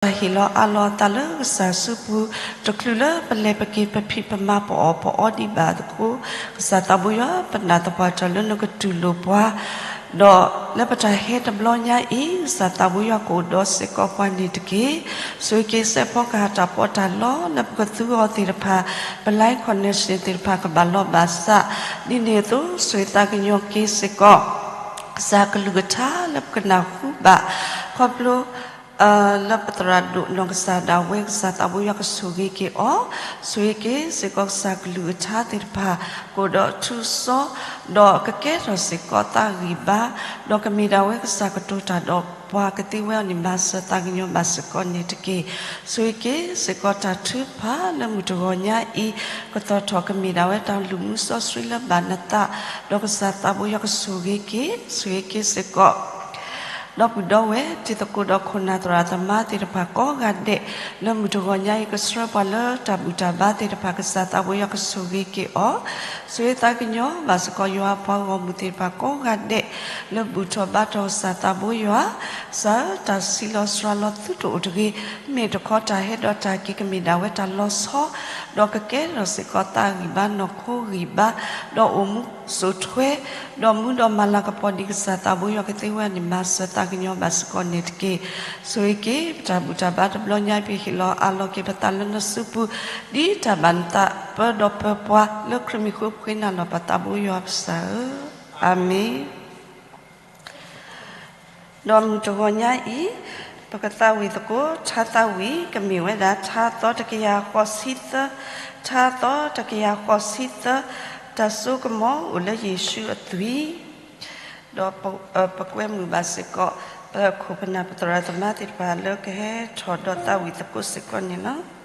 ဒီးပတၢ်ဟ့ၣ်လီၤအးလီၤအသးလၢကစၢ်စုပူၤ, တချုးလၢပလဲၤပက့ၤပဖံးပမၤပအီၣ်ပအီဒံးဘၣ်အသကိး, ကစၢ်သးဘိယွၤ ပနာ်သပှၢ်တၢၢ်လၢနကတူၢ်လိာ်ပှၤ, ဒီးလၢပတၢ်ဟဲတဘျီညါအံၤ ကစၢ်သးဘိယွၤကအိၣ်ဒီးစ့ၢ်ကီးပှၤန့ၣ်တက့ၢ်. ဆိၣ်ဂ့ၤက့ၤစဲးဖီကဟၣ်တၢ်ပီးတၢ်လီ လၢပကသူအီၤသ့ၣ်တဖၣ်, ပ line connection သ့ၣ်တဖၣ်ကဘၣ်လီၤဘၣ်စး, ဒ်န့ၣ်အသိး ဆိၣ်ဂ့ၤသးကညီၤက့ၤစ့ၢ်ကီး ကစၢ်ကလုၢ်ကထါလၢပကနၢ်ဟူဘၣ်, ခီဖျိ လၢပသရၣ်ဒိၣ်နီၢ်ကစၢ်ဒၣ်ဝဲ ကစၢ်သးဘိယွၤကဆိၣ်ဂ့ၤက့ၤအီၤ, ဆိၣ်ဂ့ၤက့ၤစ့ၢ်ကီးကစၢ်ကလုၢ်ကထါသ့ၣ်တဖၣ် ကအိၣ်ဒီးထူစီ, ဒီးကကဲထီၣ်စ့ၢ်ကီးသးဂံၢ်ဘါ, ဒီးကမ့ၢ်ဒၣ်ဝဲကစၢ်ကတိၤတၢ်ဒီးပှၤကသ့ဝဲအီၤန့ၣ် မၤစၢၤသးကညီၤဘၣ်စ့ၢ်ကီးန့ၣ်တက့ၢ်. ဆိၣ်ဂ့ၤက့ၤစ့ၢ်ကီးတၢ်ထုကဖၣ်လၢမုၢ်တဂီၤညါအံၤ, ကသီၣ်ထီၣ်ကမ့ၢ်ဒၣ်ဝဲတၢ်လုၢ်မူစီဆှံလၢဘၣ်နသး, ဒီးကစၢ်သးဘိယွၤကဆိၣ်ဂ့ၤက့ၤ, ဆိၣ်ဂ့ၤက့ၤစ့ၢ်ကီး ဒီပုၢ်ဒီဝဲၢ်တံၤသကိးဒီးခိၣ်နၢ်သရၣ်သမါသ့ၣ်တဖၣ်ကိးဂၤဒဲး, လၢမုၢ်တဂီၤညါအံၤ ကဆှၢပှၤလၢတၢ်ဘူၣ်တၢ်ဘါသ့ၣ်တဖၣ် ကစၢ်သးဘိယွၤကဆိၣ်ဂ့ၤက့ၤအီၤ, ဆိၣ်ဂ့ၤသးကညီၤဘၣ်စ့ၢ်ကီးယွၤအပှၤဂီၢ်မုၢ်သ့ၣ်တဖၣ်ကိးဂၤဒဲး, လၢဘူၣ်ထီၣ်ဘါထီၣ်ကစၢ်သးဘိယွၤ, ကစၢ်ဧၢ တၢ်ဆံးလီၤစှၤလီၤသုတအိၣ်တဂ့ၤ, မ့ၢ်တခီတၢ်ဟဲဒီးတၢ်က့ၤကမ့ၢ်ဒၣ်ဝဲတၢ်လီၤဆီ, ဒီးကကဲထီၣ်စ့ၢ်ကီးသးဂံၢ်ဘါနီၢ်ခိဂံၢ်ဘါ, ဒီးအိၣ်မူစိာ်ထွဲ ဒီးမူဒီးမၤလၤကပီၤဒ်ကစၢ်သးဘိယွၤကသ့ဝဲန့ၣ် မၤစၢၤသးကညီၤဘၣ်စ့ၢ်ကီးန့ၣ်တက့ၢ်. ဆိၣ်ဂ့ၤက့ၤပတၢ်ဘူၣ်တၢ်ဘါတဘျီညါ ပဟ့ၣ်လီၤအးလီၤက့ၤပသးလၢနစုပူၤ, ဒ်တၢ်ဘၣ်နသးပၢဒီးပၢပှၤ လၢခရံာ်မံၤဃိပဃ့နၤလီၤပသးဘိယွၤပကစၢ်ဧၢ, အၤမ့ၣ်. ဒီးမုၢ်တဂီၤညါအံၤ, ပကသးဝံၣ်သကိး ထါသးဝံၣ် ကမ့ၢ်ဝဲဒၣ် ထါသီတကယၤဃိးဆံသၢ, ထါသီတကယၤဃိးဆံသၢ, တၢ်စိကမီၤအိၣ်လၢယ့ၣ်ၡူးအသွံၣ်, ဒီးပကွဲမုာ်ဘၣ်စ့ၢ်ကီး ပခိၣ်ပနၢ်ပသရၣ်သမါသ့ၣ်တဖၣ် လၢကဟဲထီၣ်ဒီးသးဝံၣ်သကိးစ့ၢ်ကီးန့ၣ်လီၤ.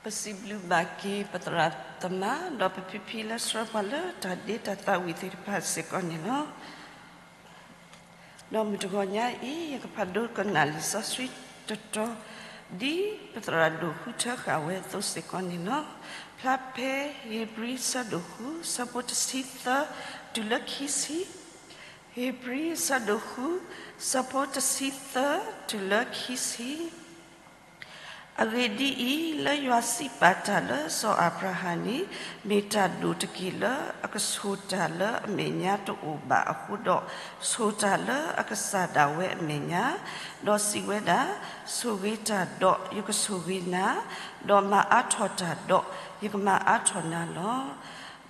ပစံးဘျုးဘၣ်က့ၤပသရၣ်သမါ ဒီးပဖံဖံလၢဆှၢပှၤလၢတၢ်ဒ့တၢ်သးဝံၣ်သ့ၣ်တဖၣ်စ့ၢ်ကီးန့ၣ်လီၤ. ဒီးမုၢ်တဂီၤညါအံၤ ယကဖးဒိကနၣ်လံာ်စီဆှံတတီၤ ဒ်ပသရၣ်ဒိၣ်ဃုထၢဃာ်ဝဲအသိးစ့ၢ်ကီးန့ၣ်လီၤ. ဖျါဖဲဧ့ၤဘြံၤဆၢဒိၣ်ဃု ဆၢဖိတဆံသၢ တုၤလၢခံဆံ, ဧ့ၤဘြံၤဆၢဒိၣ်ဃု ဆၢဖိတဆံသၢ တုၤလၢခံဆံ. အဂ့ၢ်ဒ်အံၤ, လၢယွၤစံးပာ်တၢ်လၢစီၤအၤဘြၤဟၣ်န့ၣ် မ့ၢ်တၢ်ဒိၣ်တက့ၢ်လၢအကဆိၣ်တၢ်လၢအမဲာ်ညါတအိၣ်ဘၣ်အဃိဒီး, ဆိၣ်တၢ်လၢအကစၢ်ဒၣ်ဝဲအမဲာ်ညါ, ဒီးစံးဝဲဒၣ်, ဆိၣ်ဂ့ၤတၢ်ဒီးယကဆိၣ်ဂ့ၤနၤ, ဒီးမၤအါထီၣ်တၢ်ဒီးယကမၤအါထီၣ်နၤလီ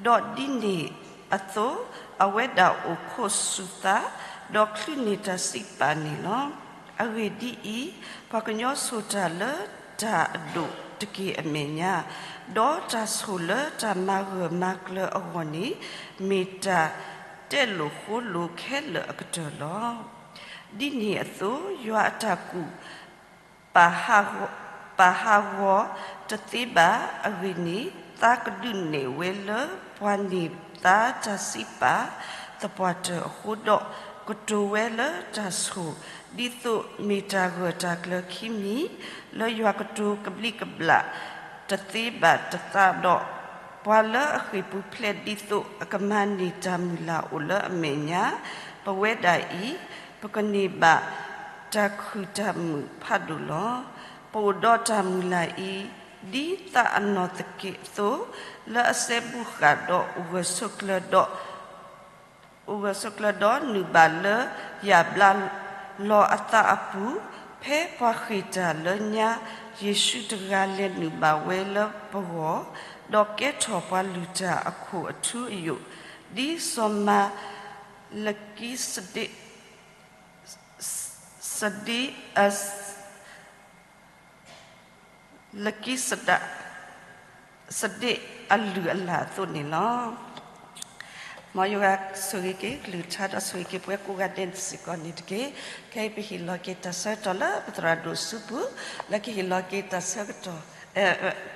ၤ. ဒီးဒ်န့ၣ်အသိး, အဝဲဒၣ်အိၣ်ခိးဆူၣ်သး, ဒီးချုးန့ၢ်တၢ်စံးပာ်န့ၣ်လီၤ. အဂ့ၢ်ဒ်အံၤ, ပှၤကညီဆိၣ်တၢ်လၢတၢ်အဒိၣ်တက့ၢ်အမဲာ်ညါ, ဒီးတၢ်ဆိၣ်လၢတၢ်မၤဂၢၢ်မၤကျၢၤအဂီၢ်န့ၣ်, မ့ၢ်တၢ်တဲလိာ်ဃိလိာ်ခဲလၢာ်အကတၢၢ်လီၤ. ဒ်န့ၣ်အသိး, ယွၤအတၢ်ကူၣ် ပာ်ဟးဂီၤတသ့ဘၣ်. အဂ့ၢ်န့ၣ်, သးကဒုးနဲၣ်ဝဲလၢပှၤန့ၢ်သါတၢ်စံးပာ်သပှၢ်တၢၢ်အဃိဒီး, ကတိၤဝဲလၢတၢ်ဆိၣ်, ဒ်သိးမ့ၢ်တၢ်ဂၢၢ်တၢ်ကျၢၤခံမံၤ, လၢယွၤကတိၤကဘျံးကဘျၣ်တသ့ဘၣ်တသးဒီး, ပှၤလၢအဃ့ၢ်ပူၤဖျဲးဒ်သိးအကမၤန့ၢ်တၢ်မုၢ်လၢ်အိၣ်လၢအမဲာ်ညါ, ပဝဲဒၣ်အံၤ, ပကန့ၢ်ဘၣ်တၢ်ခုၣ်တၢ်မုာ်ဖးဒိၣ်လီၤ. ပအိၣ်ဒီးတၢ်မုၢ်လၢ်အံၤ, ဒ်သးအနီၢ်သက့အသိး, လၢအစဲဘူးဃာ်ဒီးအိၣ်ဂၢၢ်ဆိးကျၢၤဒီး, အိၣ်ဂၢၢ်ဆိးကျၢၤဒီးနုာ်ဘၣ်လၢယၣ်ဘျါလီၤအသးအပူၤ, ဖဲပှၤဃ့ၢ်တၢ်လၢညါ, ယ့ၣ်ၡူးတဂၤလဲၤနုာ်ဘၣ်ဝဲလၢပဂီၢ်, ဒီးကဲထီၣ်ပှၤလုၢ်တၢ်အခိၣ်အထူအယိာ်, ဒ်စီၤမၤလကံစဒ့း စဒ့းအ လကံစဒး စဒ့းအလုၢ်အလၢ်အသိးန့ၣ်လီၤ. မ်ယွၤဆိၣ်ဂ့ၤက့ၤကလုၢ်ကထါဒီးဆိၣ်ဂ့ၤက့ၤပဝဲကိးဂၤဒဲးစ့ၢ်ကီးန့ၣ်တက့ၢ်. ခဲအံၤပဟ့ၣ်လီၤက့ၤတၢ်ဆၢကတီၢ်လၢပသရၣ်ဒိၣ်စုပူၤ, လၢကဟ့ၣ်လီၤက့ၤတၢ်ဆၢကတီၢ်,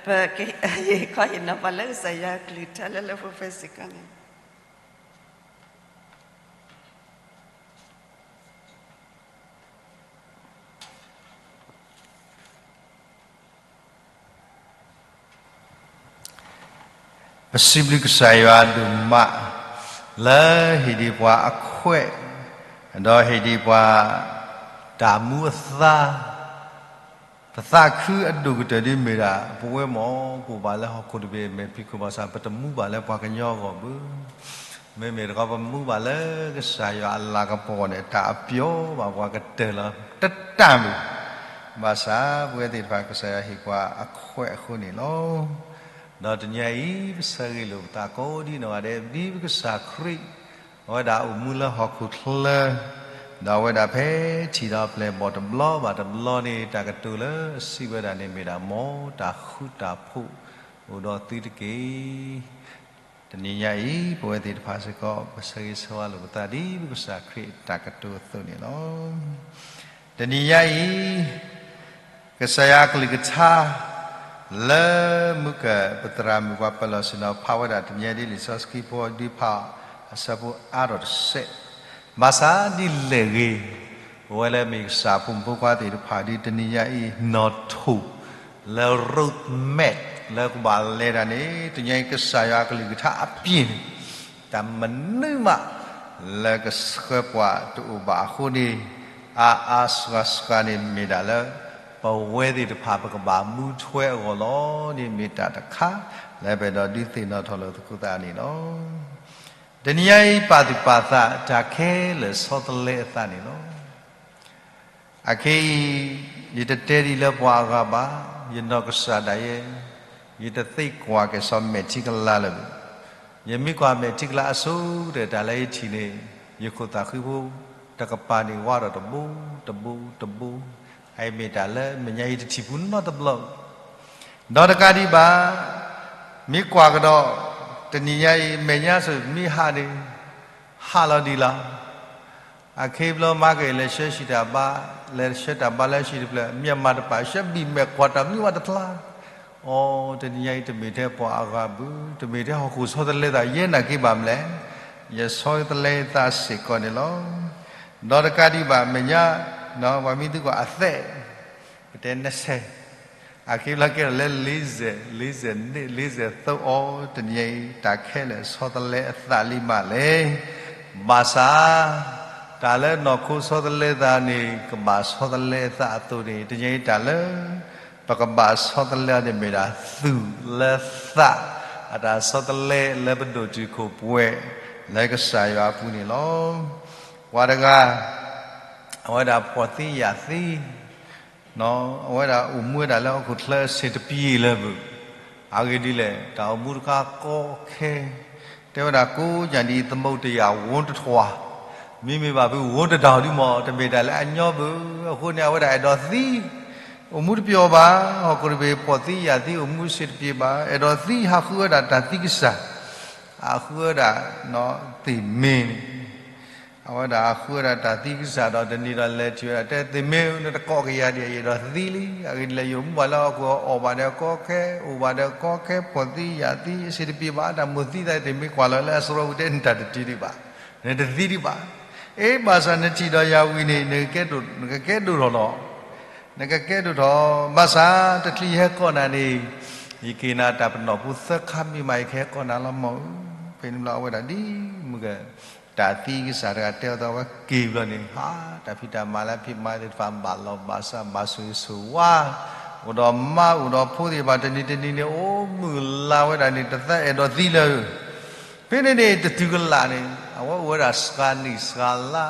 ပကဟ့ၣ်ခီဟ့ၣ်နီၤပှၤလၢကစၢ်ယွၤကလုၢ်ကထါလၢလၢပှဲၤပှဲၤစ့ၢ်ကီးန့ၣ် ပစံးဘျုးကစၢ်ယွၤဒိၣ်မး လၢဟ့ၣ်ဒံးပှၤအခွဲး, ဒီးဟ့ၣ်ဒံးပှၤ တၢ်မူအသါ, ပသးခုအဒိၣ်ကတၢၢ်ဒ်မ့ၢ်ဒၣ် ပဝဲမ့ၢ်ပအိၣ်ဘၣ်လၢဟီၣ်ခိၣ်တဘ့ၣ်မဲာ်ဖံးခိၣ်ဘၣ်ဆၣ် ပတမူဘၣ်လၢပှၤကညီအဂီၢ်ဘၣ်. မ့မ့ၢ်တခီပမူဘၣ်လၢကစၢ်ယွၤအလၤကပီၤန့ၣ် တၢ်အပျီဘၣ်ပှၤကတၢၢ်လီၤ. တတၢ်မ့ၢ် ဘၣ်ဆၣ်ပဝဲသ့ၣ်တဖၣ်ကစၢ်ယွၤဟ့ၣ်ပှၤအခွဲးအဃိန့ၣ်လီၤ. ဒီးတနံၤအံၤ ပဆၢဂ့ၤလိာ်ပသးကိးဒ်နီၢ်ဂၤဒဲး ဒ်ပကစၢ်ခရံာ် အဝဲဒၣ်အိၣ်မူလၢဟီၣ်ခိၣ်ချၢ, ဒီးအဝဲဒၣ်ဖဲထံၣ်ဒီးပျဲၢ်ဘီၣ်တဘျီဘၣ်တဘျီန့ၣ် တၢ်ကတိၤလၢအစံးဝဲဒၣ်န့ၣ်မ့ၢ်ဒၣ် မ်တၢ်ဃူတၢ်ဖိးအိၣ်ဒီးသုတက့ၢ်. တနံၤညါအံၤ ပဝဲသ့ၣ်တဖၣ်စ့ၢ်ကီး ပဆၢဂ့ၤဆၢဝါလိာ်ပသးဒ်ပကစၢ်ခရံာ်အတၢ်ကတိၤအသိးန့ၣ်လီၤ. တနံၤညါအံၤ ကစၢ်ယွၤအကလုၢ်ကထါ လၢမုၢ်ကၢၢ်ပသရၣ်မုၣ်ပှၤပၢၤလီၢ်ဆ့ၣ်နီၤ ဖးဝဲဒၣ်တနံၤညါဒ်လံာ်စီဆှံဖိ ဒုးဖးအဆၢဖိအါထီၣ်တစဲး, ဘၣ်ဆၣ်ဒ်လဲၣ်ဂ့ၤ, ပဝဲလၢမ့ၢ်ကစၢ်အဖိမုၣ်ဖိခွါသ့ၣ်တဖၣ် ဒ်တနံၤညါအံၤ နီၣ်ထိၣ် လၢ road map လၢကဘၣ်လဲၤတၢ်န့ၣ် တနံၤညါအံၤ ကစၢ်ယွၤအကလုၢ်ကထါအပျ့ၤန့ၣ် တၢ်မနုၤမး လၢကဆှၢပှၤတအိၣ်ဘၣ်အဃိန့ၣ် အါအါစှၤစှၤန့ၣ်မ့ၢ်ဒၣ်လၢ ပဝဲသ့ၣ်တဖၣ်ပကဘၣ်မူထွဲအဂီၢ်လီၤန့ၣ် မ့ၢ်တၢ်တခါ လၢပအဲၣ်ဒိးဒုးသ့ၣ်နီၣ်ထီၣ်လိာ်သကိးသးန့ၣ်လီၤ. တနံၤညါအံၤ ပာ်သူၣ်ပာ်သးတၢ်ခဲလၢာ်ဆီတလဲအသးန့ၣ်လီၤ. အခဲအံၤ ယတတဲဒံးလၢပှၤအဂၤဘၣ်, ယနီၢ်ကစၢ်ဒၣ်ယဲ, ယတသ့ကွၢ်က့ၤစီၤမဲာ်ထံကလါလၢၤဘၣ်. ယမ့ၢ်ကွၢ်မဲာ်ထံကလါအဆိကတၢၢ် တၢ်လၢယထံၣ်န့ၣ် ယခိၣ်သးဃံဖိ တကပၤန့ၣ်ဝါဒီးတဘိ တဘိ တဘိ, အအံၤမ့ၢ်တၢ်လၢမဲာ်ညါယတထံၣ်ပူၤနီတဘျီ ဒီးတကးဒံးဘၣ်, မ့ၢ်ကွၢ်ကဒီး တနံၤညါအံၤ မဲာ်ညါစ့ၢ်မ့ၢ်ဟးန့ၣ် ဟးလီၤဒံးလီၤ. အခဲအံၤဘျီမၤက့ၤလဲၤဆှၢဟံၣ်တၢ်ဘါ, လဲၤဆှၢတၢ်ဘါလၢဟံၣ်တဖျၢၣ် မ့ၢ်မၤတပာ်ဆှၢဘံၣ်မဲာ်ကွၢ်တၢ်မနုၤဝဲတဖျါ, အိ တနံၤညါအံၤ တမ့ၢ်ထဲပှၤအဂၤဘၣ်, တမ့ၢ်ထဲဟီၣ်ခိၣ်ဆီတလဲသး ယဲနာ်က့ဘၣ်မလဲၣ်, ယဆီတလဲသးစ့ၢ်ကီးန့ၣ်လီၤ. ဒီးတကးဒံးဘၣ် မဲာ်ညါ ပှၤမ့ၢ်သုကွၢ်အသဲး ပတဲနဆဲး အခံဘျီကဲထီၣ်လၢ လေးဆယ်, လေးဆယ်နှစ်, လေးဆယ်သုံး အိ တနံၤညါအံၤ တၢ်ခဲလၢာ်ဆီတလဲအသးလံမးလဲၣ်. ဘၣ်ဆၣ် တၢ်လၢနီၢ်ခိဆီတလဲသးန့ၣ် ကဘၣ်ဆီတလဲအသးအသိးန့ၣ် တနံၤညါအံၤတၢ်လၢ ပကဘၣ်ဆီတလဲအီၤန့ၣ်မ့ၢ်ဒၣ် သူၣ်လၢသး အတၢ်ဆီတလဲလၢပဒိၣ်တုာ်ခိၣ်ပှဲၤ လၢကစၢ်ယွၤအပူၤန့ၣ်လီၤ. ပှၤတဂၤ အဝဲဒၣ်ဖှီၣ်သံယာ်သံ အဝဲဒၣ်အိၣ်မူဝဲဒၣ်လၢဟီၣ်ခိၣ်ချၢအဆ့ၣ်တပျ့ၤလၢၤဘၣ်. အဂ့ၢ်ဒ်လဲၣ်, တၢ်အိၣ်မူတခါကီခဲ, တဲဝဲဒၣ်ကိးညါဒ် သမုဒ္ဒရာ ဝန်းတစ်ထောင်, မ့မ့ၢ်ဘၣ်ဖု ဝန်းတစ်ထောင် ဒ်မ့ၢ် တမ့ၢ်တၢ်လၢအညီဘၣ်. အဃိန့ၣ် အဝဲဒၣ်အဲၣ်ဒိးသံ, အိၣ်မူတပျီၤဘၣ်, ဟီၣ်ခိၣ်တဘ့ၣ် ဖှီၣ်သံယာ်သံ အိၣ်မူဆ့ၣ်တပျ့ၤဘၣ်, အဲၣ်ဒိးသံ ဟးဃုဝဲဒၣ်တၢ်သံကစၢ်, ဟးဃုဝဲဒၣ် သ့ၣ်မ့ၢ်န့ၣ် အဝဲဒၣ်ဟးဃုဝဲဒၣ်တၢ်သံကစၢ်ဒီး တနံၤဒီးလဲၤထံၣ်ဝဲဒၣ် တဲသ့ၣ်မ့ၢ်ဧၢ နတကိးကယၤဒံး ယအဲၣ်ဒိးသံလံ. အဂ့ၢ်ဒ်လဲၣ် ယအိၣ်မူဘၣ်လၢဟီၣ်ခိၣ်အီၣ်ဘၣ်ဒီးကီခဲ, အိၣ်ဘၣ်ဒီးကီခဲ, ဖှီၣ်သံယာ်သံ အဆ့ၣ်တပျ့ၤဘၣ် တၢ်မိၣ်သံသး သ့ၣ်မ့ၢ်ကွၢ်လီၤလၢအစရီပူၤ တဲနတၢ်တတုၤဒံးဘၣ်, နတသံဒံးဘၣ်. အ့ ဘၣ်ဆၣ်နထံၣ်ဒီးယၤဝံၤန့ၣ် နကကဲဒိၣ်ထီၣ်လီၤ. နကကဲဒိၣ်ထီၣ်, ဘၣ်ဆၣ် တချုးယဟဲကိးနၤန့ၣ် ယက့ၤနၤတၢ်ပနီၣ်ဖိသၢခါမ့ၢ်မး ယကဟဲကိးနၤလီၤမၢ်ဧၢ. ဖဲန့ၣ်ဘျီအဝဲဒၣ်ဒ်မုၢ်ဂၤ တၢ်သံကစၢ်တဂၤတဲအီၤ သးဝဲက့ၤဘျီန့ၣ် ဟး တၢ်ဖံးတၢ်မၤလၢအဖံးမၤသ့ၣ်တဖၣ် ဘၣ်လီၤဘၣ်စး ဘၣ်ဆိၣ်ဂ့ၤဆိၣ်ဝါ, အိၣ်ဒီးမါအိၣ်ဒီးဖိသ့ၣ်တဖၣ် တနံၤတနံၤန့ၣ် အိၣ်မုာ်လၤဝဲဒၣ်န့ၣ် တသးအဲၣ်ဒိးသံလၢၤ. ဖဲန့ၣ်န့ၣ် တတုၤကလးန့ၣ် အဝဲအိၣ်ဝဲဒၣ်စှၤနံၣ်စှၤလါ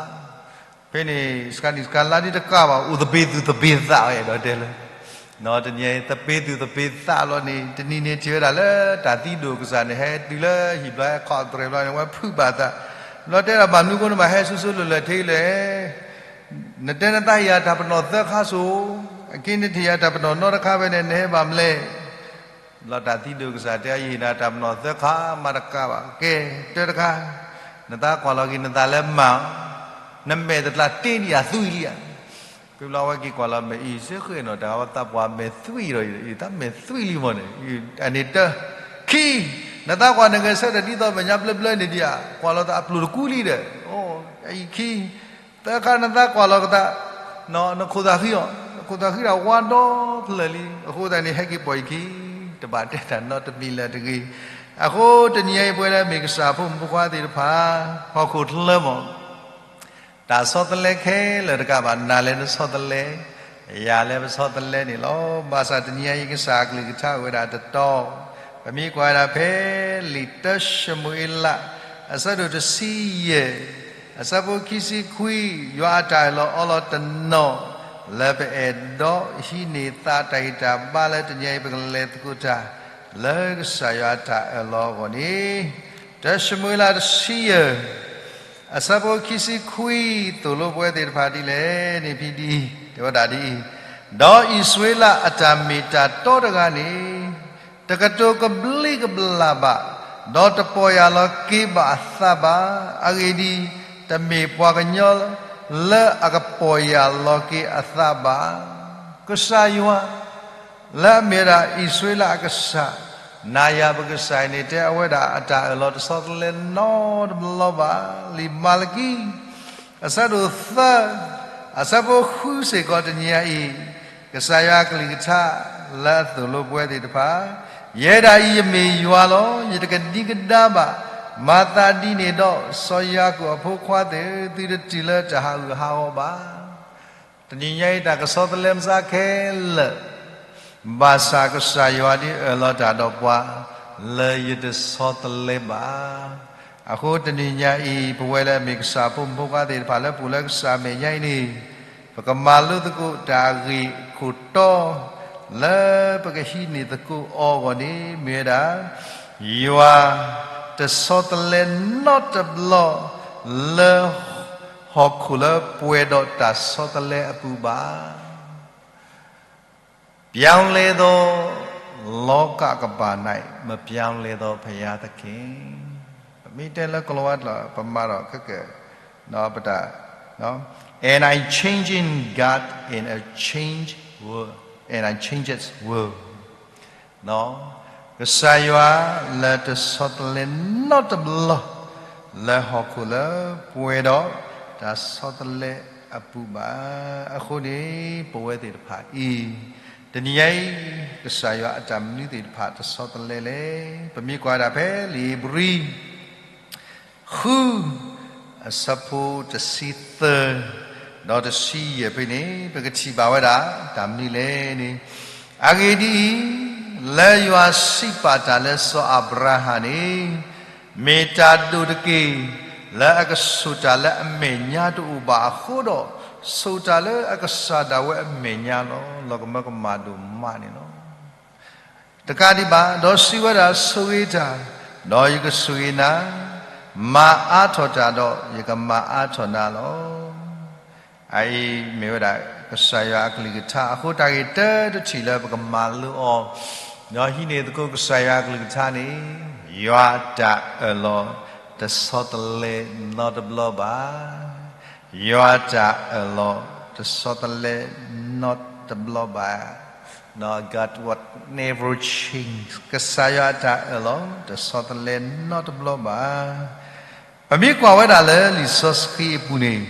ဖဲန့ၣ် စှၤနံၣ်စှၤလါဒ်တကးဘၣ် အိၣ်သပ့ၤသူၣ်သပ့ၤသးဝဲ အဲၣ်ဒိးတဲလၢ တနံၤအံၤ သပ့ၤသူၣ်သပ့ၤသးလီၤန့ၣ် တနံၤန့ၣ်ထံၣ်ဝဲဒၣ်လၢတၢ်သံဒိၣ်ကစၢ်န့ၣ် ဟဲတုၤလၢဟံၣ်ဘျီ ဟဲခီၣ်တြဲၤဘျီန့ၣ် ဝဲဖုးဘၣ်သး ဘျီတဲဒၣ် ဘၣ်မနုၤအဃိနဘၣ်ဟဲစိၤစိၤလၢ်လၢ်ထဲလဲၣ်. နတဲနသးဟ့ၣ်ယၤတၢ်ပနီၣ်သၢခါစိၤ, အခဲနထံၣ်ယၤတၢ်ပနီၣ်နီတခါဖဲန့ၣ် နဟဲဘၣ်မလဲၣ်. ဘျီတၢ်သံဒိၣ်ကစၢ်တဲ ယဟ့ၣ်နၤတၢ်ပနီၣ်သၢခါမးတကးဘၣ်, ကဲ တၢတခါ, နသးကွၢ်လီၤက့ၤနသးလၢမၤ, နမဲာ်တကျါတ့ဒံးအသွံၣ်လံဧါ. ဖဲဘျီဝဲက့ၤကွၢ်လီၤမဲာ်အံၤ စ့ၢ်ဃ့နီၤ တၢ်ဝဲသးပှၢ်မဲာ်သွံၣ်ဒီး ယသးမဲာ်သွံၣ်လံမ့ၢ်န့ၣ်, အန့ၣ်တၢ, ခံ, နသးကွၢ်နဂဲၤဆၢထၢၣ်ဒ်သိးမဲာ်ညါဘျၢဘျၢန့ၣ်ဒံးဧါ, ကွၢ်လီၤသးအပျိၢ်တကူလံဒီး, အအံၤခံ သၢခါနသးကွၢ်လီၤကသး, နခိၣ်သးဃံအီၤ, နခိၣ်သးဃံဒီးဝါဒီဖျၢၣ်လံ, အဃိသတးန့ၣ် ဟဲက့ၤပိာ်ယခံ, တဘၣ်တဲတၢ်နီတမံၤလၢၤတဂ့ၤ. အဃိတနံၤအံၤ ပဝဲလၢမ့ၢ်ကစၢ်ဖိမုၣ်ဖိခွါသ့ၣ်တဖၣ်, ဟီၣ်ခိၣ်ချၢမး တၢ်ဆီတလဲခဲလၢာ်တကးဘၣ် နၤလဲၤနဆီတလဲ, ယၤလဲၤပဆီတလဲန့ၣ်လီၤ. ဘၣ်ဆၣ်တနံၤအံၤကစၢ်အကလုၢ်ကထါအိၣ်ဝဲဒၣ်တတီၤ, ပမ့ၢ်ကွၢ်ဝဲဒၣ်ဖဲလံာ်တၢၡမူၤအ့လး အဆၢဒိၣ်တဆံယဲၢ်, အဆၢဖိခံဆံခွံ, ယွၤအတၢ်အၢၣ်လီၤအီလီၤတနီၤ, လၢပအဲၣ်ဒိးဟံးန့ၢ်သးတၢ်ဂံၢ်တၢ်ဘါလၢတနံၤအံၤ ပကလဲၤသကိးတၢ် လၢကစၢ်ယွၤအတၢ်အၢၣ်လီၤအဂီၢ်န့ၣ်, တၢၡမူၤအ့လးတဆံယဲၢ် အဆၢဖိခံဆံခွံ, သိၣ်လိပဝဲသ့ၣ်တဖၣ်ဒ်လဲၣ်န့ၣ် ဖဲဒ်အံၤ, တဲဝဲဒၣ်ဒ်အံၤ, ဒီးအံၣ်စရ့လးအတၢ်မ့ၢ်တၢ်တီတဂၤန့ၣ်, တကတိၤကဘျံးကဘျၣ်ဘၣ်, ဒီးတပီၢ်ယၢ်လီၤက့ၤဘၣ်အသးဘၣ်, အဂ့ၢ်ဒ်အံၤ, တမ့ၢ်ပှၤကညီလၢအကပီၢ်ယၢ်လီၤက့ၤအသးဘၣ်. ကစၢ်ယွၤ လၢအမ့ၢ်ဝဲဒၣ်အံၣ်စရ့လးအကစၢ်, နၤယၤပကစၢ်အံၤန့ၣ် တဲအဝဲဒၣ်အတၢ်အၢၣ်လီၤတဆီတလဲနီတဘျီဘၣ်. လံာ်မၤလကံ အဆၢဒိၣ်သၢ, အဆၢဖိဃုစ့ၢ်ကီးတနံၤညါအံၤ, ကစၢ်ယွၤအကလုၢ်ကထါလၢအသိၣ်လိပဝဲသ့ၣ်တဖၣ်, ယဲဒၣ်အံၤယမ့ၢ်ယွၤလီၤ. ယတကဒံကဒါဘၣ်. မၤသးဒ်န့ၣ်ဒီး စီၤယၤကိာ်အဖိခွါသ့ၣ်, သုတတုၤလၢတၢ်ဟးဂူာ်ဟးဂီၤဘၣ်. တနံၤညါအံၤ တၢ်ကဆီတလဲမစါခဲလၢာ်, ဘၣ်ဆၣ်ကစၢ်ယွၤဒ်အၢၣ်လီၤတၢ်ဒီးပှၤ လၢယတဆီတလဲဘၣ်. အဃိတနံၤညါအံၤ ပဝဲလၢအမ့ၢ်ကစၢ်ဖိမုၣ်ဖိခွါသ့ၣ်တဖၣ်လၢပအိၣ်လၢကစၢ်မဲာ်ညါအံၤန့ၣ်, ပကမၤလိသကိးတၢ်ဂ့ၢ်ခိၣ်တီ လၢပကဟံးန့ၢ်သကိးအီၤအဂီၢ်န့ၣ် မ့ၢ်ဝဲဒၣ် ယွၤတဆီတလဲနီတဘျီ လၢ ဟီၣ်ခိၣ်လၢပှဲၤဒီးတၢ်ဆီတလဲအပူၤဘၣ်. ပြောင်းလဲသောလောကကမ္ဘာ၌ မပြောင်းလဲသောဘုရားသခင်. ပမ့ၢ်တဲလၢကလီၤဝါကျိာ် ပမၤဒီးခဲကဲ, ပတၢ်, and I changing God in a change world, and I changes world. ကစၢ်ယွၤလၢတဆီတလဲနီတဘျီ လၢဟီၣ်ခိၣ်လၢပှဲၤဒီးတၢ်ဆီတလဲအပူၤဘၣ်. အဃိန့ၣ် ပဝဲသ့ၣ်တဖၣ်အံၤ တနံၤညါအံၤ ကစၢ်ယွၤအတၢ်မနုၤသ့ၣ်တဖၣ်တဆီတလဲလဲၣ်. ပမ့ၢ်ကွၢ်ဒၣ်ဖဲလံာ်ဧ့ၤဘြံၤ ဃု အဆၢဖိတဆံသၢ ဒီးတဆံယဲၢ်ဖဲန့ၣ် ပကထံၣ်ဘၣ်ဝဲဒၣ် တၢ်မနုၤလဲၣ်န့ၣ်, အဂ့ၢ်ဒ်အံၤ, လၢယွၤစံးပာ်တၢ်လၢစီၤအၤဘြၤဟၣ်န့ၣ်, မ့ၢ်တၢ်ဒိၣ်တက့ၢ်, လၢအကဆိၣ်တၢ်လၢအမဲာ်ညါတအိၣ်ဘၣ်အဃိဒီး, ဆိၣ်တၢ်လၢအကစၢ်ဒၣ်ဝဲအမဲာ်ညါလီၤ. လီၤကမၢကမၣ်ဒိၣ်မးန့ၣ်လီၤ. တကးဒံးဘၣ်, ဒီးစံးဝဲဒၣ်, ဆိၣ်ဂ့ၤတၢ်, ဒီးယကဆိၣ်ဂ့ၤနၤ, မၤအါထီၣ်တၢ်ဒီး ယကမၤအါထီၣ်နၤလီၤ. အအံၤမ့ၢ်ဝဲဒၣ် ကစၢ်ယွၤအကလုၢ်ကထါအဃိ တၢ်ဂ့ၢ်တၢတထံၣ်လၢပကမၤလိအီၤ, ဒီးဟံးန့ၢ်သကိးကစၢ်ယွၤအကလုၢ်ကထါန့ၣ်, ယွၤအတၢ်အၢၣ်လီၤ တဆီတလဲနီတဘျီဘၣ်. ယွၤအတၢ်အၢၣ်လီၤ တဆီတလဲနီတဘျီဘၣ်. God will never change. ကစၢ်ယွၤအတၢ်အၢၣ်လီၤ တဆီတလဲနီတဘျီဘၣ်. ပမ့ၢ်ကွၢ်ဝဲဒၣ်လၢလံာ်စီဆှံအပူၤန့ၣ်,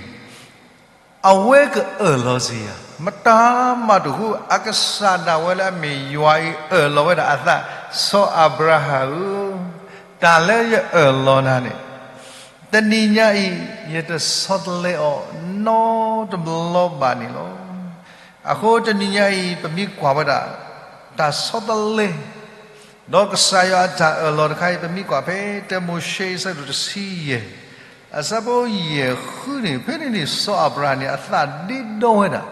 အဝဲကအၢၣ်လီၤစ့ၢ်ဧါ, မတၤမးတအိၣ်ဃိ အကစၢ်ဒၣ်ဝဲလၢအမ့ၢ်ယွၤအံၤ အၢၣ်လီၤဝဲဒၣ်အသး, စီၤအၤဘြၤဟၣ်ဧၢ, တၢ်လၢယအၢၣ်လီၤနၤန့ၣ်, တနံၤညါအံၤ ယတဆီတလဲအီၤနီတဘျီဘၣ်န့ၣ်လီၤ. အဃိတနံၤညါအံၤ ပမ့ၢ်ကွၢ်ဝဲဒၣ် တၢ်ဆီတလဲ ဒီးကစၢ်ယွၤအတၢ်အၢၣ်လီၤတခါအံၤ ပမ့ၢ်ကွၢ်ဖဲ တၢမိၤၡ့ အဆၢဒိၣ်တဆံယဲၢ် အဆၢဖိယဲၢ်ဃုန့ၣ်, ဖဲန့ၣ်န့ၣ် စီၤအၤဘြၤဟၣ်န့ၣ် အသးဒ့ဒီဝဲဒၣ်,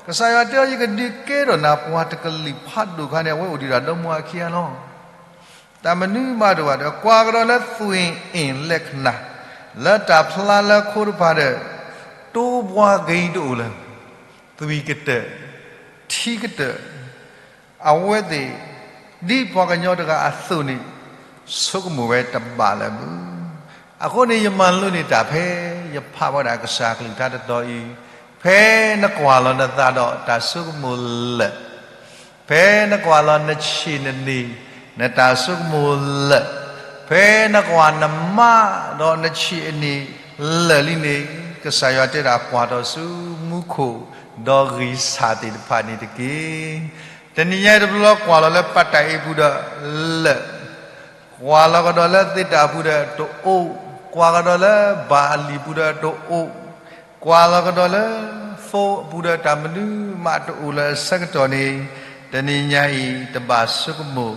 ကစၢ်ယွၤတဲအီၤ ယကဒုးကဲထီၣ်နၤ ပှၤတကလုာ်ဖးဒိၣ်အခါန့ၣ် အဝဲအိၣ်ဒံးဒၣ်ဒီမါအခံဂၤလီၤ. တၢ်မနုၤမးတအိၣ်ဘၣ်ဒီး ကွၢ်ကဒီးလၢသွံၣ်အ့ၣ်လဲၣ်ခနၣ်, လၢတၢ်ဖျါလၢခိတဖၣ်ဒီး တိပှၤဂ့ၤတအိၣ်လၢၤ, သွံၣ်ကတၢၢ်, ထံကတၢၢ်, အဝဲသ့ၣ် ဒ်ပှၤကညီတဂၤအသိးန့ၣ် ဆိကမိၣ်ဝဲတဘၣ်လၢၤဘၣ်. အဃိန့ၣ် ယမၤလိန့ၢ်တၢ်ဖဲ ယဖးဝဲဒၣ်ကစၢ်ကလုၢ်ကထါတတီၤအံၤ, ဖဲနကွၢ်လီၤနသးဒီးတၢ်ဆိကမိၣ်လၢာ်, ဖဲနကွၢ်လီၤနဆံးနန့ၢ် နတၢ်ဆိကမိၣ်လၢာ်, ဖဲနကွၢ်နမါဒီးနဆံးအန့ၣ်လၢာ်လံန့ၣ်, ကစၢ်ယွၤတဲဒၣ်ကွၢ်ထီၣ်ဆူမူခိၣ်, ဒီးဂံၢ်ဆၣ်သ့ၣ်တဖၣ်န့ၣ်တက့ၢ်. တနံၤညါအံၤတဘျီကွၢ်လီၤလၢပတၢ်အ့ၣ်ပူၤဒီးလၢာ်, ကွၢ်လီၤကဒီးလၢသ့ၣ်တၢ်အပူၤဒီးတအိၣ်, ကွၢ်ကဒီးလၢဘၣ်အလံၤပူၤဒီးတအိၣ်, ကွၢ်လီၤကဒီးလၢသိအပူၤဒီးတၢ်မနုၤမးတအိၣ်လၢၤအဆၢကတီၢ်န့ၣ်, တနံၤညါအံၤ တဘၣ်ဆိကမိၣ်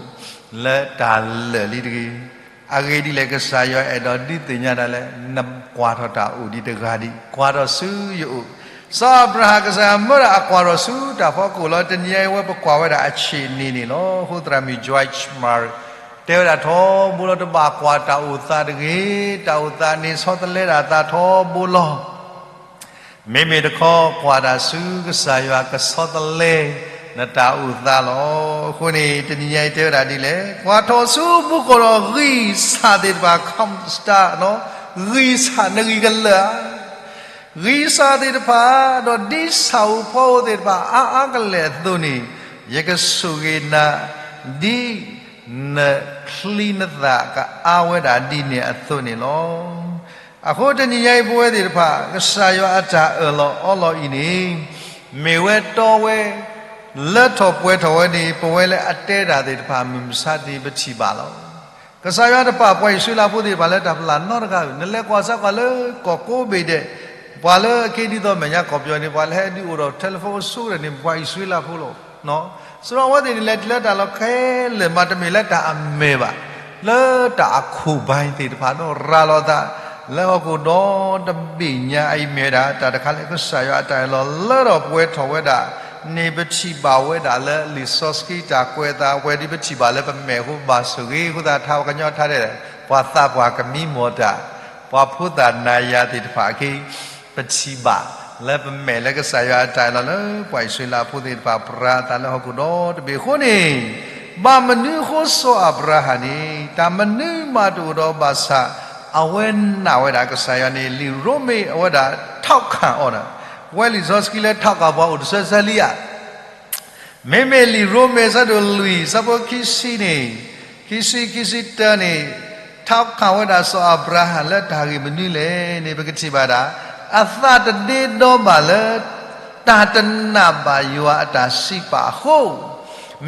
လၢတၢ်လၢာ်လံတဂ့ၤ. အဂ့ၢ်ဒ်လဲၣ် ကစၢ်ယွၤအဲၣ်ဒိးဒုးသ့ၣ်ညါနၤလၢ နကွၢ်ထီၣ်တၢ်အိၣ်ဒံးတဂၤဒံး, ကွၢ်ထီၣ်ဆူယအိၣ်. စီၤအၤဘြၤဟၣ် ကစၢ်ယွၤမၢဒၣ်အကွၢ်ထီၣ်ဆူတၢ်ဖီခိၣ်လီၤ. တနံၤညါအံၤ အဝဲပကွၢ်ဝဲဒၣ်အဆံးန့ၣ်န့ၣ်လီၤ. အဃိသရၣ်မုၣ် Joyce Meyer တဲဝဲဒၣ်ထီဘိလီၤ, တဘၣ်ကွၢ်တၢ်အိၣ်သးတဂ့ၤ, တၢ်အိၣ်သးန့ၣ်ဆီတလဲဒၣ်သးထီဘိလီၤ. မ့မ့ၢ်တခီ ကွၢ်တၢ်ဆူကစၢ်ယွၤကဆီတလဲနတၢ်အိၣ်သးလီၤ. အဃိန့ၣ် တနံၤညါအံၤတဲဝဲဒၣ်ဒ်လဲၣ်, ကွၢ်ထီၣ်ဆူမူခိၣ်ဒီးဂံၢ်ဆၣ်သ့ၣ်တဖၣ် ခီစတၢ်နီၤ, ဂံၢ်ဆၣ်နဂံၢ်ကလၢာ်ဧါ, ဂံၢ်ဆၣ်သ့ၣ်တဖၣ် ဒီးဒ်ဆၣ်ဧိၤဖီဧိၤသ့ၣ်တဖၣ် အါအါကလဲာ်အသိးန့ၣ်, ယကဆိၣ်ဂ့ၤနၤ ဒ်နချံနသၣ်ကအါဝဲဒၣ်ဒ်န့ၣ်အသိးန့ၣ်လီၤ. အဃိတနံၤညါအံၤ ပဝဲသ့ၣ်တဖၣ် ကစၢ်ယွၤအတၢ်အၢၣ်လီၤအီလီၤအံၤန့ၣ်, မ့ၢ်ဝဲတီဝဲ လၢထီၣ်ပှဲၤထီၣ်ဝဲန့ၣ် ပဝဲလၢအတဲတၢ်သ့ၣ်တဖၣ် မုၢ်မဆါတနံၤပထံၣ်ဘၣ်လီၤ. ကစၢ်ယွၤတပာ်ပှၤအံၣ်စရ့လးဖိသ့ၣ်တဖၣ်လၢတၢ်ပလၢ်နီတဂၤဧိၤ, နလဲၤကွၢ်စၢ်ကွၢ်လၢကီၢ်ကိးဘ့ၣ်ဒဲး, ပှၤလၢအက့ၤဒ်သိးမဲာ်ညါကီၢ်ပယီၤန့ၣ် ပှၤလၢဟဲဒုးအိၣ်ဒီး telephone အဆိကတၢၢ်န့ၣ် ပှၤအံၣ်စရ့လးဖိလီၤ. စရီအဝဲသ့ၣ်န့ၣ် လဲၤတုၤလၢတၢ်လီၢ်ခဲလၢာ်မး တမ့ၢ်လၢတၢ်အမဲၢ်ဘၣ်, လၢတၢ်အခိၣ်ဘၣ်သ့ၣ်တဖၣ်ဒီး ရၤလီၤသး လၢဟီၣ်ခိၣ်ဒီတဘ့ၣ်ညါအံၤ မ့ၢ်ဝဲဒၣ် တၢ်တခါလၢကစၢ်ယွၤအတၢ်အၢၣ်လီၤလၢထီၣ်ပှဲၤထီၣ်ဝဲဒၣ်န့ၣ် ပထံၣ်ဘၣ်ဝဲဒၣ်လၢလံာ်စီဆှံတၢ်ကွဲးအသး အဝဲဒၣ်ပထံၣ်ဘၣ်လၢပမဲာ်အဃိ ဘၣ်ဆိၣ်ဂ့ၤအဃိသတး ထါပှၤကညီထါဒဲး ပှၤသးပှၢ်ကမံမီၢ်တၢ် ပှၤဖိသၣ်နၤယၤသ့ၣ်တဖၣ်အခံ ပထံၣ်ဘၣ်လၢပမဲာ်လၢကစၢ်ယွၤအတၢ်အၢၣ်လီၤလၢပှၤအံၣ်စရ့လးဖိသ့ၣ်တဖၣ် ပြၤအသးလၢဟီၣ်ခိၣ်ဒီတဘ့ၣ်အဃိန့ၣ်, ဘၣ်မနုၤအဃိစီၤအၤဘြၤဟၣ်န့ၣ် တၢ်မနုၤမးတအိၣ်ဒီးဘၣ်ဆၣ် အဝဲနာ်ဝဲဒၣ်ကစၢ်ယွၤန့ၣ် လံာ်ရိမ့ၤအဝဲဒၣ် ထောက်ခံ အီၤန့ၣ်, ပဝဲလံာ်စီဆှံလၢ ထောက်ခံ ပှၤအိၣ်တဆၢဆၢလံဧါ. မ့မ့ၢ်လံာ်ရိမ့ၤအဆၢဒိၣ်လွံၢ် အဆၢဖိခံဆံန့ၣ်, ခံဆံ ခံဆံတၢန့ၣ်, ထးခးဝဲဒၣ်စီၤအၤဘြၤဟၣ်လၢတၢ်ဂ့ၢ်မနုၤလဲၣ်န့ၣ် ပကထံၣ်ဘၣ်ဒၣ်, အသးတဒ့ဒီဘၣ်လၢ တၢ်တနာ်ဘၣ်ယွၤအတၢ်စံးပာ်အဃိ,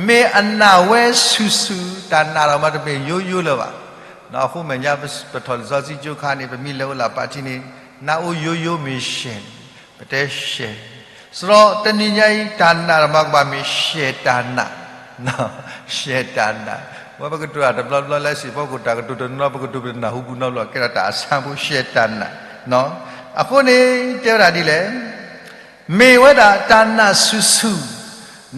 မ့ၢ်အနာ်ဝဲဆူၣ်ဆူၣ်, တၢ်နာ်တၢ်မၤတမ့ၢ်ယိယိလၢၤဘၣ်. အဃိမဲာ်ညါပထီၣ်လံာ်စီဆှံကၠိခါန့ၣ် ပမ့ၢ်လဲၤအိၣ်လၢပၢ်ထံန့ၣ်, နၢ်အိၣ်ယိယိမ့ၢ်ရှဲ, ပတဲရှဲ, စရီတနံၤညါအံၤ တၢ်နာ်တၢ်မၤကဘၣ်မ့ၢ်ရှဲတၢ်နာ် ရှဲတၢ်နာ်, ဝဲပကတိၤတၢ်တဘျီဘျီလၢစံၣ်ဖီခိၣ်တၢ်ကတိၤတနီၤ ပကတိၤပတနၢ်ဟူပူၤနီတဘျီ ကဲထီၣ်တၢ်အဆၢဖိရှဲတၢ်နာ်. အဃိန့ၣ် တဲဝဲဒၣ်ဒ်လဲၣ်, မ့ၢ်ဝဲဒၣ်တၢ်နာ်ဆူၣ်ဆူၣ်,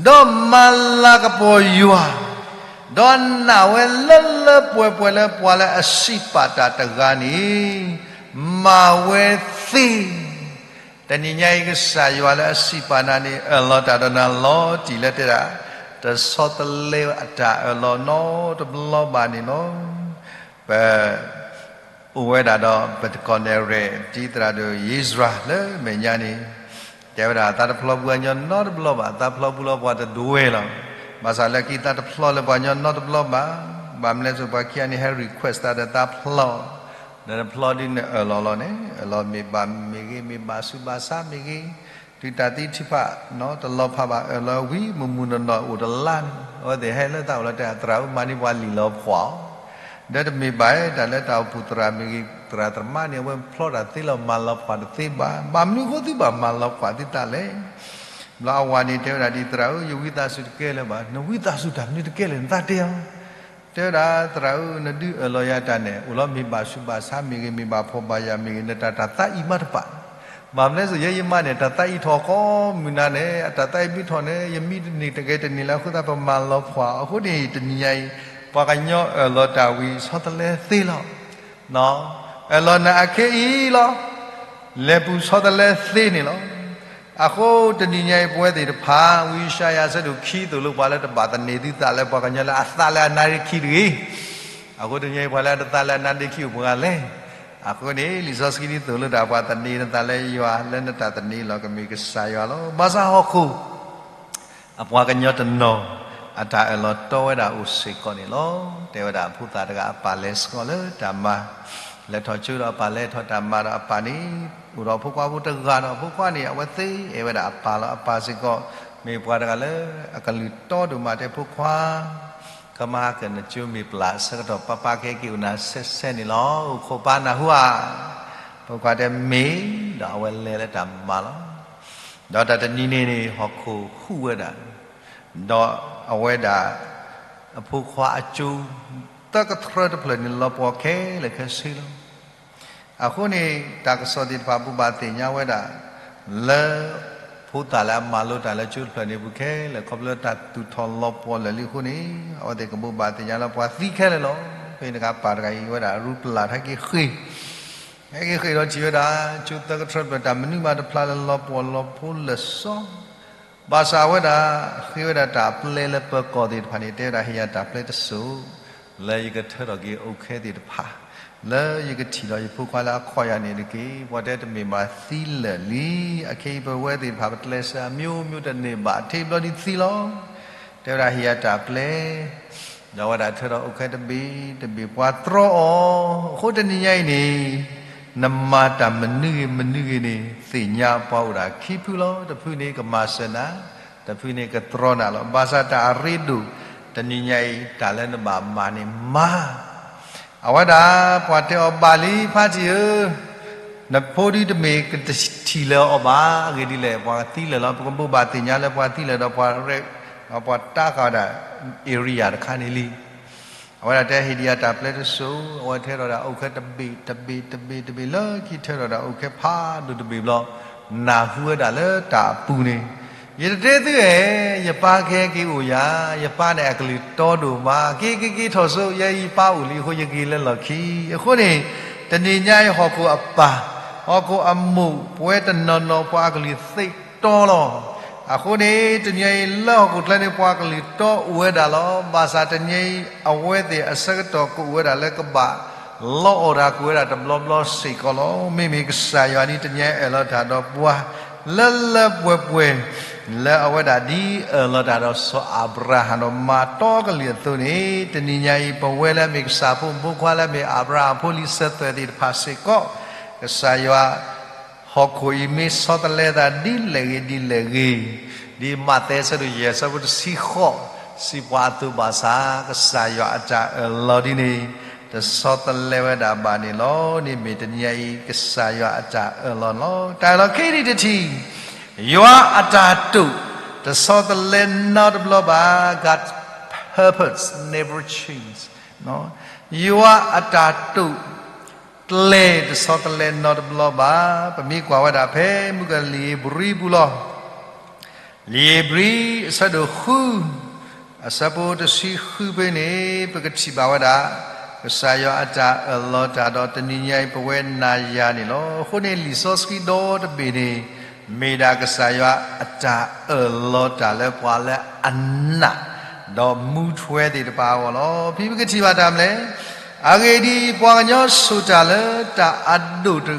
ဒီးမၤလၤကပီၤယွၤ, ဒီးနာ်ဝဲလၢလၢပှဲၤပှဲၤလၢပှၤလၢအစံးပာ်တၢ်တဂၤန့ၣ်, မၤဝဲသ့ တနံၤညါအံၤ ကစၢ်ယွၤလၢအစံးပာ်နၤန့ၣ် အၢၣ်လီၤတၢ်ဒီးနၤလီၤတံၢ်လၢတဲဒၣ်, တဆီတလဲအတၢ်အၢၣ်လီၤနီတဘျီဘၣ်န့ၣ်လီၤ. ပအိၣ်ဝဲဒၣ်ဒီး ပတကိးနဲၣ်ရဲၣ် ဒ်သရၣ်ဒိၣ်ယ့စရၤလၢမဲာ်ညါန့ၣ်, တဲဝဲဒၣ် သးတဖျီပှၤကညီနီတဘျီဘၣ်, သးဖျီပှၤလၢပှၤတဒွဲၣ်လီၤ. ဘၣ်ဆၣ်လၢခံသးတဖျီလၢပှၤကညီနီတဘျီဘၣ်, ဘၣ်မနုၤလဲၣ်ဆိပှၤခံဂၤန့ၣ် ဟဲ request သးဒီးသးဖျီ နတဖျီဒ်နအၢၣ်လီၤလီၤန့ၣ်, အၢၣ်လီၤမ့ၢ်ဘၣ်မ့ၢ်ဂ့ၤ, မ့ၢ်ဘၣ်ဆူးဘၣ်ဆါမ့ၢ်ဂ့ၤ, တုၤတၢ်သံထုးဖးတလီၤဖးဘၣ် အၢၣ်လီၤဝံၤမုၢ်မုၢ်နီၢ်နီၢ်အိၣ်တလါန့ၣ်, အဝဲသ့ၣ်ဟဲလၢသးအိၣ်လီၤတဲ သရၣ်ဧၢ မၤန့ၢ်ပှၤလံာ်လီၤဖှီၣ်, ဒီးတမ့ၢ်ဘၣ်တၢ်လၢတၢ်အိၣ်ဖှိၣ်သရၣ်မ့ၢ်ဂ့ၤ သရၣ်သမါန့ၣ် အဝဲဖျီတၢ်သ့လီၤ မၤလီၤဖှီၣ်တသ့ဘၣ်, ဘၣ်မနုၤအဃိသုဘၣ်မၤလီၤဖှီၣ်သုသးလဲၣ်. ဘျီအဝၤန့ၣ်တဲဝဲဒၣ်ဒ်သရၣ်ဧၢ ယဝံသးစူၤတကဲလၢၤဘၣ်, နဝံသးစူၤတၢ်မနုၤတကဲလၢၤ နသးတဲအီၤ တဲဝဲဒၣ် သရၣ်ဧၢ နဒုးအၢၣ်လီၤယၤတၢ်န့ၣ် အိၣ်လီၤမ့ၢ်ဘၣ်ဆူးဘၣ်ဆါမ့ၢ်ဂ့ၤ မ့ၢ်ဘၣ်ဖှီၣ်ဘၣ်ယာ်မ့ၢ်ဂ့ၤ နတၢ်တၢ်သးအံၤမးတပာ်, ဘၣ်မနုၤလဲၣ်ဆိ ယဲယမါန့ၣ် တၢ်သးအံၤထီၣ်ကိးမုၢ်နၤန့ၣ် အတၢ်သးအံၤမ့ၢ်ထီၣ်န့ၣ် ယမံတန့ၢ်တဂဲၤတန့ၢ်လၢအဃိသတး ပမၤလီၤဖှီၣ်. အဃိန့ၣ် တနံၤညါအံၤ ပှၤကညီအၢၣ်လီၤတၢ်ဝံၤဆီတလဲသ့လီၤ. အၢၣ်လီၤနၤအခဲအံၤလီၤ. လဲၤပူၤဆီတလဲသ့န့ၣ်လီၤ. အဃိတနံၤညါအံၤ ပဝဲသ့ၣ်တဖၣ် ဝံယၡါယၤအဆၢဒိၣ်ခံသိၣ်လိပှၤလၢတဘၣ်သန့ၤသုသးလၢပှၤကညီလၢအသးလၢအနါရံခံတဂ့ၤ. အဃိတနံၤညါအံၤ ပှၤလၢအတသးလၢအနါရံခံအိၣ်ပှဲၤဂၤလဲၣ်. အဃိန့ၣ် လံာ်စီဆှံဒ်သိးလိတၢ် ပှၤသန့ၤနသးလၢယွၤ လၢနတၢ်သန့ၤလီၤကမ့ၢ်ကစၢ်ယွၤလီၤ. ဘၣ်ဆၣ်ဟီၣ်ခိၣ် အပှၤကညီတနီၤ အတၢ်အၢၣ်လီၤတီဝဲဒၣ်အိၣ်စ့ၢ်ကီးန့ၣ်လီၤ. တဲဝဲဒၣ်အဖိသၣ်တဂၤအပၢ်လဲၤစ့ၢ်ကီးလၢတၢ်မၤ, လဲၤထီၣ်ကၠိဒီးအပၢ်လဲၤထီၣ်တၢ်မၤဒီးအပၢ်န့ၣ်, အိၣ်ဒီးဖိခွါဖိတဂၤဒီးဖိခွါန့ၣ် အဝဲသ့အဲၣ်ဝဲဒၣ်အပၢ်လီၤ. အပၢ်စ့ၢ်ကီး မ့ၢ်ပှၤတဂၤလၢအကလုၢ်တီဒိၣ်မး တဲဖိခွါ ကမၤဟးကၢၣ်နကၠိမ့ၢ်ပျၢ်အဆၢကတီၢ် ပၢ်ပၢ်ကဟဲက့ၤအိၣ်နၤဆဲးဆဲးန့ၣ်လီၤ. အိၣ်ခိးပၢ်နၢ်ဟူဧါ. ဖိခွါတဲမ့ၢ်, ဒီးအဝဲလဲၤလၢတၢ်မၤလီၤ. ဒီးတၢ်တနံၤန့ၣ်န့ၣ် ဟီၣ်ခိၣ်ဟူးဝဲဒၣ်, ဒီးအဝဲဒၣ် အဖိခွါအကၠိ သၢကထြၢတဖျၢၣ်န့ၣ် လီၤပှီၢ်ခဲလၢာ်ခဲဆ့လီၤ. အဃိန့ၣ် တၢ်ကစီၣ်သ့ၣ်တဖၣ်ဘိးဘၣ်သ့ၣ်ညါဝဲဒၣ် လၢ ဖိသၣ်လၢအမၤလိတၢ်လၢကၠိတဖျၢၣ်န့ၣ်ပူၤခဲလၢာ် ခီဖျိတၢ်သူၣ်ထီၣ်လီၤပှီၢ်လၢာ်လံအဃိန့ၣ် အဝဲသ့ၣ်ကဘိးဘၣ်သ့ၣ်ညါလၢပှၤသံခဲလၢာ်လီၤ. ဖဲန့ၣ်အခါပၢ်တဂၤအံၤဝဲဒၣ်ရူပျၢ်ထီၣ်က့ၤဃ့ၢ် ဟဲက့ၤဃ့ၢ်ဒီးထံၣ်ဝဲဒၣ် ကၠိသၢကထြၢတဖျၢၣ် တၢ်မနုၤမးတဖျါလၢလီၤပှီၢ်လီၤဖိလၢာ်စီ ဘၣ်ဆၣ်ဝဲဒၣ် ဃ့ဝဲဒၣ်တၢ်ပျဲလၢပၢၤကီၢ်သ့ၣ်တဖၣ်န့ၣ် တဲဝဲဒၣ်ဟ့ၣ်ယၤတၢ်ပျဲတစိၤ လၢယကထၢထီၣ်က့ၤအိၣ်ခဲသ့ၣ်တဖၣ် လၢယကထံၣ်ဒီးယဖိခွါလၢအခီၣ်ယၤန့ၣ်တက့ၢ်. ပှၤတဲတမ့ၢ်ဘၣ်သံလၢာ်လံ အခဲအံၤပဝဲသ့ၣ်တဖၣ်ပကျဲးစၢးအမျိုးမျိုးတန့ၢ်ဘၣ် ထံဘျီဒ်သံလီၤ. တဲဝဲဒၣ်ဟ့ၣ်ယၤတၢ်ပျဲ ဒီးဝဲဒၣ်ထၢထီၣ်အိၣ်ခဲတဘ့ၣ်တဘ့ၣ်ပှၤတြီအီၤ အဃိတနံၤညါအံၤန့ၣ် နမၤတၢ်မနုၤဂ့ၤမနုၤဂ့ၤန့ၣ် သ့ၣ်ညါပှၤအိၣ်ဒၣ်ခံဖုလီၤ. တဖုန့ၣ်ကမၤစၢၤနၤ, တဖုန့ၣ်ကတြီနၤလီၤ. ဘၣ်ဆၣ်တၢ်အရ့ဒိၣ် တနံၤညါအံၤ တၢ်လၢနဘၣ်မၤန့ၣ်မၤ အဝဲဒၣ်ပှၤတဲအီၤဘၣ်လံ ဖါတံၢ်ဧၢ, နဖိဒုတမ့ၢ်ကတထံၣ်လၢၤအီၤဘၣ်. အဂ့ၢ်ဒ်လဲၣ် ပှၤသံလၢာ်လီၤ. ပကဘိးဘၣ်သ့ၣ်ညါလၢပှၤသံလၢာ်ဒီးပှၤရဲၣ် ဒီးပှၤတၢ်ဃာ်ဝဲဒၣ် area တခါန့ၣ်လံ. အဝဲဒၣ်တဲဟ့ၣ်ဒံးယၤတၢ်ပျဲတစိၤ အဝဲထၢထီၣ်ဒၣ်အိၣ်ခဲတဘ့ၣ်တဘ့ၣ်တဘ့ၣ်တဘ့ၣ်လၢခံထၢထီၣ်ဒၣ်အိၣ်ခဲဖးဒိၣ်တဘ့ၣ်ဘျီ နၢ်ဟူဝဲဒၣ်လၢတၢ်အပူၤန့ၣ် ယတတဲသုအဲၣ် ယပၢ်ကဟဲက့ၤအိၣ်ယၤ, ယပၢ်န့ၣ်အကလုၢ်တီဒိၣ်မး, က့ၤက့ၤက့ၤထီၣ်ဆိ ယဲယပၢ်အိၣ်လံအဃိ ယက့ၤလၢလီၢ်ခံ. အဃိန့ၣ် တနံၤညါအံၤဟီၣ်ခိၣ်အပၢ်, ဟီၣ်ခိၣ်အမိၢ် ပဝဲတနီၤနီၤပှၤအကလုၢ်သ့တီလီၤ. အဃိန့ၣ် တနံၤညါအံၤလၢဟီၣ်ခိၣ်ချၢန့ၣ် ပှၤကလုၢ်တီအိၣ်ဝဲဒၣ်လီၤ. ဘၣ်ဆၣ်တနံၤညါအံၤ အဝဲသ့ၣ်အဆၢကတီၢ်ကအိၣ်ဝဲဒၣ်လၢကဘၣ် လီအီၣ်တၢ်ကွံာ်ဝဲဒၣ်တဘျီဘျီစ့ၢ်ကီးလီၤ. မ့မ့ၢ်ကစၢ်ယွၤန့ၣ် တနံၤညါအံၤအၢၣ်လီၤတၢ်ဒီးပှၤ လၢလၢပှဲၤပှဲၤ လၢအဝဲဒၣ်ဒ်အၢၣ်လီၤတၢ်ဒီးစီၤအၤဘြၤဟၣ်ဒီးမၤတီကလုာ်အသိးန့ၣ်, တနံၤညါအံၤ ပဝဲလၢအမ့ၢ်ကစၢ်ဖိမုၣ်ဖိခွါလၢအမ့ၢ်အၤဘြၤဟၣ်ဖိလံၤဆၢသွဲၣ်သ့ၣ်တဖၣ်စ့ၢ်ကီး, ကစၢ်ယွၤ ဟီၣ်ခိၣ်အံၤမ့ၢ်ဆီတလဲသးဒ်လဲၣ်ဂ့ၤဒ်လဲၣ်ဂ့ၤ, ဒ်မးသဲအဆၢဒိၣ်ယဲၢ်အဆၢဖိတဆံဃိး, စံးပှၤအသိးဘၣ်ဆၣ်, ကစၢ်ယွၤအတၢ်အၢၣ်လီၤဒ်န့ၣ်, တဆီတလဲဝဲဒၣ်ဘၣ်န့ၣ်လီၤ. န့ၣ်မ့ၢ်တနံၤညါအံၤ ကစၢ်ယွၤအတၢ်အၢၣ်လီၤလီၤ. တၢ်အၢၣ်လီၤခံထံၣ်တထံၣ်, ယွၤအတၢ်တိာ် တဆီတလဲနီတဘျီဘၣ်. God's purpose never change. ယွၤအတၢ်တိာ်ကျဲၤ တဆီတလဲနီတဘျီဘၣ်. ပမ့ၢ်ကွၢ်ဝဲဒၣ်ဖဲမုၢ်ကလံၤဧ့ၤဘြံၤပူၤလီၤ. လံာ်ဧ့ၤဘြံၤ အဆၢဒိၣ်ဃု အဆၢဖိတဆံဃုဖဲန့ၣ် ပကထံၣ်ဘၣ်ဝဲဒၣ် ကစၢ်ယွၤအတၢ်အၢၣ်လီၤတၢ်ဒီးတနံၤညါအံၤ ပဝဲနၤယၤန့ၣ်လီၤ. အဃိန့ၣ်လံာ်စီဆှံဒီတဘ့ၣ်န့ၣ် မ့ၢ်ဒၣ်ကစၢ်ယွၤအတၢ်အၢၣ်လီၤတၢ်လၢပှၤလၢအနာ် ဒီးမူထွဲသ့ၣ်တဖၣ်အဂီၢ်လီၤ. ဖဲပကထံၣ်ဘၣ်တၢ်မနုၤလဲၣ်. အဂ့ၢ်ဒ်အံၤ, ပှၤကညီဆိၣ်တၢ်လၢတၢ်အဒိၣ်တ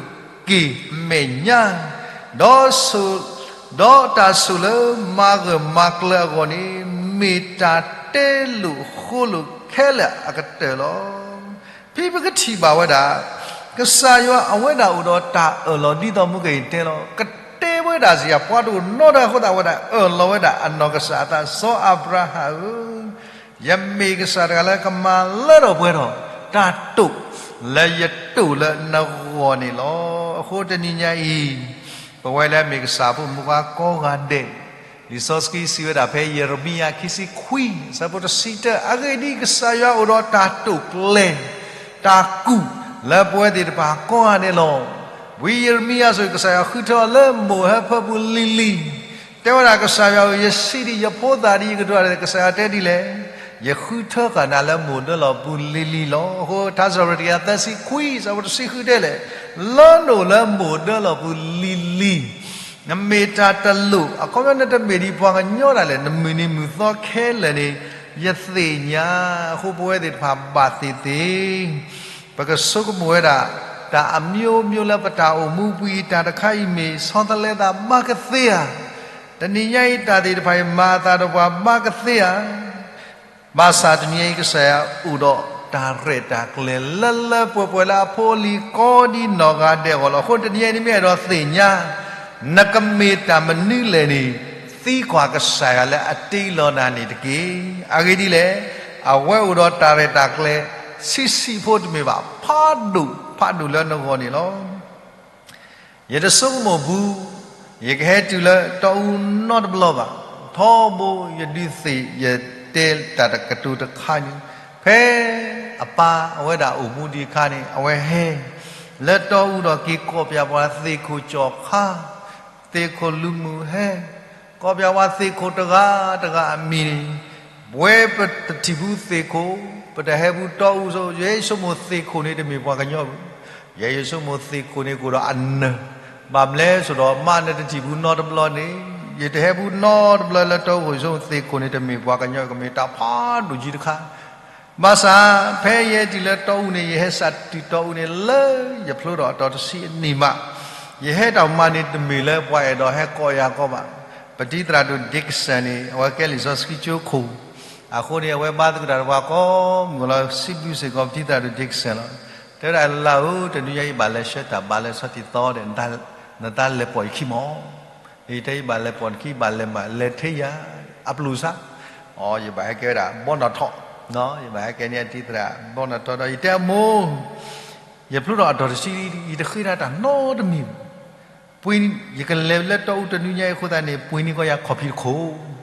က့ၢ်အမဲာ်ညါ, ဒီးဆိၣ်, ဒီးတၢ်ဆိၣ်လၢမၤဂၢၢ်မၤကျၢၤအဂီၢ်န့ၣ် မ့ၢ်တၢ်တဲလိာ်ဃိလိာ်ခဲလၢာ်အကတၢၢ်လီၤ. ဖဲပကထံၣ်ဘၣ်ဝဲဒၣ် ကစၢ်ယွၤအဝဲဒၣ်အိၣ်ဒီးတၢ်အၢၣ်လီၤဒ်သိးမုၢ်ကယံၤတဲလီၤ. ကတဲဝဲဒၣ်စ့ၢ်ကီး ပှၤတအိၣ်နီတဂၤအဃိသတး အဝဲဒၣ်အၢၣ်လီၤဝဲဒၣ်အနီၢ်ကစၢ်အသး, စီၤအၤဘြၤဟၣ်ဧၢ, ယမ့ၢ်ကစၢ်တဂၤလၢကမၤလၢထီၣ်ပှဲၤထီၣ် တၢ်တိာ်လၢယတိာ်လၢနဂီၢ်န့ၣ်လီၤ. အဃိတနံၤညါအံၤ ပဝဲလၢအမ့ၢ်ကစၢ်ဖိမုၣ်ဖိခွါကိးဂၤဒဲး, လံာ်စီဆှံစံးဝဲဒၣ်ဖဲယံးရမံယၤခံဆံခွံ အဆၢဖိတဆံတၢ, အဂ့ၢ်ဒ်အံၤ, ကစၢ်ယွၤအိၣ်ဒီးတၢ်တိာ်ကျဲၤ တၢ်ကူၣ်လၢပဝဲသ့ၣ်တဖၣ်ကိးဂၤဒဲးလီၤ. ဝံယံးရမံယၤဆိ ကစၢ်ယွၤဃုထၢအီၤလၢမိၢ်ဟၢဖၢပူၤလံၤလံၤ, တဲဝဲဒၣ် ကစၢ်ယွၤဧၢ, ယဆံးဒံးယဖိသၣ်ဒံး ယကတိၤတၢ်, ကစၢ်ယွၤတဲဒ်လဲၣ်, ယဃုထၢဃာ်နၤလၢမိၢ်ဒၢလီၢ်ပူၤလံၤလံၤလီၤ. အဃိထါစံးပတြၢၤတကယၤသၢဆံခွံ အဆၢဖိတဆံဃုတဲလဲၣ်, လၢနအိၣ်လၢမိၢ်ဒၢလီၢ်ပူၤလံၤလံၤ နမ့ၢ်တၢ်တလိၣ်, အခီပညီနတမ့ၢ်ဒံးပှၤကညီဒၣ်လဲာ်, နမုၢ်နံၤမုၢ်သီခဲလၢာ်န့ၣ် ယသ့ၣ်ညါ. အဃိပဝဲသ့ၣ်တဖၣ်ဘၣ်သ့ၣ်သ့ၣ် ပကဆိကမိၣ်ဝဲဒၣ် တၢ်အမျိုးမျိုးလၢပတၢ်အိၣ်မူပူၤအံၤ တၢ်တခါအံၤမ့ၢ်ဆီတလဲသးဘၣ်ကသ့ဧါ. တနံၤညါအံၤတၢ်သ့ၣ်တဖၣ်အံၤ မၤအသးဒီးပှၤဘၣ်ကသ့ဧါ. ဘၣ်ဆၣ်တနံၤညါအံၤ ကစၢ်ယွၤအိၣ်ဒီးတၢ်ရဲၣ်တၢ်ကျဲၤလၢလၢပှဲၤပှဲၤလၢအဖိအလံၤကိးဒ်နီၢ်ဂၤဒဲးအဂီၢ်လီၤ. အဃိတနံၤညါအံၤ နမ့ၢ်အဲၣ်ဒိးသ့ၣ်ညါ နကမ့ၢ်တၢ်မနုၤလဲၣ်န့ၣ် သံကွၢ်ကစၢ်ယွၤလၢအတ့လီၤနၤန့ၣ်တက့ၢ်. အဂ့ၢ်ဒ်လဲၣ်, အဝဲအိၣ်ဒီးတၢ်ရဲၣ်တၢ်ကျဲၤ ဆံးဆံးဖိတမ့ၢ်ဘၣ်, ဖးဒိၣ်ဖးဒိၣ်လၢနဂီၢ်န့ၣ်လီၤ. ယတဆိကမိၣ်ဘူး, ယကဟဲတုၤလၢတီအူနီတဘျီဘၣ်. ထီဘိယဒုးသ့ၣ်ယတဲတၢ်တကတိၤတခါန့ၣ်, ဖဲအပၢ်အဝဲဒၣ်အိၣ်မူဒံးအခါန့ၣ် အဝဲဟဲလၢတီအူဒီးက့ၤကိးပၠးပှၤသ့ၣ်ခိၣ်ကၠီၤခါ, သ့ၣ်ခိၣ်လူၤမုၢ်ဟဲ, ကိးပၠးပှၤသ့ၣ်ခိၣ်တဂၤတဂၤအမံၤန့ၣ်, ပဝဲပတထံၣ်ဘူးသ့ၣ်ခိၣ်, ပတဟဲဘူးတီအူ, ယဲယဆိကမိၣ်သ့ၣ်ခိၣ်န့ၣ်တမ့ၢ်ပှၤကညီဘၣ်. ယဲယဆိကမိၣ်သ့ၣ်ခိၣ်န့ၣ်ကအိၣ်ဒီးအနၢၤ, ဘၣ်မနုၤလဲၣ်ဆိုတော့ မ့ၢ်နတထံၣ်ဘူးနီတဘျီန့ၣ်, ယတဟဲဘူးနီတဘျီလၢတီအူ, ယဆိကမိၣ်သ့ၣ်ခိၣ်န့ၣ်တမ့ၢ်ပှၤကညီ, ကမ့ၢ်တၢ်ဖးဒိၣ်ကံတခါ. ဘၣ်ဆၣ် ဖဲယဟဲတုၤလၢတီအူန့ၣ်, ယဟဲစးတုၤတီအူန့ၣ် လၢယဖျိထီၣ်အတီၤတဆံအနံၣ်မး, ယဟဲတၢ်မၤန့ၣ်တမ့ၢ်လၢပှၤအဲၣ်ဒိးဟဲကိးယၤကီးဘၣ်. ပတံၤသရၣ်ဒိၣ် Dixon န့ၣ် အဝဲကဲလံာ်စီဆှံကၠိခိၣ်, အဃိန့ၣ် အဝဲဘါသကိးတၢ်ဒီးပှၤကိးမုၢ်နံၤလီၤ. စံးဘျုးစ့ၢ်ကီးပတံၤသရၣ်ဒိၣ် Dixon လီၤ. တဲဝဲဒၣ် လၢဧၢ, တနွံညါအံၤဘၣ်လဲၤဆှၢတၢ်ဘါလၢဆီတံၢ်သီဒီး နတၢ်လဲၤပိာ်ယခံမီၢ်. ယတဲယဘၣ်လဲၤပိာ်နခံ, ဘၣ်လဲၤမး, လဲၤထဲယၤ, အပျုၢ်ဆါ. အိ, ယဘၣ်ဟဲကဲဝဲဒၣ် ဘီနီၣ်ထီၣ်, ယဘၣ်ဟဲကဲန့ၢ်အတံၤသရၣ် ဘီနီၣ်ထီၣ်ဒီး ယတဲအမိၢ်, ယဖျိထီၣ်အတီၤတဆံ, ယတဃ့တၢ်နီတမံၤဘၣ်. ပှ့ၤ, ယကလဲၤလၢတီအူတနွံညါအံၤအဃိသတးန့ၣ် ပှ့ၤန့ၢ်ကီးယၤခီၣ်ဖံးတခိၣ်.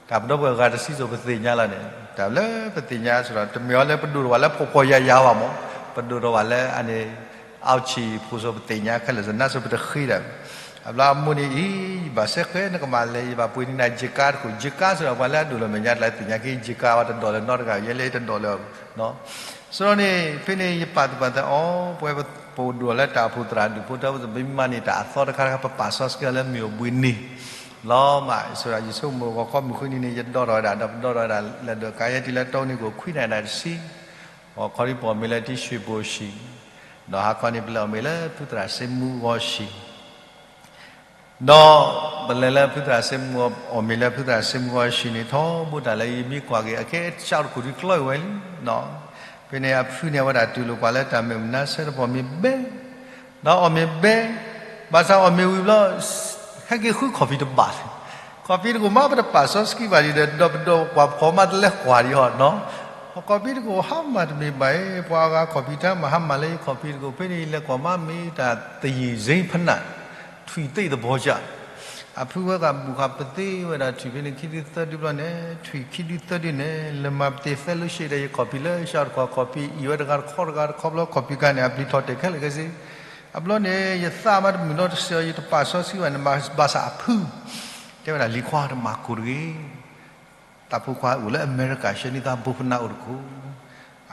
တၢ်ပဒီပုၢ်ဝဲၢ်အဂၤတဆံစိၤပသ့ၣ်ညါလီၤန့ၣ်, တၢ်လၢပသ့ၣ်ညါစ့ၢ်ကီး တမ့ၢ်အီၤလၢပဒိၣ်ထီၣ်ဘၣ်လၢဖှီၣ်ဖှီၣ်ယာ်ယာ်ဘၣ်မီၢ်, ပဒိၣ်ထီၣ်ဘၣ်လၢအန့ၣ် အီၣ်ဆံၣ်ဖိစိၤပသ့ၣ်ညါခဲလၢာ်စ့ၢ်ကီး နာ်စ့ၢ်ပတဃ့တၢ်. အဘျီအမိၢ်န့ၣ်အံၤ, ယဘၣ်စဲဃဲနကမၤလဲၤ, ယဘၣ်ပှ့ၤန့ၢ်နၤယကါတခိၣ်, ယကါစ့ၢ်ကီး ပှၤလၢအဒိၣ်လၢမဲာ်ညါတလၢသ့ၣ်ညါက့ၤ ယကါဝဲတဒိးလၢၤနီတဂၤ, ယဲလၢတဒိးလၢၤ. စ့ၢ်ကီးန့ၣ် ဖဲန့ၣ်ယပာ်သူၣ်ပာ်သးအီၤ, ပဝဲပဒိၣ်လၢတၢ်အိၣ်ဖှိၣ်သရၣ်ဒိၣ်ဖိတၢ်အိၣ်ဖှိၣ် ပမ့ၢ်မၤန့ၢ်တၢ်အသီတခါတခါ ပပာ်စီဆှံအီၤလၢမ့ၢ်အိၣ်ဘှံးနံၤလီၤမး. စ့ၢ်ကီး ယဆိကမိၣ်ဂီၤခီမုၢ်ဃုနံၤန့ၣ် ယဒိးထီၣ်ဝဲဒၣ် ဒီးပဒိးထီၣ်ဝဲဒၣ် လဲၤဒိးကါယဲတုၤလၢတီအူန့ၣ်ကအိၣ်ခွံနၣ်ရံၣ်တဆံ, ဂီၤခီဒ်ပအီၣ်မ့ၤလၢထံရွှေဘိုအဟံၣ်, ဒီးဟါခီန့ၣ် ပလဲၤအီၣ်မ့ၤလၢဖုသရၣ်စ့မူအဟံၣ်, ဒီး ပလဲၤလၢဖုသရၣ်စ့မူ အီၣ်မ့ၤလၢဖုသရၣ်စ့မူအဆံးန့ၣ် ထီဘိတၢ်လၢယမ့ၢ်ကွၢ်က့ၤ အခဲအံၤတၢ်အိၣ်တခိၣ်ဒုးကျီအံၤဝဲလံ. ဖဲန့ၣ်အဖုန့ၣ် အဝဲဒၣ်တူၢ်လိာ်ပှၤလၢတၢ်မဲာ်မနၤဆဲတပီၢ်မ့ၢ်ဘဲ ဒီးအီၣ်မ့ၤဘဲ, ဘၣ်ဆၣ်အီၣ်မ့ၤဝံၤဘျီ ဟဲက့ၤဃုခီၣ်ဖံးတဘၣ်လၢၤ. ခီၣ်ဖံးတကိးမး ပတပာ်စီဆှံဘၣ်ဒံးဒီး ဒီးပဒီးကွၢ်ဖီမးတလဲၤကွၢ်ဒံးအီၤနီၤ. ခီၣ်ဖံးတကိးဟါမၢ်တမ့ၢ်ဘၣ်အံၤ ပှၤအဂၤခီၣ်ဖံးတၢ်မၤဟါမၢ်လၢယခီၣ်ဖံးတကိး ဖဲန့ၣ်ယလဲၤကွၢ်မးမ့ၢ်တၢ်သယံၤဇိဖနၢ် ထွံၣ်သ့ၣ်သဘီကၢ် အဖုဝဲဃာ်ဘူၣ်ဃာ်ပသ့ဝဲဒၣ်ထွံၣ်ဖဲန့ၣ် ခံဒုသၢဒုဘျီန့ၣ် ထွံၣ်ခံဒုသၢဒုန့ၣ် လဲၤမၤပသ့သၢလိၢ်ရှ့ဒီး ယခီၣ်ဖံးလၢဆှးတခီၣ် ခီၣ်ဖံးအံၤဝဲတဂၤတခီတဂၤတခီဘျီ ခီၣ်ဖံးခါန့ၣ် အပျံၤထီၣ်တဲာ်ခဲလၢာ်ခဲဆ့. အဘျီန့ၣ် ယသးမးတမုာ်နီတစဲး ယတပာ်စီဆှံဘၣ်န့ၣ် ဘၣ်ဆၣ်အဖု တဲဝဲဒၣ်လံၤခွါတမၤကိၢ်တဂ့ၤ တၢ်ဖိခွါအိၣ်လၢအမဲရကၤ ဆှၢန့ၢ်သးဘိဖနးအိၣ်တခိၣ်,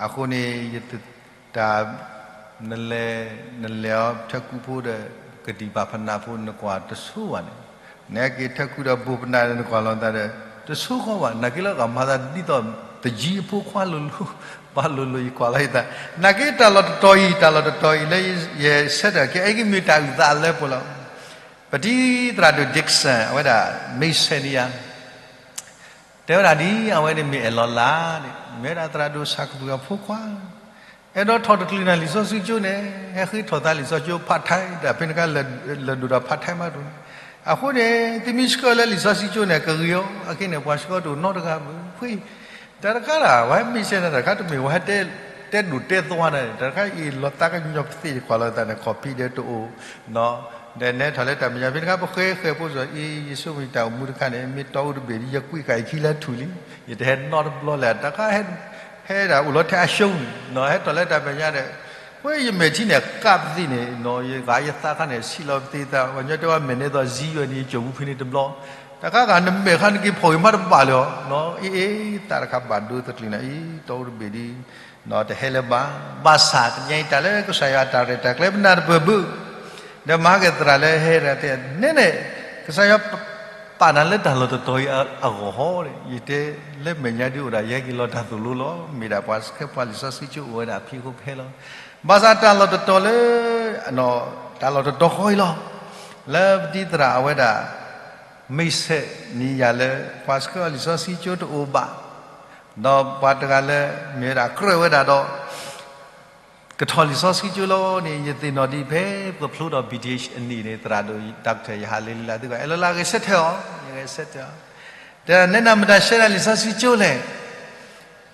အဃိန့ၣ် ယတၢ် နလဲၤ နလဲၤအီၤထၢကူဖိဒီး ကဒံၣ်ပာ်ဖနးဖိ နကွၢ်တဆိဘၣ်န့ၣ်, နဟဲက့ၤထၢကူဒီးဘိဖနးဒီး နကွၢ်လီၤသးဒီး တဆိဃီဘၣ်. နာ်က့လၢအဂၤမၤသးဒ်သိး တယံၤအဖိခွါလိၤလိၤ ဘၣ်လိၤလိၤ ယကွၢ်လီၤယသး, နာ်က့တၢ်လီၢ်တတီၤအံၤ တၢ်လီၢ်တတီၤအံၤလၢယဆၢထၢၣ်က့ၤ အဲကမ့ၢ်တၢ်အုၣ်သးအလၢပှဲၤလီၤ. ပတံၤသရၣ်ဒိၣ် Dickson အဝဲဒၣ် မ့ၢ်ဆဲးန့ၣ်ယၤ တဲဝဲဒၣ်ဒ် အဝဲန့ၣ်မ့ၢ်အဲၣ်လီၤလၢ်န့ၣ် မ့ၢ်ဝဲဒၣ်သရၣ်ဒိၣ်ဆၣ်ကပူၤအဖိခွါ, အဲၣ်ဒိးထီၣ်တချုးနၤလံာ်စီဆှံကၠိန့ၣ် ဟဲဃ့ထီၣ်သးလံာ်စီဆှံကၠိ part time ဒၣ်ဖဲန့ၣ်ခါ လၢာ်ဒိၣ်ဒီး part time မးဒိၣ်န့ၣ်, အဃိန့ၣ် သုမ့ၢ်ဆှၢလၢလံာ်စီဆှံကၠိန့ၣ် ကဂ့ၤအီၤ, အခဲန့ၣ် ပှၤဆှၢတအိၣ်နီတဂၤဘၣ်, ဖဲ တၢ်တခါဒၣ် ဝဲမ့ၢ်ဆဲးန့ၣ် တၢ်တခါတမ့ၢ်ဝဲတဲ တဲဒိၣ်တဲသွါန့ၣ် တၢ်တခါအံၤ လီၤသးကညီၤပသ့ၣ် ယကွၢ်လီၤသးန့ၣ် ခီၣ်ဖံးဒီးတအိၣ် ဒီးနဲထီၣ်လၢတၢ်မဲာ်ညါ ဖဲတခါပဃဲဃဲၤဖိစီၤအံၤ ယဆိကမိၣ်တၢ်အိၣ်မူတခါန့ၣ် မ့ၢ်တီအူတဘ့ၣ်ဒ်ယကွံာ်ဃာ်အံၤခံလၢထူၣ်လံ, ယတဟဲနီတဘျီလဲၣ်, တၢ်တခါ ဟဲဒၣ်အိၣ်လီၤထဲအရှုံးန့ၣ် ဟဲထီၣ်လၢတၢ်မဲာ်ညါဒီး ဝဲယမဲာ်ထံန့ၣ် ကးပသ့ၣ်န့ၣ် ယဂၤယသးခါန့ၣ် ဆံးလီၤပသ့ၣ်သး ပှၤညီတဲဝဲမဲာ်န့ၣ်သိး ဇံယွဲၢ်န့ၣ် ယစိာ်မူဖဲန့ၣ်တဘျီ, တၢ်ခါဂၤနမဲာ်ခါနက့ၤဖီၣ်ဂ့ၤမးတဘၣ်လၢၤအီၤ, အ့ၣ်အ့ၣ် တၢ်တခါဘၣ်ဒိတချုးန့ၣ်အံၤ တီအူတဘ့ၣ်ဒ် တဟဲလၢၤဘၣ်, ဘၣ်ဆၣ်တနံၤအံၤ တၢ်လၢကစၢ်ယွၤအတၢ်ရဲၣ်တၢ်ကျဲၤပနၢ်တပၢၢ်ဘၣ်, ဒီးမၤဟါက့ၤသရၣ်လၢဟဲတၢ်တဲန့ၣ်န့ၣ်, ကစၢ်ယွၤပာ်နၤလၢတၢ်လီၢ်တတီၤအံၤအဂီၢ်ဟီ, ယတဲလၢမဲာ်ညါဒ်အိၣ်ဒၣ် ယဟဲက့ၤလီၤတၢ်သိၣ်လိလီၤ, မ့ၢ်ဒၣ်ပှၤဆှၢပှၤလံာ်စီဆှံကၠိအိၣ်ဝဲဒၣ်အဖံးအဃိပဟဲလီၤ, ဘၣ်ဆၣ်တၢ်လီၢ်တတီၤလၢ တၢ်လီၢ်တတီၤဃီအံၤလီၤ, လၢပတံၤသရၣ်အဝဲဒၣ် မ့ၢ်ဆဲးန့ၣ်ယၤလၢ ပှၤဆှၢအီၤလံာ်စီဆှံကၠိတအိၣ်ဘၣ်, ဒီးပှၤတဂၤလၢ မ့ၢ်ဝဲဒၣ်ကြၢးဝဲဒၣ်ဒီး ကထီၣ်လံာ်စီဆှံကၠိလီၤန့ၣ် ယသ့ၣ်နီၣ်ဒံးဖဲပဖျိဒီး ဘံၣ်ထံၣ်အ့ၣ် အနံၣ်န့ၣ် သရၣ်ဒိၣ် doctor ယဟးလ့လံလၢသုဂၤ အဲၣ်လီၤလၢအဂဲၤဆၢထၢၣ်အီၤ, ယဂဲၤဆၢထၢၣ်အီၤ, တဲနဲနၤမတၤဆှၢနၤလံာ်စီဆှံကၠိလဲၣ်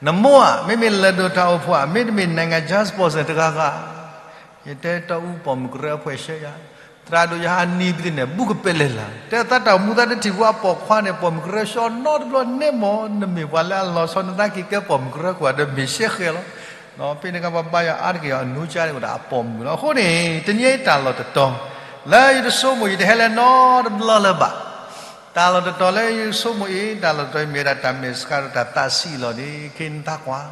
နမိၢ်ဧါ, မ့မ့ၢ်လၢၢ်ဒိၣ်တၢ်အိၣ်ဖှိၣ်ဧါ, မ့တမ့ၢ် နိုင်ငံခြား sponsor တဂၤဂၤ, ယတဲတီအူပိာ်မုၣ်ကရၢအဖှဲးဆှၢယၤ, သရၣ်ဒိၣ်ယဟးနံၤပသ့ၣ်န့ၣ် ဘူးကပဲာ်လဲၣ်လၢ်, တဲသးတၢ်အိၣ်မူသးတထံၣ်ဖိအပိာ်ခွါန့ၣ် ပိာ်မုၣ်ကရၢဆှၢနီတဘျီန့ၣ်မ့ၢ် နမ့ၢ်ပှၤလၢအလီၤဆီနသးက့ၤကဲပိာ်မုၣ်ကရၢကွၢ်ဒီးမ့ၢ်ရှဲဃဲၤလီၤ, ဖဲန့ၣ်အခါပှၤဘါယွၤအါတက့ၢ်အီၤ အနိကါန့ၣ်အိၣ်ဒီးအပိာ်မုၣ်လီၤ. အဃိန့ၣ် တနံၤအံၤတၢ်လီၢ်တတီၤ လၢယတဆိကမိၣ်ယတဟဲလၢနီတဘျီလၢၤဘၣ် တၢ်လီၢ်တတီၤလၢယဆိကမိၣ်အံၤ တၢ်လီၢ်တတီၤမ့ၢ်ဝဲဒၣ်တၢ်မဲာ်ဆှးဒီးတၢ်သးဆံးလီၤန့ၣ် ခဲနသးကွၢ်,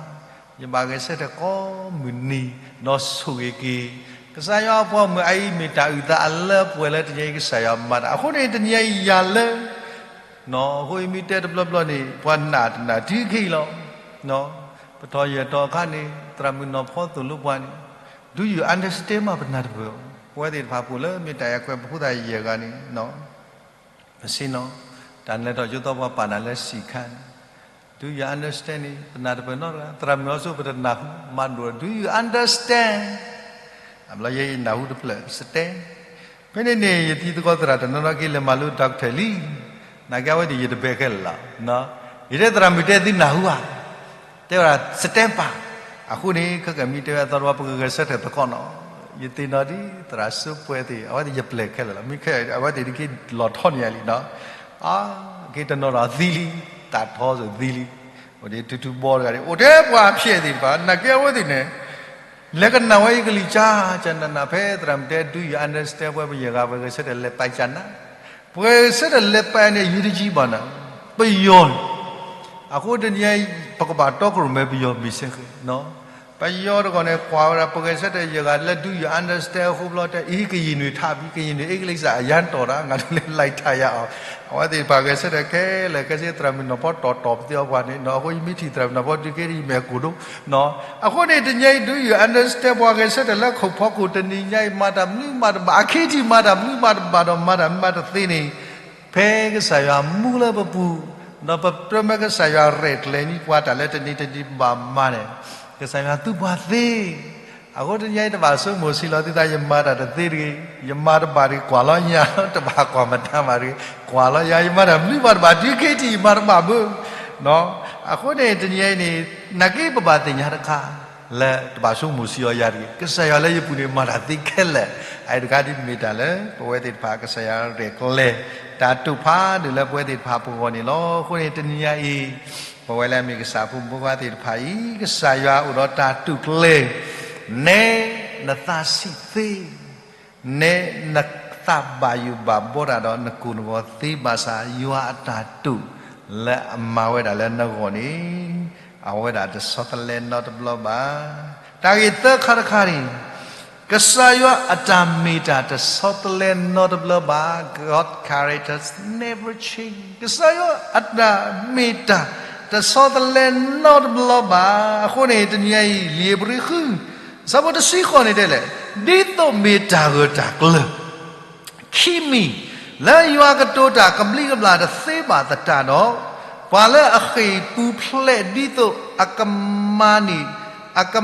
ယဘၣ်ဂဲၤဆၢထၢၣ်ကိးမုၢ်နံၤ ဒီးဆိၣ်ဂ့ၤက့ၤ ကစၢ်ယွၤအပှၤမုၣ်အအံၤ မ့ၢ်တၢ်အုၣ်သးအလၢပှဲၤလၢတနံၤအံၤကစၢ်ယွၤမၤတၢ်. အဃိန့ၣ် တနံၤအံၤယၤလၢ အဃိယမ့ၢ်တဲတဘျီဘျီန့ၣ် ပှၤနာ်တနာ်တုၤခဲအံၤလီၤ. ပထီၣ်ယဲၢ်တီၤအခါန့ၣ် သရၣ်မုၣ်နီၢ်ဖီသိၣ်လိပှၤန့ၣ် Do you understand မး ပနၢ်တပၢၢ်, ပဝဲသ့ၣ်တဖၣ်ပအိၣ်လၢမ့ၢ်တၢ်အဲၣ်ခွဲး ပဖိသၣ်ယဲၢ်ဂၤန့ၣ် ပဆ့ၣ်နီၤ တၢ်နလဲၤထီၣ်ကၠိသီပှၤပာ်နၤလၢစံးခါန့ၣ် Do you understand န့ၣ် ပနၢ်တပၢၢ်နီတဂၤ, သရၣ်မုၣ်အီၤစိ ပတနၢ်ဟူ မၤဒိၣ် Do you understand အဘျီယဲယနၢ်ဟူတဖျၢၣ် စတဲ ဖဲန့ၣ်န့ၣ် ယသံသကိးသရၣ်တနီၤနီၤက့ၤလဲၤမၤလိ doctor လံ. နာ်က့အဝဲသ့ၣ်ယတဘဲခဲလၢာ်လီၤ. ယတဲသရၣ်မုၣ်တဲသုနၢ်ဟူဧါ, တဲဝဲဒၣ် စတဲပၢ်. အဃိန့ၣ် ခဲကမံတဲဝဲအသီတဝီ ပကဂဲၤဆၢထၢၣ်သကိးနီၤ. ယသ့ၣ်နီၣ်ဒံးသရၣ်စိပှဲၤသ့ၣ် အဝဲသ့ၣ်ယပျဲၢ်ခဲလၢာ်လီၤ. မ့ၢ်ခဲအဝဲသ့ၣ်ဒ်က့ၤလီၤထီၣ်န့ၢ်ယၤလံနီၤ. အက့ၤတနီၤဒီးသံလံ, တၢ်ထီစိၤသံလံ. အိၣ်ဒံးထူထူဘီတဂၤဒံး အိၣ်ထဲပှၤဖျဲးသ့ၣ်တဖၣ် နာ်က့အဝဲသ့ၣ်န့ၣ် လဲၤကနၣ်ဝဲယကလံၤကၠါကနၣ်နၣ် ဖဲသရၣ်မုၣ်တဲ Do you understand ပဝဲပယဲၢ်ဂၤ ပဂဲၤဆၢထၢၣ်လဲၤပာ်ကနၣ်, ပဂဲၤဆၢထၢၣ်လဲၤပာ်န့ၣ် ယံၤတကံဘၣ်နၤ, ပယီၤန့ၣ်. အဃိတနံၤအံၤ ပကဘၣ်တီခိၣ်ရိၣ်မဲပယီၤမ့ၢ်စ့ၢ်ကီး ပယီၤတဂီၢ်န့ၣ် ကွၢ်ဝဲဒၣ် ပဂဲၤဆၢထၢၣ်ယဲၢ်ဂၤလၢ Do you understand အဃိဘျီတဲ အံၤ ကရင်တွေထပ်ပြီ, ကရင်တွေ အင်္ဂလိပ်စာ အရမ်းတော်တာ, ငါတို့လည်း လိုက်ထားရအောင်. အဝဲသ့ၣ်တဖၣ်ဂဲၤဆၢထၢၣ်ခဲလၢာ်ခဲဆ့ သရၣ်မုၣ်နီၢ်ဖီတီၢ်တီၢ်ပသ့အီၤပှၤန့ၣ်နီၤ. အဃိယမ့ၢ်ထံၣ်သရၣ်မုၣ်နီၢ်ဖီဒုးက့ၤယမဲာ်ကိၣ်ဒိနီၤ. အဃိန့ၣ် တနံၤအံၤ Do you understand ပှၤဂဲၤဆၢထၢၣ်လၢခိၣ်ဖီခိၣ် တနံၤညါအံၤ မၤတၢ်မနုၤမၤတဘၣ်, အခ့ထံၣ်မၤတၢ်မနုၤမၤတဘၣ်ဒီး မၤတၢ်မၤတသ့န့ၣ် ဖဲကစၢ်ယွၤမူလၢပပူၤ, ဒီးပတမ့ၢ်ကစၢ်ယွၤရဲၣ်ကျဲၤန့ၢ်ပှၤတၢ်လၢတနံၤတနံၤဘၣ်မးန့ၣ်, ကစၢ်ယွၤသူပှၤသ့. အဃိတနံၤအံၤတဘၣ်ဆိကမိၣ်ဆံးလီၤသုသး ယမၤတၢ်တသ့တဂ့ၤ, ယမၤတဘၣ်တဂ့ၤ ကွၢ်လီၤယၤ, တဘၣ်ကွၢ်မတၤမးတဂ့ၤ ကွၢ်လီၤယၤ, ယမၤတၢ်မနုၤဘၣ်တဘၣ် တုၤခဲအံၤယမၤတဘၣ်ဘၣ်. အဃိန့ၣ် တနံၤအံၤန့ၣ် နာ်က့ပဘၣ်သ့ၣ်ညါတခါ လၢတဘၣ်ဆိကမိၣ်ဆံးအီၤယၤတဂ့ၤ, ကစၢ်ယွၤလၢယပူၤန့ၣ် မၤတၢ်သ့ခဲလၢာ်. အအံၤတခါဒ်မ့ၢ်တၢ်လၢ ပဝဲသ့ၣ်တဖၣ် ကစၢ်ယွၤရဲၣ်ကျဲၤ တၢ်တိာ်ဖးဒိၣ်လၢပဝဲသ့ၣ်တဖၣ်ပဂီၢ်န့ၣ်လီၤ. အဃိန့ၣ် တနံၤညါအံၤ ပဝဲလၢအမ့ၢ်ကစၢ်ဖိမုၣ်ဖိခွါသ့ၣ်တဖၣ်အံၤ ကစၢ်ယွၤအိၣ်ဒီးတၢ်တိာ်ကျဲၤ နဲ နသးဆံးသ့ နဲနသးဘၣ်ယိၣ်ဘၣ်ဘှီတၢ်ဒီးနကိၢ်နဂီၤသ့ဘၣ်ဆၣ် ယွၤအတၢ်တိာ်လၢအမၤဝဲဒၣ်လၢနဂီၢ်န့ၣ် အဝဲဒၣ်တဆီတလဲနီတဘျီဘၣ်. တၢ်ဂ့ၢ်သၢခါတခါန့ၣ် ကစၢ်ယွၤအတၢ်မ့ၢ်တၢ်တဆီတလဲနီတဘျီဘၣ်. God character never change. ကစၢ်ယွၤအတၢ်မ့ၢ်တၢ်တဆီတလဲနီတဘျီဘၣ်. အဃိန့ၣ် တနံၤညါအံၤ လံာ်ဧ့ၤဘြံၤဃု ဆၢဖိတဆံဃိးန့ၣ်တဲလဲၣ်, ဒ်သိးမ့ၢ်တၢ်ဂၢၢ်တၢ်ကျၢၤ ခံမံၤ လၢယွၤကတိၤတၢ်ကဘျံးကဘျၣ်တသ့ဘၣ်သတးဒီး, ပှၤလၢအဃ့ၢ်ပူၤဖျဲးဒ်သိးအကမၤန့ၢ်, အက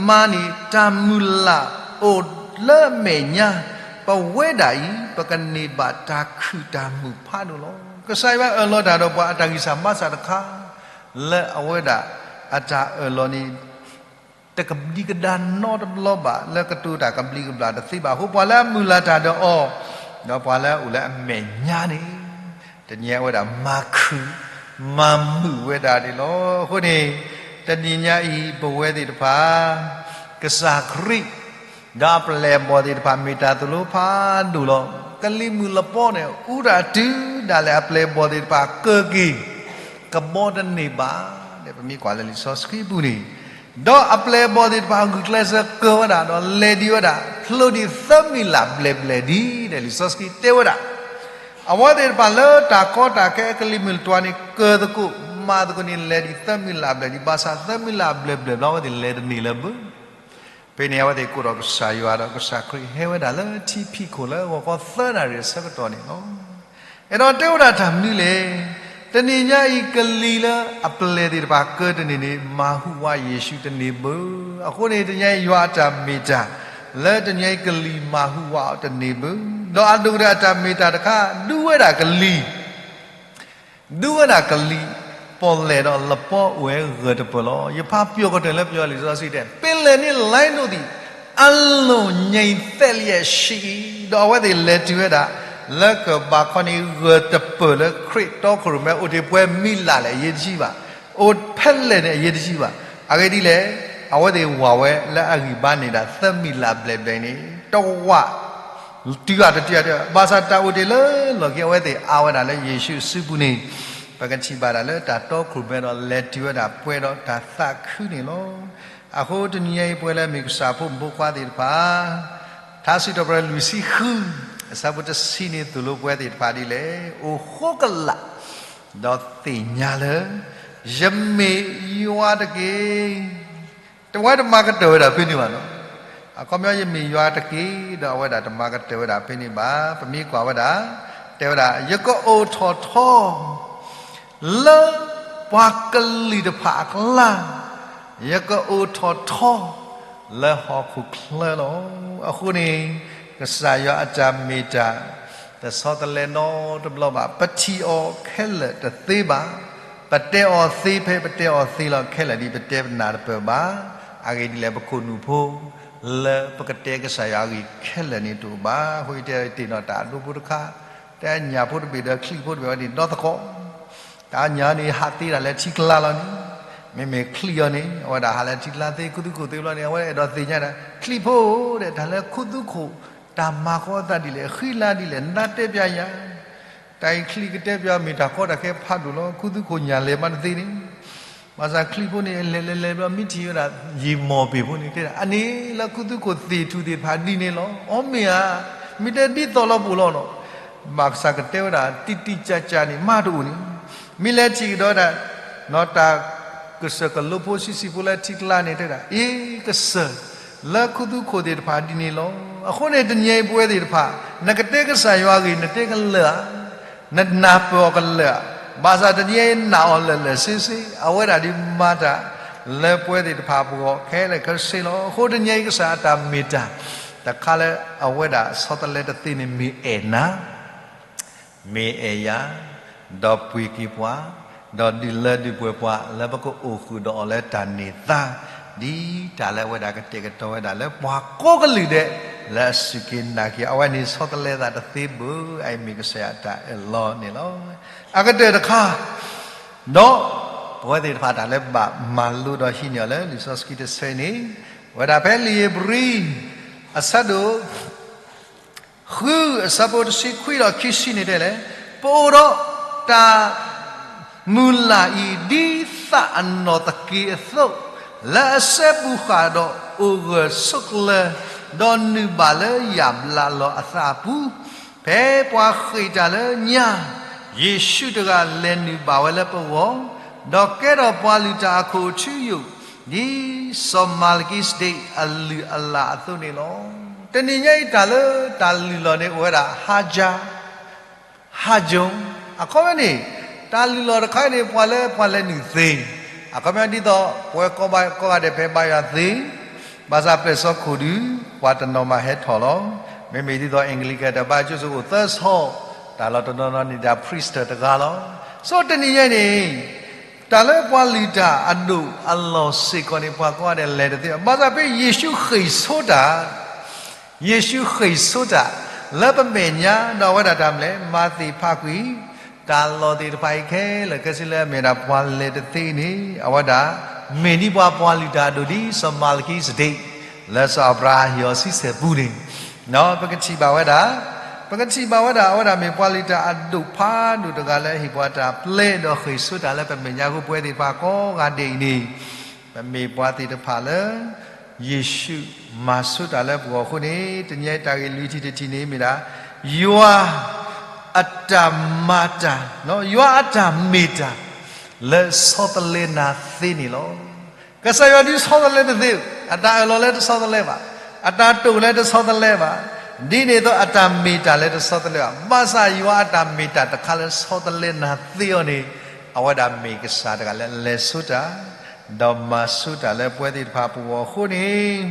မၤန့ၢ်တၢ်မုၢ်လၢ်အိၣ်လၢအမဲာ်ညါ, ပဝဲဒၣ်အံၤ ပကန့ၢ်ဘၣ်တၢ်ခုၣ်တၢ်မုာ်ဖးဒိၣ်လီၤ. ကစၢ်ယွၤအၢၣ်လီၤတၢ်ဒီးပှၤအတၢ်ဂံၢ်စၢ်ဘါစၢ်တခါ, လၢအဝဲဒၣ်အတၢ်အၢၣ်လီၤန့ၣ် တကဒံကဒါနီတဘျီဘၣ် လၢကတိၤတၢ်ကဘျံးကဘျၣ်တသ့ဘၣ်အဃိ ပှၤလၢအမုၢ်လၢ်တၢ်ဒီးအီၤ, ဒီးပှၤလၢအအိၣ်လၢအမဲာ်ညါန့ၣ် တနံၤအံၤအဝဲဒၣ်မၤခုၣ် မၤမုာ်ဝဲဒၣ်န့ၣ်လီၤ. အဃိန့ၣ် တနံၤညါအံၤ ပဝဲသ့ၣ်တဖၣ် ကစၢ်ခရံာ် ဒီးအပျဲၢ်အဘီၣ်သ့ၣ်တဖၣ် မ့ၢ်တၢ်သိၣ်လိဖးဒိၣ်လီၤ. ကလံၤမုၢ်လပီန့ၣ် အူတၢ်တုၤဒၣ်လဲာ် အပျဲၢ်အဘီၣ်သ့ၣ်တဖၣ်ကၢၢ်က့ၤ ကဘီတန့ၢ်ဘၣ်, ပမ့ၢ်ကွၢ်လၢလံာ်စီဆှံပူၤန့ၣ်, ဒီးအပျဲၢ်အဘီၣ်သ့ၣ်တဖၣ် ဂုာ်ကျဲးစၢးကၢၢ်ဝဲဒၣ် ဒီးလဲၤဒံးဝဲဒၣ် ဖျိဒံးသၢမံၤလၢ်ဘျဲၣ်ဘျဲၣ်ဒံး လံာ်စီဆှံတဲဝဲဒၣ်. အဝဲသ့ၣ်တဖၣ်လၢတၢ်ကီတၢ်ခဲအကလံၤမုၢ်လတွၤန့ၣ် ကၢၢ်သကိး မၤသကိးန့ၣ် လဲၤဒံးသၢမံၤလၢ်ဘျဲၣ်ဒံး ဘၣ်ဆၣ်သၢမံၤလၢ်ဘျဲၣ်ဘျဲၣ်ဘျီ အဝဲသ့ၣ်လဲၤတန့ၢ်လၢၤဘၣ်. ဖဲန့ၣ် အဝဲသ့ၣ်ကိးဒီးကစၢ်ယွၤဒီး ကစၢ်ခရံာ်ဟဲဝဲဒၣ်လၢထံဖံးခိၣ်လၢဂီၤခီသၢနၣ်ရံၣ်အဆၢကတီၢ်န့ၣ်လီၤ. အဲၣ်ဒိးတဲဝဲဒၣ်တၢ်မနုၤလဲၣ်, တနံၤညါအံၤကလံၤလၢအပျဲၢ်သ့ၣ်တဖၣ်ကၢၢ်တန့ၢ်န့ၣ် မၤဟူးဝးယ့ၣ်ၡူးတန့ၢ်ဘၣ်. အဃိန့ၣ် တနံၤညါအံၤယွၤအတၢ်မ့ၢ်တၢ် လၢတနံၤညါအံၤကလံၤမၤဟူးဝးအီၤတန့ၢ်ဘၣ်. ဒီးအဒိၣ်ကတၢၢ်အတၢ်မ့ၢ်တၢ်တခါ ဒူဝဲဒၣ်ကလံၤ ဒူဝဲဒၣ်ကလံၤ ပီၣ်လဲၣ်ဒီးလပီအိၣ်ဝဲဂၢၢ်တပၢၢ်လီၤ. ယဖးပၠီၤကတၢၢ်လၢပယီၤလံာ်စီဆှံတဲ, ပင်လယ်နှင့်လိုင်းတို့သည် အလွန်ငြိမ်သက်လျက်ရှိ၏. ဒီးအဝဲသ့ၣ်လဲၤတုၤဝဲဒၣ် လၢကဘၣ်ခီန့ၣ်ဂၢၢ်တပၢၢ်လၢခရံာ်တီခိၣ်ရိၣ်မဲ အိၣ်တ့ၢ်ပှဲၤမံၤလၢ်လဲၣ်အရေးတကြီးဘၣ်, အိၣ်ဖဲလဲၣ်န့ၣ်အရေးတကြီးဘၣ်. အဂ့ၢ်ဒ်လဲၣ်, အဝဲသ့ၣ်ဝၢ်ဝဲလၢအဂံၢ်ဘါန့ၢ်ဒၣ် သၢမံၤလၢ်ဘျဲၣ်ဘျဲၣ်န့ၣ် တဝၢ် တုၤအတတုၤအတ, ဘၣ်ဆၣ်တၢ်အိၣ်တ့ၢ်လၢလီၢ်ခံ အဝဲသ့ၣ်အါဝဲဒၣ်လၢယ့ၣ်ၡူးအစုပူၤန့ၣ်, ပကထံၣ်ဘၣ်ဒၣ်လၢတၢ်တီခိၣ်ရိၣ်မဲဒီး လဲၤတုၤဝဲဒၣ်ပှဲၤဒီးတၢ်သးခုန့ၣ်လီၤ. အဃိတနံၤညါအံၤ ပဝဲလၢအမ့ၢ်ကစၢ်ဖိမုၣ်ဖိခွါသ့ၣ်တဖၣ်, ထါစံးထီၣ်ပတြၢၤလွံၢ်ဆံဃု အဆၢဖိတဆံန့ၣ် သိၣ်လိပဝဲသ့ၣ်တဖၣ်ဒ်လဲၣ်, အိၣ်ဃိကလာ် ဒီးသ့ၣ်ညါလၢ ယမ့ၢ်ယွၤတက့ၢ်. တဝဲတမၤကတၢၢ်ဝဲဒၣ်ဖဲန့ၣ်ဘၣ်နီၤ. အခီပညီ ယမ့ၢ်ယွၤတက့ၢ်, ဒီးအဝဲဒၣ်တမၤကတၢၢ်ဝဲဒၣ်ဖဲန့ၣ်ဘၣ်. ပမ့ၢ်ကွၢ်ဝဲဒၣ်, တဲဝဲဒၣ် ယကအိၣ်ထီၣ်ထီ လၢပှၤကလံၤတဖၣ်အကျါ, ယကအိၣ်ထီၣ်ထီ လၢဟီၣ်ခိၣ်ချၢလီၤ. အဃိန့ၣ် ကစၢ်ယွၤအတၢ်မ့ၢ်တၢ် တဆီတလဲနီတဘျီဘၣ်. ပထံၣ်အီၤခဲလၢာ်တသ့ဘၣ်. ပတဲအီၤသ့ဖဲပတဲအီၤသ့လီၤ. ခဲလၢာ်ဒ်ပတဲပနၢ်တပၢၢ်ဘၣ်. အဂ့ၢ်ဒ်လဲၣ် ပခိၣ်နူာ်ဖိ လၢပကတဲကစၢ်ယွၤအဂ့ၢ်ခဲလၢာ်န့ၣ်တအိၣ်ဘၣ်. အဃိယတဲတ့ၢ်နီၤ တၢ်အဒိဖိတခါ, တၢ်ညၣ်ဖိတဘ့ၣ်ဒီးချံၣ်ဖိတဘ့ၣ်ဝဲန့ၣ် ဒီသကိး, တၢ်ညၣ်န့ၣ် ဟးသ့ဒၣ်လၢထံကျါလီၤန့ၣ်, မ့မ့ၢ်ချံၣ်အီၤန့ၣ် အဝဲဒၣ်ဟးလၢထံကျါသ့ ခူသူၣ်ခိၣ်သ့ဘျီန့ၣ် အဝဲအဲၣ်ဒိးသ့ၣ်ညါဒၣ် ချံၣ်ဖိဧၢ ဒီးတၢ်လၢခူသူၣ်ခိၣ် တၢ်မၤဃီသးဒ်လဲၣ် ဃံလၤဒ်လဲၣ် နတဲပျးယၤ တၢ်အံၤချံၣ်ကတဲပျး မ့ၢ်တၢ်ကီတၢ်ခဲဖးဒိၣ်လီၤ. ခူသူၣ်ခိၣ်ညၣ်လဲၤမးတသ့န့ၣ်, ဘၣ်ဆၣ်ချံၣ်ဖိန့ၣ် အလဲၤလဲၤလဲၤဘျီ မ့ၢ်ထံၣ်ဝဲဒၣ် ယံာ်မီၢ်ပ့ၤဖိန့ၣ် တဲဒၣ် အန့ၣ်လၢခူသူၣ်ခိၣ်သ့ၣ်ထူၣ်သ့ၣ်တဖၣ်ဒ်န့ၣ်လီၤ. အီၣ်မ့ၢ်ဧါ, မ့ၢ်တဲဒ်သိးလီၤပူၤလီၤနီၤ. ဘၣ်ဆၣ်ကတဲဝဲဒၣ် တံတံကၢ်ကၢ်န့ၣ် မးတအိၣ်န့ၣ်, မ့ၢ်လဲၤထံၣ်ကဒီးဒၣ် တၢ်ကစၢၢ်ကလိဖိဆံးဆံးဖိလၢထံကျါန့ၣ် တဲဒၣ် အ့ ကစၢၢ် လၢခူသူၣ်ခိၣ်သ့ၣ်တဖၣ်ဒ်န့ၣ်လီၤ. အဃိန့ၣ် တနံၤအံၤပဝဲသ့ၣ်တဖၣ် နကတဲကစၢ်ယွၤအဂ့ၢ် နတဲကလၢာ်ဧါ. နနၢ်ပၢၢ်အီၤကလၢာ်, ဘၣ်ဆၣ်တနံၤအံၤနၢ်အီၤလၢာ်လၢာ်ဆ့ဆ့, အဝဲဒၣ်ဒုးမၤတၢ်လၢပဝဲသ့ၣ်တဖၣ်အပူၤအဂီၢ်ခဲလၢာ်ခဲဆ့လီၤ. အဃိတနံၤအံၤကစၢ်အတၢ်မ့ၢ်တၢ်တခါလၢအဝဲဒၣ်ဆီတလဲတသ့န့ၣ် မ့ၢ်အဲၣ်နၤ မ့ၢ်အဲၣ်ယၤ, ဒီးပှ့ၤက့ၤပှၤ, ဒီးဒုးလၢဒုးပှ့ၤပှၤလၢပကအိၣ်ဃုာ်ဒီးအီၤလၢတၢ်န့ၢ်သါ, ဒ်တၢ်လၢအဝဲဒၣ်ကတဲာ်ကတီၤဝဲဒၣ်လၢပှၤကိးကလုာ်ဒဲး လၢအစူၢ်က့ၤနာ်က့ၤအီၤ, အဝဲန့ၣ်ဆီတလဲသးတသ့ဘၣ်, အအံၤမ့ၢ်ကစၢ်ယွၤအတၢ်အၢၣ်လီၤန့ၣ်လီၤ. အကတၢၢ်တခါ, ဒီးပဝဲသ့ၣ်တဖၣ်တၢ်လၢဘၣ်မၤလိဒီးဟံးန့ၢ်အီၤလၢလံာ်စီဆှံတဆၢအံၤန့ၣ်, ဝဲဒၣ်ဖဲလံာ်ဧ့ၤဘြံၤ အဆၢဒိၣ် ဃုအဆၢဖိတဆံခွံဒီးခံဆံန့ၣ်တဲလဲၣ်, ပအိၣ်ဒီးတၢ်မုၢ်လၢ်အံၤ ဒ်သးအနီၢ်သက့ၤအသိး, လၢအစဲဘူးဃာ်ဒီးအိၣ်ဂၢၢ်ဆိးကျၢၤ, ဒီးနုာ်ဘၣ်လၢယၣ်ဘျးလီၤအသးအပူၤ, ဖဲပှၤဃ့ၢ်တၢ်လၢညါ, ယ့ၣ်ၡူးတဂၤလဲၤနုာ်ဘၣ်ဝဲလၢပဂီၢ်, ဒီးကဲထီၣ်ပှၤလုၢ်တၢ်အခိၣ်ထူယိာ်, ဒ်စီၤမၤလကံစဒ့အလုၢ်အလၢ်အသိးန့ၣ်လီၤ. တနံၤညါအံၤတၢ်လၢတၢ်လုၢ်လီၢ်န့ၣ်အိၣ်ဝဲဒၣ် ဟါကၠါ ဟါကၠိ, အခီပညီန့ၣ်, တၢ်လုၢ်လီၢ်တခါအံၤန့ၣ် ပှၤလၢပှၤလဲၤနုာ်သ့, အခီပညီဒ်သိး ပဝဲကိးဂၤဒဲးဖဲဘါယွၤသ့, ဘၣ်ဆၣ်ပျဲၢ်စီခိၣ်ဒုး ပှၤတနီၤမးဟဲထီၣ်လီၤ. မ့မ့ၢ်ဒ်သိး Anglican တၢ်ဘါယွၤကၠိစိၤအိၣ်သၢဆီ, တၢ်လီၢ်တနီၤနီၤန့ၣ်ဒၣ် priest တဂၤလီၤ. ဆိတနံၤညါအံၤန့ၣ် တၢ်လၢပှၤလုၢ်တၢ်အဒိၣ်အလီၢ်စ့ၢ်ကီးန့ၣ် ပှၤကိးဂၤဒဲးလဲၤတသ့ဘၣ်. ဘၣ်ဆၣ်ဖဲယ့ၣ်ၡူးဃ့ၢ်ဆိတၢ်, ယ့ၣ်ၡူးဃ့ၢ်ဆိတၢ်လၢပမဲာ်ညါ, ဒီးအဝဲဒၣ်တၢ်မနုၤလဲၣ်, မၤသ့ၣ်ဖးကွံာ် တၢ်လီၢ်သ့ၣ်တဖၣ်အံၤခဲလၢာ်ခဲဆ့လၢအမ့ၢ်ဒၣ်ပှၤလဲၤတသ့န့ၣ် အဝဲဒၣ်မ့ၢ်ဒ်ပှၤပှၤလုၢ်တၢ်အဒိၣ်ဒ်စီၤမၤလကံစဒ့း လၢစီၤအၤဘြၤဟၣ်ဟ့ၣ်အီၤဆံဆဲၣ်ပူၤန့ၣ်, ပကထံၣ်ဘၣ်ဝဲဒၣ်, ပကထံၣ်ဘၣ်ဝဲဒၣ် အဝဲဒၣ်မ့ၢ်ပှၤလုၢ်တၢ်အဒိၣ်ဖးဒိၣ်တဂၤလၢအဟ့ၣ်ပှၤတၢ်ပျဲဒီးဃ့ၢ်ဆိတၢ်လၢပမဲာ်ညါအဃိ ပဝဲသ့ၣ်တဖၣ်ကိးဂၤဒဲးအံၤန့ၣ် ပမ့ၢ်ပှၤသ့ၣ်တဖၣ်လၢ ယ့ၣ်ၡူးမၤဆိတၢ်လၢပဂီၢ်အဃိန့ၣ် တနံၤအံၤတၢ်ဂ့ၢ်လွံၢ်ထံၣ်တထံၣ်န့ၣ်မ့ၢ်ဒၣ် ယွၤအတၢ်မၤတၢ်, ယွၤအတၢ်မ့ၢ်တၢ် လၢဆီတလဲနၤသ့န့ၣ်လီၤ. ကစၢ်ယွၤဒုးဆီတလဲတသ့, အတၢ်အၢၣ်လီၤလၢတဆီတလဲဘၣ်, အတၢ်တိာ်လၢတဆီတလဲဘၣ်, ဒ်န့ၣ်အသိးအတၢ်မ့ၢ်တၢ်လၢတဆီတလဲဘၣ်. ဘၣ်ဆၣ်ယွၤအတၢ်မ့ၢ်တၢ်တခါလၢဆီတလဲနၤသ့အီၤန့ၣ် အဝဲဒၣ်မ့ၢ်ကစၢ်တဂၤလၢလဲၤဆိတၢ် ဒီးမၤဆိတၢ်လၢပဝဲသ့ၣ်တဖၣ်ပဂီၢ်အဃိန့ၣ်,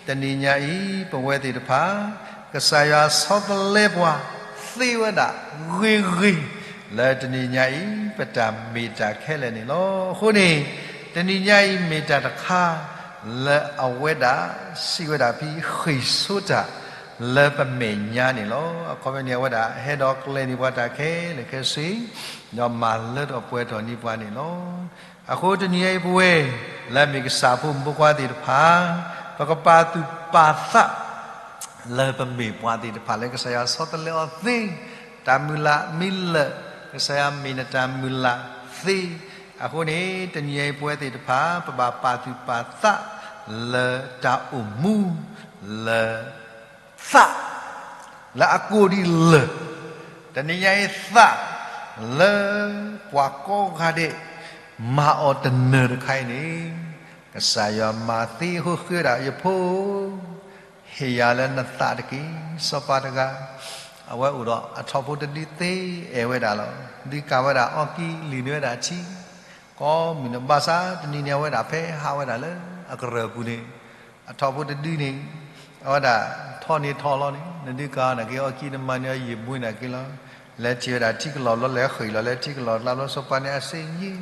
တနံၤညါအံၤ ပဝဲသ့ၣ်တဖၣ် ကစၢ်ယွၤဆီတလဲပှၤသ့ဝဲဒၣ်ဂ့ၤဂ့ၤ လၢတနံၤညါအံၤ ပတၢ်မ့ၢ်တၢ်ခဲလၢာ်န့ၣ်လီၤ. အဃိန့ၣ် တနံၤညါအံၤမ့ၢ်တၢ်တခါ လၢအဝဲဒၣ်စံးဝဲဒၣ်ဖဲဃ့ၢ်ဆိတၢ် လၢပမဲာ်ညါန့ၣ်လီၤ. အခီပညီန့ၣ် အဝဲဒၣ်ဟဲဒီးကျဲၤန့ၢ်ပှၤတၢ်ခဲလၢာ်ခဲဆ့ ဒီးမၤလၢထီၣ်ပှဲၤထီၣ်န့ၢ်ပှၤန့ၣ်လီၤ. အဃိတနံၤညါအံၤပဝဲ လၢအမ့ၢ်ကစၢ်ဖိမုၣ်ဖိခွါသ့ၣ်တဖၣ် ပကပာ်သူၣ်ပာ်သး လၢပမ့ၢ်ပှၤသ့ၣ်တဖၣ်လၢကစၢ်ယွၤဆီတလဲအီၤသ့, တၢ်မုၢ်လၢ်မ့ၢ်လၢာ် ကစၢ်ယွၤမ့ၢ်နတၢ်မုၢ်လၢ်သ့. အဃိန့ၣ် တနံၤညါအံၤပဝဲသ့ၣ်တဖၣ် ပဘၣ်ပာ်သူၣ်ပာ်သး လၢတၢ်အိၣ်မူ လၢ သး လၢအကိးဒ်လၢာ်, တနံၤညါအံၤသး လၢပှၤကိးဂၤဒဲး မၤအီၤတနၢၤတခါအံၤန့ၣ် ကစၢ်ယွၤမၤသ့အဃိဃ့ဝဲဒၣ် ယဖိ ဟ့ၣ်ယၤလၢနသးတက့ၢ်. စီၤပၤတဂၤ အဝဲအိၣ်ဒီးအထီၣ်ဖိတဒုသ့အဲၣ်ဝဲဒၣ်လီၤ. ဒုးကၤဝဲဒၣ်အီၣ်ကံ လံၣ်န့ၢ်ဝဲဒၣ်ထံ ကိးမုၢ်နံၤ ဘၣ်ဆၣ်တနံၤန့ၣ် အဝဲဒၣ်ဖဲဟးဝဲဒၣ်လၢအကရၢၢ်ပူၤန့ၣ် အထီၣ်ဖိတဒုန့ၣ် အဝဲဒၣ်ထီၣ်န့ၢ်ထီၣ်လီၤန့ၣ် နဒုးကၤအီၤနာ်က့ အီၣ်ကံနမၤန့ၢ်အီၤယံာ်ဘှ့နာ်က့လီၤ. လဲၤထံၣ်ဝဲဒၣ်ထံကလီၢ်လီၤ လဲၤဃ့ၢ်လီၤလၢထံကလီၢ်ကျါလီၤ စီၤပၤန့ၣ်အစ့ယ့ၣ်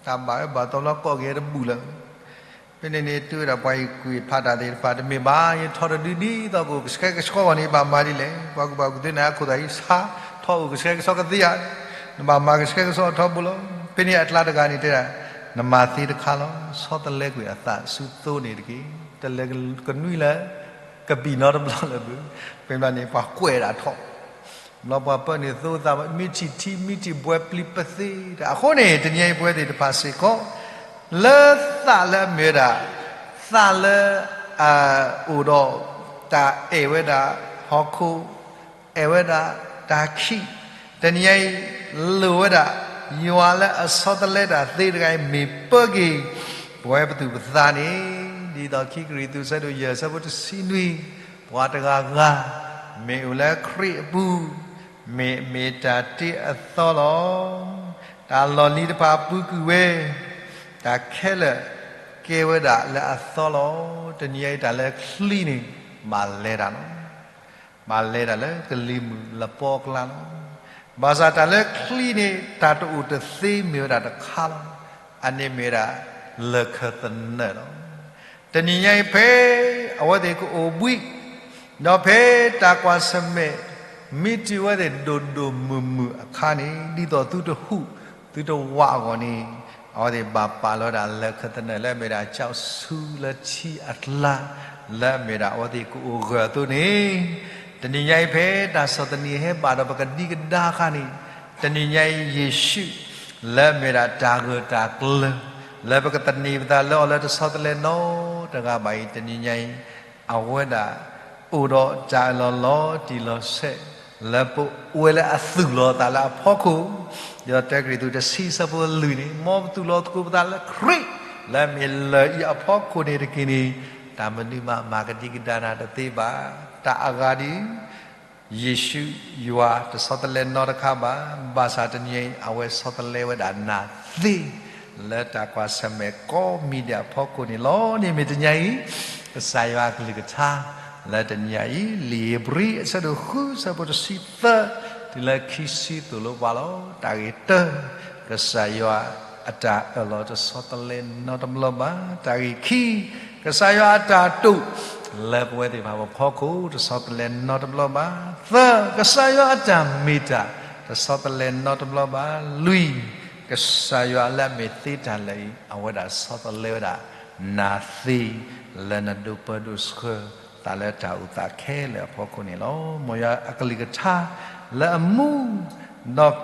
တၢ်ဘၣ်အၢဘၣ်သီလီၤ ကိးက့ၤတဘူၣ်လၢၤ ဖဲန့ၣ်န့ၣ် တုၤဝဲဒၣ်ပှၤဟ့ၣ်ကူၣ်ဖးတၢ်သ့ၣ်တဖၣ် တမ့ၢ်ဘၣ် ယထီၣ်တဒုဒ်သိးကအိၣ်ကဆှဲကဆှီဂီၢ်န့ၣ် ဘၣ်မၤဒ်လဲၣ်. ပှၤကူၣ်ဘၣ်ကူၣ်သ့န့ၣ် အခိၣ်သးအံၤဆါ ထီၣ်အိၣ်ကဆှဲကဆှီကသ့ဧါ. နဘၣ်မၤကဆှဲကဆှီအထီဘိလီၤ. ဖဲန့ၣ်အကျါတဂၤန့ၣ်တဲဒၣ် နမၤသ့တခါလီၤ. ဆီတလဲကွံာ်အသးဆူသိန့ၣ်တက့ၢ်. တလဲၤကနွံလၢ ကဘံၣ်နီတဘျီလၢၤဘၣ်. ဖဲဘျီန့ၣ် ပှၤကွဲးဒၣ်ထီၣ် ဘျီပှၤပၢနုာ်သိသး မ့ၢ်ထံၣ်ထံ မ့ၢ်ထံၣ်ဘှဲပျံၤပသ့တၢ်. အဃိန့ၣ် တနံၤအံၤပဝဲသ့ၣ်တဖၣ်စ့ၢ်ကီး လၢသးလၢအမ့ၢ်ဝဲဒၣ် သးလၢ အအိၣ်ဒီး တၢ်အဲၣ်ဝဲဒၣ် ဟီၣ်ခိၣ် အဲၣ်ဝဲဒၣ် တၢ်ခံး တနံၤအံၤ လိၣ်ဝဲဒၣ် ယွၤလၢအဆီတလဲတၢ်သ့တဂၤအံၤ မ့ၢ်ပၢက့ၤ ပဝဲပသူၣ်ပသးန့ၣ် ဒ်သိးခံကရံၣ်သူး ဆၢဒိၣ်ယဲၢ် ဆၢဖိတဆံနွံ ပှၤတဂၤဂၤ မ့ၢ်အိၣ်လၢခရံာ်အပူၤ မ့ၢ်မ့ၢ်တၢ်တ့အသီလီၤ. တၢ်လီၢ်လံၤတဖၣ်ပူၤကွံာ်ဝဲ, တၢ်ခဲလၢာ်ကဲဝဲဒၣ်လၢအသီလီၤ. တနံၤညါအံၤတၢ်လၢချံန့ၣ် ဘၣ်လဲၤတၢ်လီၤ. ဘၣ်လဲၤတၢ်လၢကလံၤမုၢ်လပီအကျါလီၤ. ဘၣ်ဆၣ်တၢ်လၢချံန့ၣ် တၢ်တအိၣ်တသ့မ့ၢ်ဝဲဒၣ်တခါလီၤ. အန့ၣ်မ့ၢ်ဝဲဒၣ် လၢၢ်ခၢၣ်သနၢၣ်လီၤ. တနံၤညါအံၤဖဲအဝဲသ့ၣ်ကအိၣ်ဘှံး, ဒီးဖဲတၢ်ကွၢ်ဆၢၣ်မဲာ် မ့ၢ်တုၤအဝဲသ့ၣ်ဒိၣ်ဒိၣ်မုၢ်မုၢ်အခါန့ၣ် ဒ်သိးသုတဟူးသုတဝးအဂီၢ်န့ၣ်, အဝဲသ့ၣ်ဘၣ်ပာ်လီၤဝဲဒၣ်လၢၢ်ခၢၣ်သနၢၣ်လၢအမ့ၢ်ဒၣ်ကၠီဆူလၢထံအကျါ, လၢအမ့ၢ်ဒၣ်အဝဲသ့ၣ်ကအိၣ်ဂၢၢ်အသိးန့ၣ်, တနံၤညါအံၤဖဲတၢ်ဆီၣ်သနံးဟဲဘၣ်ဒီးပကဒံကဒါအခါန့ၣ်, တနံၤညါအံၤယ့ၣ်ၡူး လၢအမ့ၢ်ဒၣ်တၢ်ဂၢၢ်တၢ်ကျၢၤ လၢပကသန့ၤပသးလၢအီၤလၢတဆီတလဲနီတဂၤဘၣ်အံၤ တနံၤညါအံၤ အဝဲဒၣ်အိၣ်ဒီးတၢ်အၢၣ်လီၤလီၤတံၢ်လီၤဆဲး လၢပအိၣ်ဝဲလၢအသူၣ်လီၤသးလၢအဖီခိၣ်, ဒီးတၢကရံၣ်သူးတဆံဆၢဖိလွံၢ်န့ၣ် မ်ပသူၣ်လီၤသကိးပသးလၢခရံာ် လၢအမ့ၢ်လၢၢ်အံၤအဖီခိၣ်န့ၣ်တက့ၢ်န့ၣ်, တၢ်မနုၤမးမၤကဒံကဒါနၤတသ့ဘၣ်. တၢ်အဂၤဒ် ယ့ၣ်ၡူးယွၤတဆီတလဲနီတခါဘၣ်, ဘၣ်ဆၣ်တနံၤအံၤ အဝဲဆီတလဲဝဲဒၣ်နၤသ့ လၢတၢ်ကွၢ်ဆၢၣ်မဲာ်ကိးမံၤဒဲးအဖီခိၣ်န့ၣ်လီၤ. န့ၣ်မ့ၢ်တနံၤအံၤ ကစၢ်ယွၤအကလုၢ်ကထါ လၢတနံၤအံၤ လံာ်ဧ့ၤဘြံၤအဆၢဒိၣ်ဃု ဆၢဖိတဆံသၢ တုၤလၢခံဆံသိၣ်လိပှၤလီၤ. တၢ်ဂ့ၢ်တၢ ကစၢ်ယွၤအတၢ်အၢၣ်လီၤတဆီတလဲနီတဘျီဘၣ်. တၢ်ဂ့ၢ်ခံ ကစၢ်ယွၤအတၢ်တိာ် လၢပဝဲသ့ၣ်တဖၣ်ပဖီခိၣ် တဆီတလဲနီတဘျီဘၣ်. သၢ ကစၢ်ယွၤအတၢ်မ့ၢ်တၢ် တဆီတလဲနီတဘျီဘၣ်. လွံၢ် ကစၢ်ယွၤလၢအမ့ၢ်သ့တၢ်လၢာ်အံၤ အဝဲဒၣ်ဆီတလဲဝဲဒၣ် နၤသ့ လၢနဒိးပၢဒိးဆှၢသးလၢတၢ်အိၣ်သးခဲလၢာ်အဖီခိၣ်န့ၣ်လီၤ. မ်ယွၤအကလုၢ်ကထါ လၢအမူ ဒီး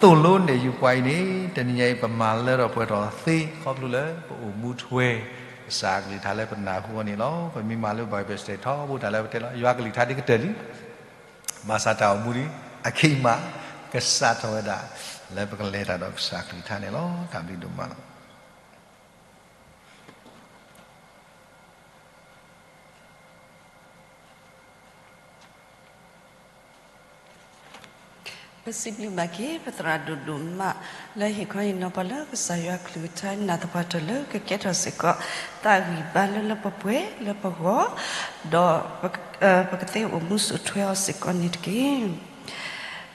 သိၣ်လိနဲၣ်ယုာ်ပှၤအံၤန့ၣ် တနံၤညါအံၤ ပမၤလၢထီၣ်ပှဲၤထီၣ်သ့ ခီဖျိလၢပအိၣ်မူထွဲ ကစၢ်အကလုၢ်ကထါလၢပနၢ်ဟူအီၤန့ၣ်လီၤ. ပမ့ၢ်မၤလိ Bible study ထီဘိတၢ်လၢပတဲလီၤ ယွၤကလုၢ်ကထါဒ်ကတၢၢ်လံ, ဘၣ်ဆၣ်တၢ်အိၣ်မူဒ်အခံမး ကစးထီၣ်ဝဲဒၣ် လၢပကလဲၤတၢ်ဒီးကစၢ်ကလုၢ်ကထါန့ၣ်လီၤ. တၢ်ဘျုးဒိၣ်မးလီၤ. ပစံးဘျုးဘၣ်က့ၤ ပသရၣ်ဒိၣ်ဒိၣ်မး လၢဟ့ၣ်ခီဟ့ၣ်နီၤပှၤလၢကစၢ်ယွၤကလုၢ်ကထါ နာ်သပှၢ်တၢၢ်လၢကကဲထီၣ်စ့ၢ်ကီး တၢ်ဂံၢ်ဘါလၢလၢပှဲၤပှဲၤလၢပဂီၢ်, ဒီး ပကသ့အိၣ်မူစိာ်ထွဲအီၤစ့ၢ်ကီးန့ၣ်တက့ၢ်.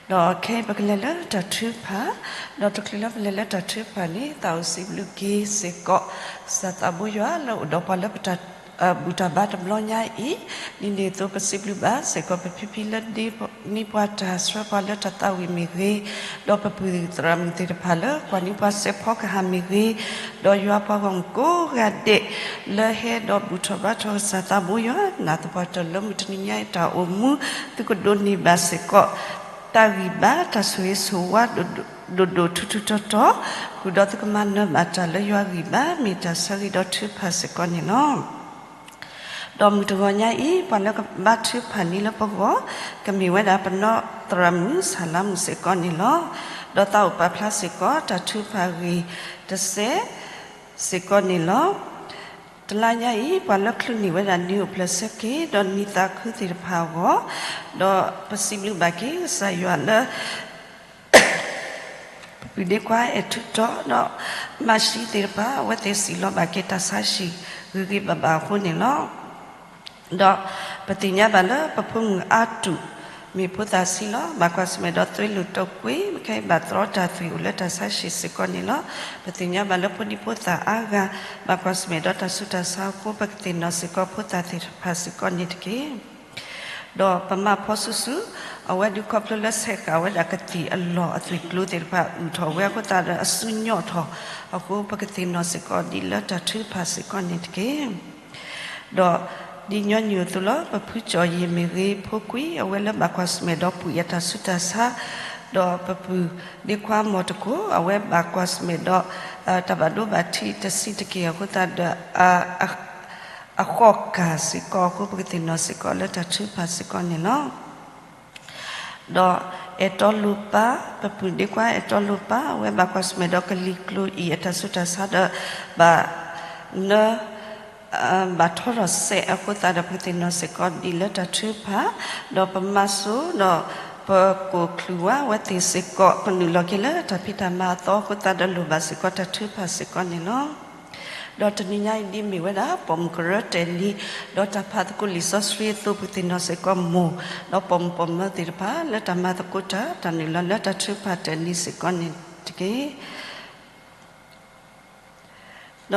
ဒီးခဲအံၤပကလဲၤလၢတၢ်ထုကဖၣ်, ဒီးတချုးလၢပလဲၤလၢတၢ်ထုကဖၣ်န့ၣ် သးအိၣ်စံးဘျုးက့ၤစ့ၢ်ကီး ကစၢ်သးဘိယွၤလၢအိၣ်ဒီးပှၤလၢပတၢ် ဘူၣ်တၢ်ဘါတဘျီညါအံၤ, ဒ်န့ၣ်အသိးပစံးဘျုးဘၣ်စ့ၢ်ကီး ပဖံဖံလၢဒ်န့ၢ်ပှၤတၢ်ဆှၢပှၤလၢတၢ်သးဝံၣ်မ့ၢ်ဂ့ၤ, ဒီးပပုၢ်သရၣ်မုၣ်သ့ၣ်တဖၣ်လၢကွၢ်န့ၢ်ပှၤစဲးဖီကဟၣ်မ့ၢ်ဂ့ၤ, ဒီးယွၤပှၤဂီၢ်မုၢ်ကိးဂၤဒဲး လၢဟဲဒီးဘူၣ်ထီၣ်ဘါထီၣ်ကစၢ်သးဘိယွၤ နာ်သပှၢ်တၢၢ်လၢမုၢ်တနံၤညါအံၤတၢ်အိၣ်မူ သုကဒိးန့ၢ်ဘၣ်စ့ၢ်ကီး တၢ်ဂံၢ်ဘါတၢ်ဆိၣ်ဂ့ၤဆိၣ်ဝါ ဒိၣ်ဒိၣ်ထူထူတီတီ, ဃုာ်ဒီးသုကမၤနၢၤဘၣ်တၢ်လၢယွၤဂံၢ်ဘါ မ့ၢ်တၢ်ဆၢဂ့ၤဒီးထုကဖၣ်စ့ၢ်ကီးန့ၣ်လီၤ. ဒီးမုၢ်တဂီၤညါအံၤ ပှၤလၢကဘါထုကဖၣ်န့ၣ်လၢပဂီၢ် ကမ့ၢ်ဝဲဒၣ်ပနီၢ်သရၣ်မုၣ်ဆၣ်လါမုၣ်စ့ၢ်ကီးန့ၣ်လီၤ. ဒီးသးအိၣ်ပာ်ဖျါစ့ၢ်ကီး တၢ်ထုကဖၣ်ဂ့ၢ်တစဲးစ့ၢ်ကီးန့ၣ်လီၤ. တလါညါအံၤ ပှၤလၢချုးန့ၢ်ဝဲဒၣ်နံၤအိၣ်ဖျဲၣ်ဆၢက့ၤ ဒီးနံၤသးခုသ့ၣ်တဖၣ်အဂီၢ်, ဒီးပစံးဘျုးဘၣ်က့ၤကစၢ်ယွၤလၢ ပပုၢ်ဒ့ခွါအဲၣ်ထူးတီဒီး မၤၡံသ့ၣ်တဖၣ် အဝဲသ့ၣ်စံၣ်လီၤဘၣ်က့ၤတၢ်ဆါဟံၣ်ဂ့ၤဂ့ၤဘၣ်ဘၣ်အဃိန့ၣ်လီၤ. ဒီးပသ့ၣ်ညါဘၣ်လၢပဖိမုၣ်အါတူၢ် မ့ၢ်ဖိသၣ်ဆံးလီၤ. ဘၣ်ကွၢ်ဆၢၣ်မဲာ်ဒီးသွ့လိာ်တိာ်ကွံာ် ခဲအံၤဘၣ်သရီတၢ်သွံၣ်အိၣ်လၢတၢ်ဆါဟံၣ်စ့ၢ်ကီးန့ၣ်လီၤ. ပသ့ၣ်ညါဘၣ်လၢဖိဒံဖိသၣ်အါဂၤ ဘၣ်ကွၢ်ဆၢၣ်မဲာ်ဒီးတၢ်ဆူးတၢ်ဆါအဃိ ပကသ့ၣ်နီၣ်စ့ၢ်ကီးဖိသၣ်သ့ၣ်တဖၣ်စ့ၢ်ကီးန့ၣ်တက့ၢ်. ဒီးပမါဖီဆူၣ်ဆူၣ် အဝဲဒုးခီဖျိလၢဆဲးဃာ်ဝဲဒၣ်ကသံၣ်အလီၢ်အသွံၣ်ကျိၤသ့ၣ်တဖၣ် အုၣ်ထီၣ်ဝဲအဃိသတးဒီး အစုညိးထီၣ်အဃိ ပကသ့ၣ်နီၣ်စ့ၢ်ကီးဒ်လၢတၢ်ထုကဖၣ်စ့ၢ်ကီးန့ၣ်တက့ၢ်. ဒီးဒ်ညီနုၢ်အသိးလီၤ. ပဖုကၠီၣ်ယံၢ်မ့ၢ်ဂ့ၤ, ဖိကွံာ် အဝဲလၢဘၣ်ကွၢ်ဆၢၣ်မဲာ်ဒီးပုၢ်အံၤအတၢ်ဆူးတၢ်ဆါ, ဒီးပပုၢ်ဒ့ခွါမီၢ်တကိး အဝဲဘၣ်ကွၢ်ဆၢၣ်မဲာ်ဒီး တၢ်ဘၣ်ဒိဘၣ်ထံးတဆံးတက့ၢ်အဃိသတးဒီး အဃိၣ်ကၢ်စ့ၢ်ကီးအဃိ ပကသ့ၣ်နီၣ်စ့ၢ်ကီးလၢတၢ်ထုကဖၣ်စ့ၢ်ကီးန့ၣ်လီၤ. ဒီးအဲၣ်တီလိၤပၤ, ပပုၢ်ဒ့ခွါအဲၣ်တီလိၤပၤ အဝဲဘၣ်ကွၢ်ဆၢၣ်မဲာ်ဒီးကလံၤကျိၤအံၤအတၢ်ဆူးတၢ်ဆါဒီး ဘၣ်နၢ ဘၣ်ထီထီၣ်စဲးအဃိသတးဒီး ပကသ့ၣ်နီၣ်စ့ၢ်ကီးဒ်လၢတၢ်ထုကဖၣ်, ဒီးပမါစိဒီး ပကိးချုးဝဲသ့ၣ်စ့ၢ်ကီး ပနုာ်လီၤက့ၤလၢတၢ်ဖံးတၢ်မၤအသီအဃိသတးဒီး လိၣ်ဘၣ်စ့ၢ်ကီးတၢ်ထုကဖၣ်စ့ၢ်ကီးန့ၣ်လီၤ. ဒီးတနံၤညါအံၤဒ်မ့ၢ်ဝဲဒၣ် ပိာ်မုၣ်ကရၢတၢၢ်နံၤ, ဒီးတၢ်ဖးသကိးလံာ်စီဆှံအသိး ပသ့ၣ်နီၣ်စ့ၢ်ကီးမိၢ်, ဒီးပိာ်မုၣ်ပိာ်မၢၤသ့ၣ်တဖၣ် လၢတၢ်မၤသကိးတၢ် တၢ်နုာ်လီၤလၢတၢ်ထုကဖၣ်တၢၢ်နံၤစ့ၢ်ကီးန့ၣ်တက့ၢ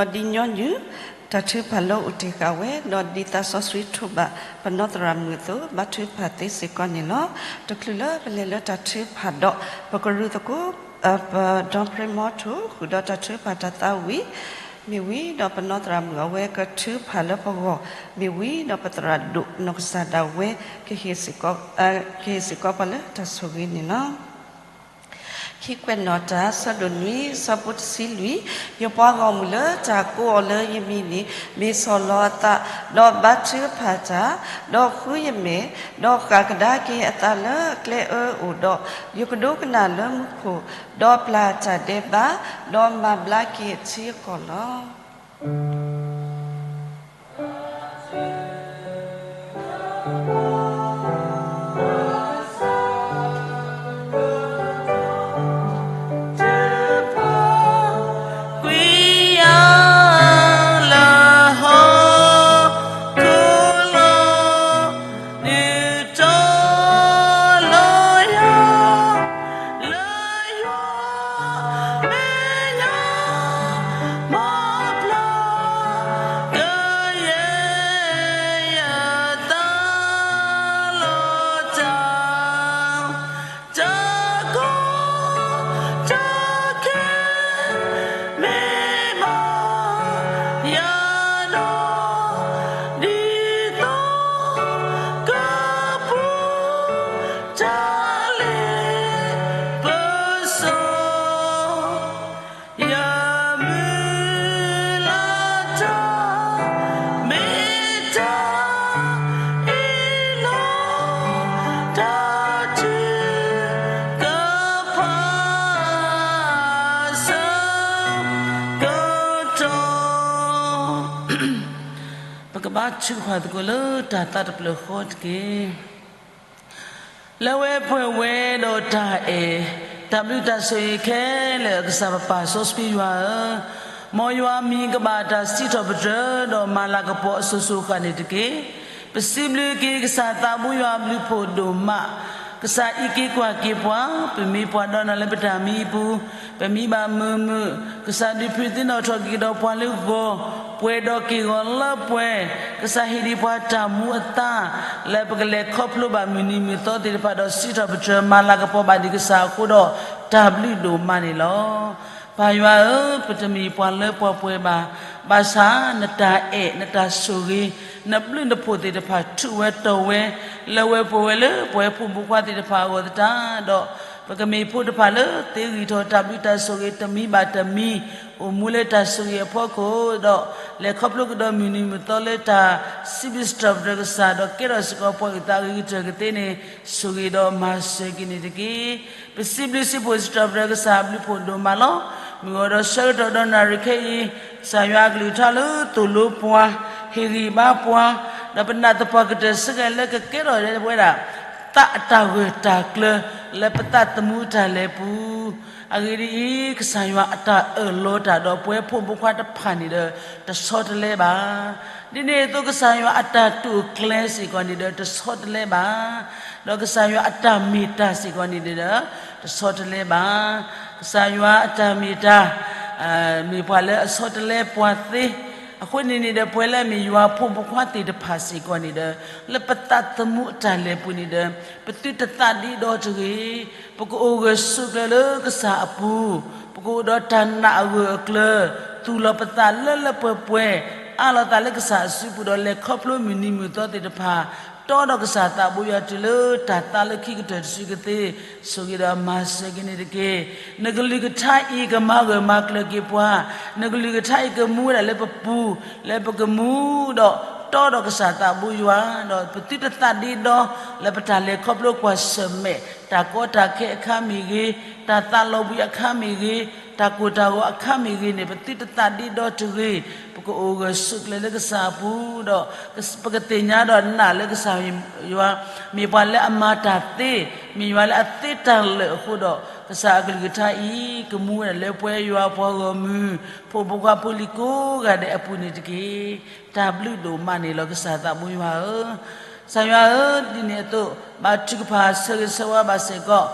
်. ဒီးဒ်ညီနုၢ် တၢ်ထုကဖၣ်လၢအိၣ်တ့ၢ်ဃာ်ဝဲ, ဒီးဒ်သးစီဆှံထိးဘၣ်ပနီၢ်သရၣ်မုၣ်အသိး ဘၣ်ထုကဖၣ်သ့စ့ၢ်ကီးန့ၣ်လီၤ. တချုးလၢပလဲၤလၢတၢ်ထုကဖၣ်ဒီး ပကရူၢ်သကိး ပဒီဖရ့မီထိၣ် ဃုာ်ဒီးတၢ်ထုကဖၣ်တၢ်သးဝံၣ်မ့ၢ်ဝံၤဒီး ပနီၢ်သရၣ်မုၣ်အဝဲကထုကဖၣ်လၢပဂီၢ်မ့ၢ်ဝံၤဒီး ပသရၣ်ဒိၣ်နီၢ်ကစၢ်ဒၣ်ဝဲ ကဟ့ၣ်စ့ၢ်ကီးပှၤလၢတၢ်ဆိၣ်ဂ့ၤန့ၣ်လီၤ. ခံကွဲးနီၣ်တၢ် ဆၢဒိၣ်နွံ ဆၢဖိတဆံလွံၢ်, ယပှၤဂီၢ်မုၢ်လၢတၢ်ကိးအီၤလၢယမံၤန့ၣ် မ့ၢ်ဆီၣ်လီၤအသး, ဒီးဘါထုကဖၣ်တၢ်, ဒီးဃုယမဲာ်, ဒီးဃၣ်ကဒါက့ၤအသးလၢကျဲအၢအအိၣ်ဒီး, ယကဒိကနၣ်လၢမူခိၣ်, ဒီးပျၢ်တၢ်ဒဲးဘး, ဒီးမၤဘျါက့ၤအထံအကီၢ်လီၤ. လၢယွၤမဲာ်ညါ မၤပျၢ်ကယဲၢ် ယသးလီၤတၢ်, တၢ်ကီတၢ်ခဲ မ့ၢ်ဘၣ်ယၤဒီး ဒ်သိးကပူၤ တၢ်လ့ပစီ ယမုၢ်လၢ်တၢ် မ့ၢ်တၢ်အ့ၣ်လိာ် တၢ်ထုကဖၣ် ဆၢကတီၢ် ပကဘါထုကဖၣ်သကိးလၢတၢ်သးတဖျၢၣ်ဃီတက့ၢ်. လၢဝဲပှဲၤဝဲဒီးတၢ်အဲၣ် တၢ်ဘျုးတၢ်ဆိၣ်ဂ့ၤခဲလၢာ်အကစၢ်ပပၢ်စီဆှံယွၤဧၢ, မ်ယွၤမံၤကဘၣ်တၢ်စံးထီၣ်ပတြၢၤ ဒီးမၤလၤကပီၤအစိၤစိၤအဃၣ်န့ၣ်တက့ၢ်. ပစံးဘျုးက့ၤကစၢ်သးဘိယွၤအဘျုးဖှိၣ်ဒိၣ်မး, ကစၢ်အံးက့ၤကွၢ်က့ၤပှၤ, ပမ့ၢ်ပှၤဒီးနၤလၢပတၢ်မံအပူၤ, ပမံဘၣ်မုာ်မုာ်, ကစၢ်ဒုးဖုးသ့ၣ်နီၣ်ထီၣ်က့ၤဒီးပှၤလၢဂီၤ, ပှဲၤဒီးက့ၢ်ဂီၤလၢပှဲၤ, ကစၢ်ဟ့ၣ်ဒံးပှၤတၢ်မူအသါ, လၢပကလဲၤခီဖျိဘၣ်မုၢ်နံၤမုၢ်သီသ့ၣ်တဖၣ်ဒီးစံးထီၣ်ပတြၢၤမၤလၤကပီၤဘၣ်ဒံးကစၢ်အဃိဒီး တၢ်ဘျုးဒိၣ်မးန့ၣ်လီၤ. ပၢ်ယွၤဧၢ, ပတမ့ၢ်ပှၤလၢပှၤပှဲၤဘၣ်, ဘၣ်ဆၣ်နတၢ်အဲၣ် နတၢ်ဆိၣ်ဂ့ၤ နဘျုးနဖှိၣ်သ့ၣ်တဖၣ် ထုးဝဲတီၢ်ဝဲ လၢဝဲပှဲၤဝဲလၢပဝဲဖိမုၣ်ဖိခွါသ့ၣ်တဖၣ်အဂီၢ်သတးဒီး ပကမ့ၢ်ဖိတဖၣ်လၢသ့ဂံၢ်ထီၣ်တၢ်ဘျုးတၢ်ဆိၣ်ဂ့ၤတမံၤဘၣ်တမံၤ အိၣ်မူလၢတၢ်ဆိၣ်ဂ့ၤအဖီခိၣ်ဒီး လဲၤခီဖျိကဒီးမုၢ်နံၤမုၢ်သီလၢတၢ်စံးဘျုးစံးထီၣ်ပတြၢၤကစၢ် ဒီးကဲထီၣ်စ့ၢ်ကီးပှၤအုၣ်သးအဂ့ၤကတၢၢ်ကသ့န့ၣ် ဆိၣ်ဂ့ၤဒီးမၤစၢၤက့ၤန့ၣ်တက့ၢ်. ပစံးဘျုးစံးဖှိၣ်စံးထီၣ်ပတြၢၤကစၢ်အဘျုးဖှိၣ်ဒိၣ်မးလီၤ. မုၢ်ဂီၤဒီးဆၢကတီၢ်ဒီးနၣ်ရံၣ်ခဲအံၤ ကစၢ်ယွၤအကလုၢ်ကထါလၢသိၣ်လိပှၤ, ဟ့ၣ်ဂံၢ်ဘါပှၤ, ဒီးပနာ်သပှၢ်ကတၢၢ်စ့ၢ်ကီးလၢကကဲထီၣ်ဝဲဒၣ် သးအတၢ်ဂၢၢ်တၢ်ကျၢၤ လၢပသးသမူအတၢ်လဲၤပူၤ, အဂ့ၢ်ဒ်အံၤ, ကစၢ်ယွၤအတၢ်အၢၣ်လီၤတၢ်ဒီးပဝဲဖိမုၣ်ဖိခွါတဖၣ်န့ၣ်ဒီး တဆီတလဲဘၣ်. ဒ်န့ၣ်အသိး ကစၢ်ယွၤအတၢ်တိာ်ကျဲၤစ့ၢ်ကီးန့ၣ်ဒီး တဆီတလဲဘၣ်. ဒီးကစၢ်ယွၤအတၢ်မ့ၢ်တၢ်စ့ၢ်ကီးန့ၣ်ဒီး တဆီတလဲဘၣ်. ကစၢ်ယွၤအတၢ်မ့ၢ်တၢ် မ့ၢ်ပှၤလၢအဆီတလဲပှၤသ့, အဃိန့ၣ်န့ၣ်ဒီး ပဝဲလၢအမ့ၢ်ယွၤဖိမုၣ်ဖိခွါသ့ၣ်တဖၣ်စ့ၢ်ကီးန့ၣ်ဒီး လၢပသးသမူအတၢ်လဲၤပူၤန့ၣ်ဒီး ပသုတသးဒ့ဒီတဂ့ၤ, ပကအိၣ်ဂၢၢ်ဆိးကျၢၤလၢကစၢ်အပူၤ, ပကအိၣ်ဒီးတၢ်နာ်အဂၢၢ်အကျၢၤ, သူၣ်လီၤပသးလၢလၢပှဲၤပှဲၤ, အးလီၤသးလၢကစၢ်အစုပူၤဒီး လဲၤခီဖျိမုၢ်နံၤမုၢ်သီသ့ၣ်တဖၣ်, တီဒီးကစၢ်သးဘိယွၤတုၤလၢတၢ်သးလၢခံကတၢၢ်တစုကသ့, ဆိၣ်ဂ့ၤဒီးမၤစၢၤက့ၤန့ၣ်တက့ၢ်. နကလုၢ်ကထါအံၤကမၤဂၢၢ်မၤကျၢၤက့ၤပှၤ, နကလုၢ်ကထါအံၤကမူဝဲဒၣ်လၢပပူၤ, လၢပကမူဒီးတီဒီးကစၢ်သးဘိယွၤ, ဒီးပသုတသးဒ့ဒီ လၢပတၢ်လဲၤခီဖျိကွၢ်ဆၢၣ်မဲာ် တၢ်ကီတၢ်ခဲအခါမ့ၢ်ဂ့ၤ, တၢ်သးလီၤဘှံးအခါမ့ၢ်ဂ့ၤ, တၢ်ကိၢ်တၢ်ဂီၤအခါမ့ၢ်ဂ့ၤန့ၣ် ပသုတသးဒ့ဒီတဂ့ၤ, ပကအိၣ်ဂၢၢ်ဆိးကျၢၤလၢကစၢ်အပူၤဒီး ပကသ့ၣ်ညါဒီးနာ်လၢကစၢ်ယွၤ မ့ၢ်ပှၤလၢအမၤတၢ်သ့, မ့ၢ်ယွၤလၢအသ့တၢ်လၢာ်အဃိဒီး ကစၢ်အကလုၢ်ကထါအံၤ ကမူဝဲဒၣ်လၢပှၤယွၤပှၤဂီၢ်မုၢ် ဖိမုၣ်ဖိခွါဖိလံၤကိးဂၤဒဲးအပူၤန့ၣ်တက့ၢ်. တၢ်ဘျုးဒိၣ်မးန့ၣ်လီၤ ကစၢ်သးဘိယွၤဧၢ, ကစၢ်ယွၤဧၢ, ဒ်န့ၣ်အသိး ဘါထုကဖၣ်ဆၢဂ့ၤဆၢဝါဘၣ်စ့ၢ်ကီး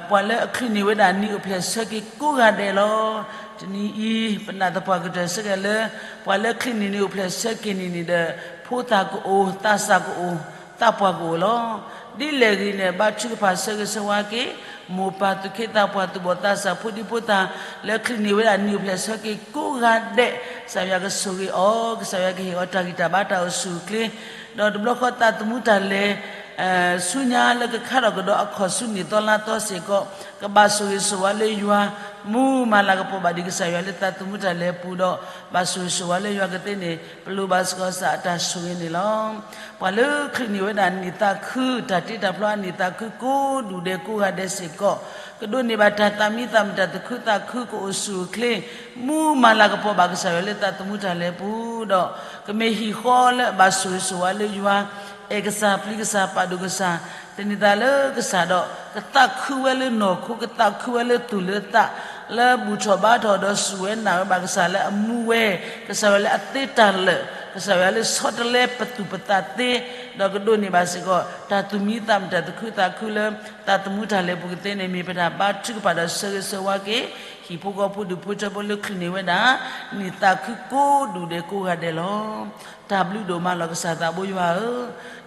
ပှၤလၢအချံးန့ၢ်ဝဲဒၣ်နံၣ်အိၣ်ဖျဲၣ်ဆၢက့ၤကိးဂၤဒဲးလီၤ. တနံၤအံၤ ပနာ်သပှၢ်ကတၢၢ်ဆၢက့ၤလၢ ပှၤလၢချံးန့ၢ်နံၣ်အိၣ်ဖျဲၣ်ဆၢက့ၤန့ၣ်န့ၣ်ဒီး ဖိသၣ်ကအိၣ်, သးစၢ်ကအိၣ်, သးပှၢ်ကအိၣ်လီၤ. ဒ်လဲၣ်ဂ့ၤန့ၣ် ဘါထုကဖၣ်ဆၢဂ့ၤဆၢဝါက့ၤ မိၢ်ပၢ်သူၣ်က့သးပှၢ်သူၣ်ဘီၣ်သးစၢ်ဖိဒံဖိသၣ် လၢချံးန့ၢ်ဝဲဒၣ်နံၣ်အိၣ်ဖျဲၣ်ဆၢက့ၤကိးဂၤဒဲး, ကစၢ်ယွၤကဆိၣ်ဂ့ၤအီၤ, ကစၢ်ယွၤကဟ့ၣ်အီၤတၢ်ဂံၢ်တၢ်ဘါတၢ်အိၣ်ဆူၣ်အိၣ်ချ့, ဒီးတဘျီဃီသးသမူတၢ်လဲၤ ဆူညါလၢကခါထီၣ်ကဒီးအခီၣ်ဆူနံၣ်သီလါသီစ့ၢ်ကီး ကဘၣ်ဆိၣ်ဂ့ၤဆိၣ်ဝါလၢယွၤ, မူမၤလၤကပီၤဘၣ်ဒံးကစၢ်ယွၤလၢသးသမူတၢ်လဲၤပူၤဒီး ဘၣ်ဆိၣ်ဂ့ၤဆိၣ်ဝါလၢယွၤကသ့န့ၣ် ပလိၣ်ဘၣ်စ့ၢ်ကီးကစၢ်အတၢ်ဆိၣ်ဂ့ၤန့ၣ်လီၤ. ပှၤလၢချံးန့ၢ်ဝဲဒၣ်နံၣ်သးခု တၢ်တ့တၢ်ဖျီအနံၣ်သးခုကိးဒူၣ်ဒဲးကိးဂၤဒဲးစ့ၢ်ကီး ကဒိးန့ၢ်ဘၣ်တၢ်သးမံသးမုာ်တၢ်သးခုသးခုကအိၣ်ဆူၣ်အိၣ်ချ့, မူမၤလၤကပီၤဘၣ်ကစၢ်ယွၤလၢသးသမူတၢ်လဲၤပူၤဒီး ကမ့ၢ်ဟံၣ်ဃီလၢအဘၣ်ဆိၣ်ဂ့ၤဆိၣ်ဝါလၢယွၤ, အဲၣ်ကစၢ်ပျံၤကစၢ်ပာ်ဒိၣ်ကစၢ်, သန့ၤသးလၢကစၢ်ဒီး ကသးခုဝဲလၢနီၢ်ခိ ကသးခုဝဲလၢသူၣ်လၢသး, လၢဘူၣ်ထီၣ်ဘါထီၣ်ဒီးစူၢ်ဝဲနာ်ဝဲဘၣ်ကစၢ်လၢအမူဝဲ, ကစၢ်ယွၤလၢအသ့တၢ်လၢာ်, ကစၢ်ယွၤလၢဆီတလဲပသူၣ်ပသးသ့, ဒီးကဒိးန့ၢ်ဘၣ်စ့ၢ်ကီး တၢ်သူၣ်မံသးမုာ်တၢ်သးခုသးခုလၢ သးသမူတၢ်လဲၤပူၤကသ့န့ၣ် မ့ၢ်ပတၢ်ဘါထုကဖၣ်ဒီးဆၢဂ့ၤဆၢဝါက့ၤ ဟံၣ်ဖိဃီဖိဒူၣ်ဖိထၢဖိလၢချံးန့ၢ်ဝဲဒၣ် နံၣ်သးခုကိးဒူၣ်ဒဲးကိးဂၤဒဲးလီၤ. တၢ်ဘျုးဒိၣ်မးလီၤ ကစၢ်သးဘိယွၤဧ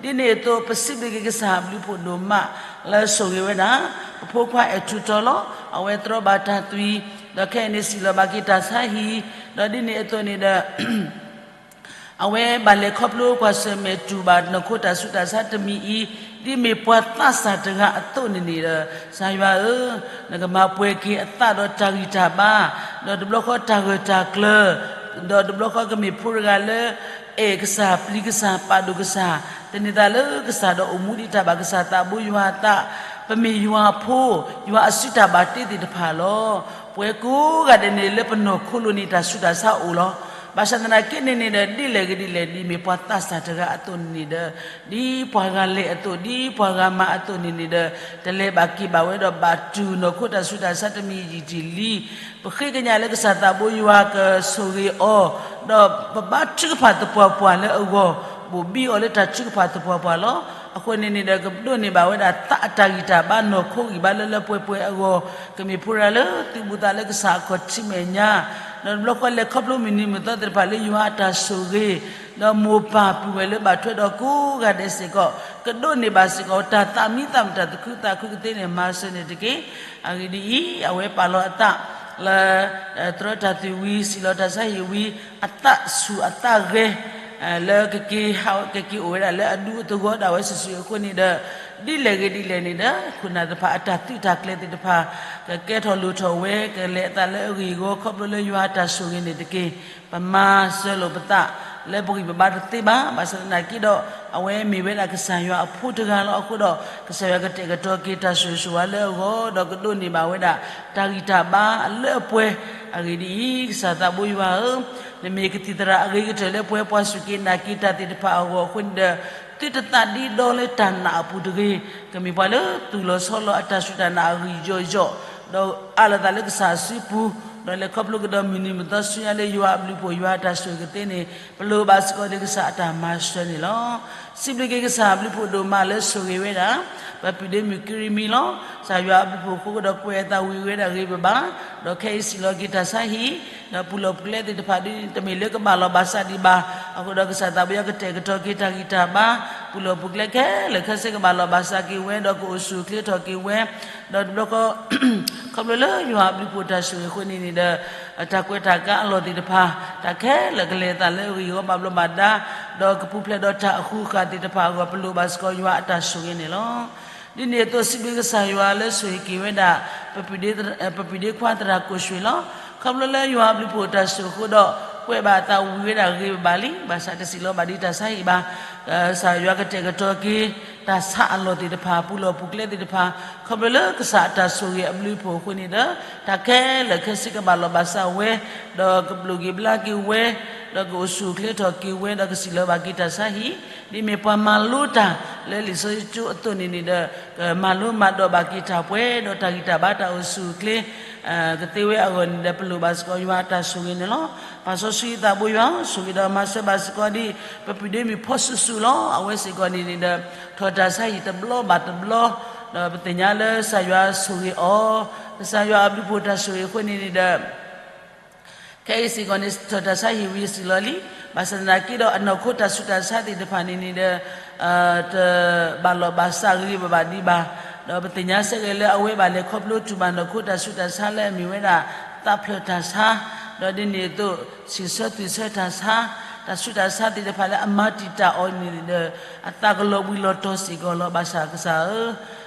ၢ, ဒ်န့ၣ်အသိး ပစံးဘျုးက့ၤကစၢ်အဘျုးဖှိၣ်ဒိၣ်မး လၢဆိၣ်ဂ့ၤဝဲဒၣ် ပဖိခွါအဲၣ်ထူးတီလီၤ. အဝဲတြီဘၣ်တၢ်သွံၣ်, ဒီးခဲအံၤန့ၣ်စံၣ်လီၤဘၣ်က့ၤတၢ်ဆါဟံၣ်, ဒီးဒ်န့ၣ်အသိးန့ၣ်ဒီး အဝဲဘၣ်လဲၤခီဖျိကွၢ်ဆၢၣ်မဲာ်တူၢ်ဘၣ်နီၢ်ခိတၢ်ဆူးတၢ်ဆါတမံၤအံၤ, ဒ်မ့ၢ်ပှၤသးစၢ်တဂၤအသိးန့ၣ်န့ၣ်ဒီး ကစၢ်ယွၤဧၢ, နကမၤပှဲၤက့ၤအသးဒီးတၢ်ဂံၢ်တၢ်ဘါ, ဒီးတဘျီဃီတၢ်ဂၢၢ်တၢ်ကျၢၤ, ဒီးတဘျီဃီကမ့ၢ်ဖိတဂၤလၢ အဲၣ်ကစၢ်ပျံၤကစၢ်ပာ်ဒိၣ်ကစၢ်, သန့ၤသးလၢကစၢ်ဒီးအိၣ်မူဒံးတၢ်ဘၣ်ကစၢ်သးဘိယွၤအသး, ပမ့ၢ်ယွၤအဖိ, ယွၤအစုတၢ်ဘၣ်တ့သ့ၣ်တဖၣ်လီၤ. ပှၤကိးဂၤဒဲးန့ၣ်လၢပနီၢ်ခိလိၤန့ၣ်တၢ်ဆူးတၢ်ဆါအိၣ်လီၤ. ဘၣ်ဆၣ်သနာ်က့န့ၣ်န့ၣ်ဒီး ဒ်လဲၣ်ဂ့ၤဒ်လဲၣ် ဒ်မ့ၢ်ပှၤသးစၢ်တဂၤအသိးန့ၣ်န့ၣ်ဒီး ဒ်ပှၤဂၤလဲၤအသိး ဒ်ပှၤဂၤမၤအသိးန့ၣ်န့ၣ်ဒီး တလဲၤဘၣ်က့ၤဘၣ်ဝဲဒီးဘၣ်တူၢ်နီၢ်ခိတၢ်ဆူးတၢ်ဆါတမံၤယံာ်တံၢ်လံ. ပဃ့ကညးလၢကစၢ်သးဘိယွၤကဆိၣ်ဂ့ၤအီၤ, ဒီးပဘါထုကဖၣ်သပှၢ်ပှၢ်လၢအဂီၢ်, ဘိၣ်ဘံအီၤလၢတၢ်ထုကဖၣ်သပှၢ်ပှၢ်လီၤ. အဃိန့ၣ်န့ၣ်ဒီး ကဒိးန့ၢ်ဘၣ်ဝဲဒၣ်သးအတၢ်ဂံၢ်တၢ်ဘါနီၢ်ခိဂံၢ်ဘါလၢလၢပှဲၤပှဲၤအဂီၢ်, ကမ့ၢ်ဖိတဂၤလၢသုးဘူးသးလၢကစၢ်အခီၣ်ထံးမဲာ်ညါ, ဒီးတဘျီဃီလဲၤခီဖျိမုၢ်နံၤမုၢ်သီသ့ၣ်တဖၣ်လၢယွၤအတၢ်ဆိၣ်ဂ့ၤ, ဒီးမိၢ်ပၢ်ပုၢ်ဝဲၢ်လၢဘၣ်ထွဲဒီးကိးဂၤဒဲးစ့ၢ်ကီး, ကဒိးန့ၢ်ဘၣ်စ့ၢ်ကီး တၢ်သးမံသးမုာ်တၢ်သးခုသးခုကသ့န့ၣ် မၤစၢၤန့ၣ်တက့ၢ်. အဂ့ၢ်ဒ်အံၤ, အဝဲပာ်လီၤအသး လၢ တြီတၢ်သွံၣ်ဝံၤ စံၣ်လီၤတၢ်ဆါဟံၣ်ဝံၤ အသးဆူၣ်အသးဂဲၤ လၢကက့ၤဟး ကက့ၤအိၣ်ဝဲဒၣ်လၢအဒူအသဝီဒၣ်ဝဲစုာ်စုာ်အဃိန့ၣ်ဒီး ဒ်လဲၣ်ဂ့ၤဒ်လဲၣ်န့ၣ်ဒီး ခိၣ်နၢ်တဖၣ်အတၢ်သုးတၢ်ကျဲၤသ့ၣ်တဖၣ် ကကဲထီၣ်လိၣ်ထီၣ်ဝဲ ကလဲၤအသးလၢအဂ့ၢ်အဂီၢ် ခီဖျိလၢယွၤအတၢ်ဆိၣ်ဂ့ၤန့ၣ်တက့ၢ်. ပမၤစၢၤလိာ်ပသး လၢပဂံၢ်ပဘါတသ့ဘၣ်. ဘၣ်ဆၣ်သနာ်က့ဒီး အဝဲမ့ၢ်ဝဲဒၣ်ကစၢ်ယွၤအဖိတဂၤလီၤအဃိဒီး ကစၢ်ယွၤကတဲာ်ကတီၤက့ၤတၢ်ဆိၣ်ဂ့ၤဆိၣ်ဝါလၢအဂီၢ် ဒီးကဒိးန့ၢ်ဘၣ်ဝဲဒၣ် တၢ်ဂံၢ်တၢ်ဘါအလၢအပှဲၤ အဂ့ၢ်ဒ်အံၤ, ကစၢ်သးဘိယွၤဧၢ, နမ့ၢ်ကသံၣ်သရၣ်အဂ့ၤကတၢၢ်လၢပှၤ ပှၤစူၢ်က့ၤနာ်က့ၤတၢ်သ့ၣ်တဖၣ်အဂီၢ်အဃိန့ၣ်ဒီး သုတသးဒ့ဒီလၢတၢ်နာ်အပူၤတဂ့ၤ. ကမ့ၢ်ပှၤလၢသူၣ်လီၤဆီလီၤအတၢ်စူၢ်တၢ်နာ်အဂံၢ်ယီၢ်ယီၢ်, ဒီးအးလီၤသးလၢကစၢ်အစုပူၤ, ဒီးလဲၤခီဖျိကဒီးမုၢ်နံၤမုၢ်သီဆူညါလၢယွၤအဘျုးအဖှိၣ်ယွၤအတၢ်ဆိၣ်ဂ့ၤကသ့န့ၣ် ပလိၣ်ဘၣ်စ့ၢ်ကီးဒ်ကစၢ်အတၢ်မၤစၢၤန့ၣ်လီၤ. စံးဘျုးက့ၤကစၢ်အဘျုးအဖှိၣ်ဒိၣ်မးလၢဆိၣ်ဂ့ၤဝဲဒၣ် ပပုၢ်ဒ့မုၣ်ကရံၣ်မံၤလီၤ. ကစၢ်ယွၤအဘျုးအဖှိၣ်အဃိဒီးကွဲးအသးဝံၤဝဲဒၣ်ဂ့ၤဘၣ်ဘၣ်, ဒီးခဲအံၤစံၣ်လီၤက့ၤတၢ်ဆါဟံၣ်, ဒီးပူၤလီၢ်ပူၤကျဲသ့ၣ်တဖၣ်ဒ်တမ့ၢ်လၢကဘၣ်လီၤဘၣ်စးဒံးဘၣ်. အဃိဒီးကစၢ်သးဘိယွၤကတဲာ်ကတီၤက့ၤတၢ်ဂံၢ်တၢ်ဘါ, ပူၤလီၢ်ပူၤကျဲခဲလၢာ်ခဲဆ့ကဘၣ်လီၤဘၣ်စးက့ၤဝဲ ဒီးကအိၣ်ဆူၣ်အိၣ်ချ့ထီၣ်က့ၤဝဲ, ဒီးတဘျီဃီ ခီဖျိလၢယွၤအဘျုးအဖှိၣ်တၢ်ဆိၣ်ဂ့ၤအဃိန့ၣ်န့ၣ်ဒီး တၢ်ကွဲးတၢ်ကါအလီၢ်သ့ၣ်တဖၣ် တၢ်ခဲလၢာ်ကလဲၤအသးလၢအဂ့ၢ်အဂီၢ်ဘၣ်ဘျီးဘၣ်ဒါ, ဒီးကပူၤဖျဲးဒီးတၢ်အဃုာ်ဃာ်သ့ၣ်တဖၣ်အဂီၢ် ပလိၣ်ဘၣ်စ့ၢ်ကီးယွၤအတၢ်ဆိၣ်ဂ့ၤန့ၣ်လီၤ. ဒ်န့ၣ်အသိးစံးဘျုးကစၢ်ယွၤလၢဆိၣ်ဂ့ၤက့ၤဝဲဒၣ် ပပုၢ်ဒ့ခွါသရၣ်ကိၣ်ရွှ့ၤလီၤ. ခီဖျိလၢယွၤအဘျုးအဖှိၣ်တၢ်ဆိၣ်ဂ့ၤအဃိဒီး ကွဲးဘၣ်အသးဝံၤဝဲဒၣ်ဂ့ၤဘၣ်ဘၣ်လံ, ဘၣ်ဆၣ်တစံးလီၤဘၣ်ဒ်တၢ်ဆါဟံၣ်ဘၣ်. ကစၢ်ယွၤကတဲာ်ကတီၤက့ၤ တၢ်ဆါအလီၢ်သ့ၣ်တဖၣ် ပူၤလီၢ်ပူၤကျဲသ့ၣ်တဖၣ် ခီဖျိလၢကစၢ်အတၢ်ဆိၣ်ဂ့ၤအဘျုးအဖှိၣ်အဃိန့ၣ်ဒီး တၢ်ခဲလၢာ်ခဲဆ့ကဘၣ်လီၤဘၣ်စးဝဲ, ဒီးကဘျုးက့ၤဘျါက့ၤဝဲ, ဒီးကအိၣ်ဆူၣ်အိၣ်ချ့ထီၣ်က့ၤဝဲ ဒီးကစံးလီၤဘၣ်က့ၤတၢ်ဆါဟံၣ်, ဒ်မ့ၢ်ပှၤမၤလိတၢ်လၢလံာ်စီဆှံကၠိအသိးန့ၣ်န့ၣ်ဒီး ကမၤလိမၤဒိးဘၣ်က့ၤတၢ်ပှဲၤ ဒီးတၢ်ဂံၢ်တၢ်ဘါတၢ်အိၣ်ဆူၣ်အိၣ်ချ့ ကသ့ဝဲအဂီၢ်န့ၣ်ဒီး ပလိၣ်ဘၣ်စ့ၢ်ကီးယွၤအတၢ်ဆိၣ်ဂ့ၤန့ၣ်လီၤ. ပၢ်စီဆှံသးဘိယွၤဧၢ, ဆိၣ်ဂ့ၤဒီးမၤစၢၤဘၣ်စ့ၢ်ကီးဒ် ပပုၢ်ဒ့မုၣ်ဖီစုာ်စုာ်လီၤ. အဝဲစ့ၢ်ကီးန့ၣ်န့ၣ်ဒီး ထီၣ်တၢ်ဆါဟံၣ်တဘျီဘၣ်တဘျီ, ဒီးပသ့ၣ်ညါလၢကစၢ်ယွၤဆိၣ်ဂ့ၤအီၤ, ကစၢ်ယွၤအဘျုးအဖှိၣ်တၢ်ဆိၣ်ဂ့ၤအဃိန့ၣ်န့ၣ်ဒီး ခဲအံၤစ့ၢ်ကီးန့ၣ် ထီၣ်တၢ်ဆါဟံၣ်ဝံၤစံးလီၤလံ, ဘၣ်ဆၣ်သနာ်က့ဒီး အနီၢ်ခိတၢ်ဆူးတၢ်ဆါသ့ၣ်တဖၣ်န့ၣ်န့ၣ်ဒီး တဘၣ်လီၤဘၣ်စးဂ့ၤဂ့ၤဘၣ်ဘၣ်ဒံးဘၣ်, ဒီးပသ့ၣ်ညါစ့ၢ်ကီးလၢအဝဲဘၣ်လဲၤခီဖျိတူၢ်ဘၣ်နီၢ်ခိတၢ်ဆူးတၢ်ဆါလၢအမ့ၢ်ဝဲဒၣ် သးဖျၢၣ်တၢ်ဆါ, ဒီးဒ်န့ၣ်အသိး ဆံးဆၢသွံၣ်ဆၢတၢ်ဆါ, တၢ်ဆူးတၢ်ဆါသ့ၣ်တဖၣ်လၢအမၤတံာ်တာ်အီၤန့ၣ်ဒီး အသးကလီၤဘှံးလီၤတီၤစ့ၢ်ကီးလီၤ. ဘၣ်ဆၣ်ကစၢ်ဧၢ,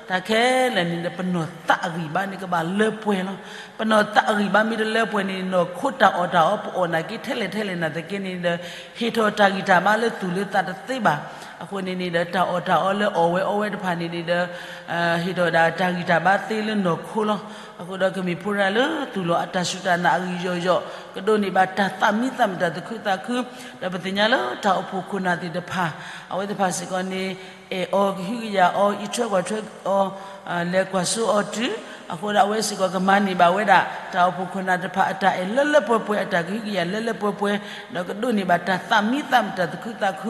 တၢ်ခဲလၢာ်န့ၣ်ဒီး ပနီၢ်သးအဂံၢ်ဘါန့ၣ်ကဘၣ်လၢပှဲၤလီၤ. ပနီၢ်သးအဂံၢ်ဘါမ့ၢ်တလၢပှဲၤန့ၣ် နီၢ်ခိတၢ်အီၣ်တၢ်အီ ပအီၣ်နာ်က့ထဲလဲၣ်ထဲလဲၣ်နာ်သက့န့ၣ်ဒီး ဟ့ၣ်ထီၣ်တၢ်ဂံၢ်တၢ်ဘါလၢသူၣ်လၢသးတသ့ဘၣ်. အဃိန့ၣ်န့ၣ်ဒီး တၢ်အီၣ်တၢ်အီလၢအီၣ်ဝဲအီဝဲတဖၣ်န့ၣ်န့ၣ်ဒီး ဟ့ၣ်ထီၣ်ဒၣ်တၢ်ဂံၢ်တၢ်ဘါသ့လၢနီၢ်ခိလီၤ. အဃိဒီးကမ့ၢ်ဖိရၣ်လၢသူၣ်လီၤအတၢ်စူၢ်တၢ်နာ်အဂံၢ်ယီၢ်ယီၢ်, ကဒိးန့ၢ်ဘၣ်တၢ်သးမံသးမုာ်တၢ်သူၣ်ခုသးခု, ဒီးပသ့ၣ်ညါလၢတၢ်အိၣ်ဖှိၣ်ခိၣ်နၢ်သ့ၣ်တဖၣ် အဝဲသ့ၣ်တဖၣ်စ့ၢ်ကီးန့ၣ် အဲၣ်အီၤကဟုကယာ်အီၤ အံးထွဲကွၢ်ထွဲအီၤ လဲၤကွၢ်စိအီၤတုၤ, အဃိဒီးအဝဲစ့ၢ်ကီးကမၤန့ၢ်ဘၣ်ဝဲဒၣ် တၢ်အိၣ်ဖှိၣ်ခိၣ်နၢ်တဖၣ်အတၢ်အဲၣ်လၢလၢပှဲၤပှဲၤ အတၢ်ကဟုကယာ်လၢလၢပှဲၤပှဲၤ, ဒီးကဒိးန့ၢ်ဘၣ်တၢ်သးမံသးမုာ်တၢ်သူၣ်ခုသးခု,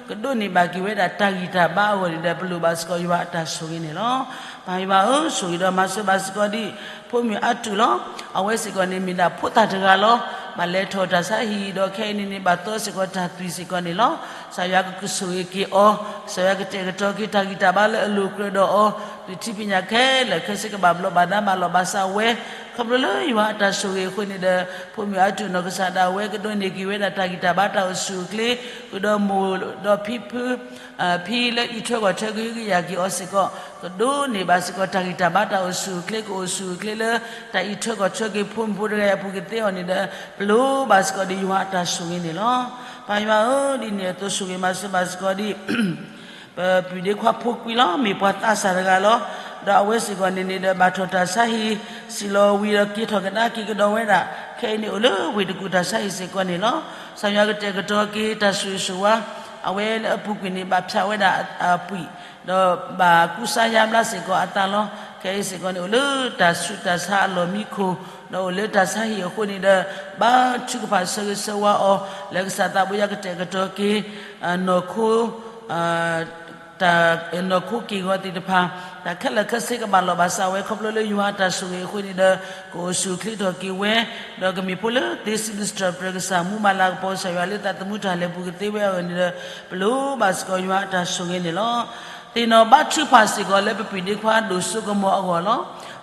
ကဒိးန့ၢ်ဘၣ်က့ၤဝဲဒၣ်တၢ်ဂံၢ်တၢ်ဘါအဂီၢ်န့ၣ်ဒီး ပလိၣ်ဘၣ်စ့ၢ်ကီးယွၤအတၢ်ဆိၣ်ဂ့ၤန့ၣ်လီၤ. ပၢ်ယွၤဧၢ, ဆိၣ်ဂ့ၤဒီးမၤစၢၤဘၣ်စ့ၢ်ကီးဒ် ဖိမုၣ်အါတူၢ်လီၤ. အဝဲစ့ၢ်ကီးန့ၣ်မ့ၢ်ဒၣ်ဖိသၣ်တဂၤလီၤ. ဘၣ်လဲၤထီၣ်တၢ်ဆါဟံၣ်ဒီးခဲအံၤန့ၣ်န့ၣ် ဘၣ်သီစ့ၢ်ကီးတၢ်သွံၣ်စ့ၢ်ကီးန့ၣ်လီၤ. ကစၢ်ယွၤကဆိၣ်ဂ့ၤက့ၤအီၤ, ကစၢ်ယွၤကတဲာ်ကတီၤက့ၤတၢ်ဂံၢ်တၢ်ဘါလၢအလိၤကြၢးဒီးအီၤ, သုးထံပညၣ်ခဲလၢာ်ခဲဆ့ကဘၣ်ဘျီးဘၣ်ဒါဘၣ်လီၤဘၣ်စးဝဲ, ခီဖျိလၢယွၤအတၢ်ဆိၣ်ဂ့ၤအဃိန့ၣ်ဒီး ဖိမုၣ်အါတူၢ်နီၢ်ကစၢ်ဒၣ်ဝဲကဒိးန့ၢ်က့ၤဝဲဒၣ်တၢ်ဂံၢ်တၢ်ဘါတၢ်အိၣ်ဆူၣ်အိၣ်ချ့, ဃုာ်ဒီးမိၢ်ဒီးဖံဖု ဖံလၢအံးထွဲကွၢ်ထွဲကဟုကယာ်က့ၤအီၤစ့ၢ်ကီး, ကဒိးန့ၢ်ဘၣ်စ့ၢ်ကီးတၢ်ဂံၢ်တၢ်ဘါတၢ်အိၣ်ဆူၣ်အိၣ်ချ့, ကအိၣ်ဆူၣ်အိၣ်ချ့လၢ တၢ်အံးထွဲကွၢ်ထွဲက့ၤဖိမုၣ်ဖိတဂၤအံၤအပူၤကသ့အီၤန့ၣ်ဒီး ပလိၣ်ဘၣ်စ့ၢ်ကီးဒ်ယွၤအတၢ်ဆိၣ်ဂ့ၤန့ၣ်လီၤ. ပၢ်ယွၤဧၢ, ဒ်န့ၣ်အသိးဆိၣ်ဂ့ၤမၤစၢၤဘၣ်စ့ၢ်ကီးဒ် ပပုၢ်ဒ့ခွါဖိကွံာ်လီၤ, မ့ၢ်ပှၤသးစၢ်တဂၤလီၤ. ဒီးအဝဲစ့ၢ်ကီးန့ၣ်န့ၣ်ဒီး ဘၣ်ထီၣ်တၢ်ဆါဟံၣ် စံၣ်လီၤဝံၤဒီးက့ၤထီၣ်ကဒါက့ၤကဒီးဝဲဒၣ်, ခဲအံၤန့ၣ်အိၣ်လၢဝ့ၢ်တကူၣ်တၢ်ဆါဟံၣ်စ့ၢ်ကီးန့ၣ်လီၤ. ကစၢ်ယွၤကတဲာ်ကတီၤက့ၤတၢ်ဆိၣ်ဂ့ၤဆိၣ်ဝါ, အဝဲလၢအပူၤကွံာ်န့ၣ် ဘၣ်ဖျါဝဲဒၣ်အပှံၢ်, ဒီးဘၣ်ကူစါယါဘျါစ့ၢ်ကီးအသးလီၤ. ခဲအံၤစ့ၢ်ကီးန့ၣ် အိၣ်လၢတၢ်ဆူးတၢ်ဆါအလီၢ်မံခိၣ်, ဒီးအိၣ်လၢတၢ်ဆါဟံၣ်အဃိန့ၣ်ဒီး ဘါထုကဖၣ်ဆၢဂ့ၤဆၢဝါအီၤ, လၢကစၢ်သးဘိယွၤကတဲာ်ကတီၤက့ၤ နီၢ်ခိ တၢ်နီၢ်ခိက့ၢ်ဂီၤသ့ၣ်တဖၣ်, တၢ်ခဲလၢာ်ခဲဆ့ကဘၣ်လီၤဘၣ်စးဝဲ ခီဖျိလၢယွၤအတၢ်ဆိၣ်ဂ့ၤအဃိန့ၣ်ဒီး ကအိၣ်ဆူၣ်အိၣ်ချ့ထီၣ်က့ၤဝဲ, ဒီးကမ့ၢ်ဖိလၢသ့စံးဘျုးစံးထီၣ်ပတြၢၤကစၢ် မူမၤလၤကပီၤကစၢ်ယွၤလၢသးသမူတၢ်လဲၤပူၤကသ့ဝဲအဂီၢ်န့ၣ်ဒီး ပလိၣ်ဘၣ်စ့ၢ်ကီးယွၤအတၢ်ဆိၣ်ဂ့ၤန့ၣ်လီၤ. သ့ၣ်နီၣ်ဘါထုကဖၣ်စ့ၢ်ကီးလၢပပုၢ်ဒ့ခွါဒိၣ်စိကမီၤအဂီၢ်လီၤ.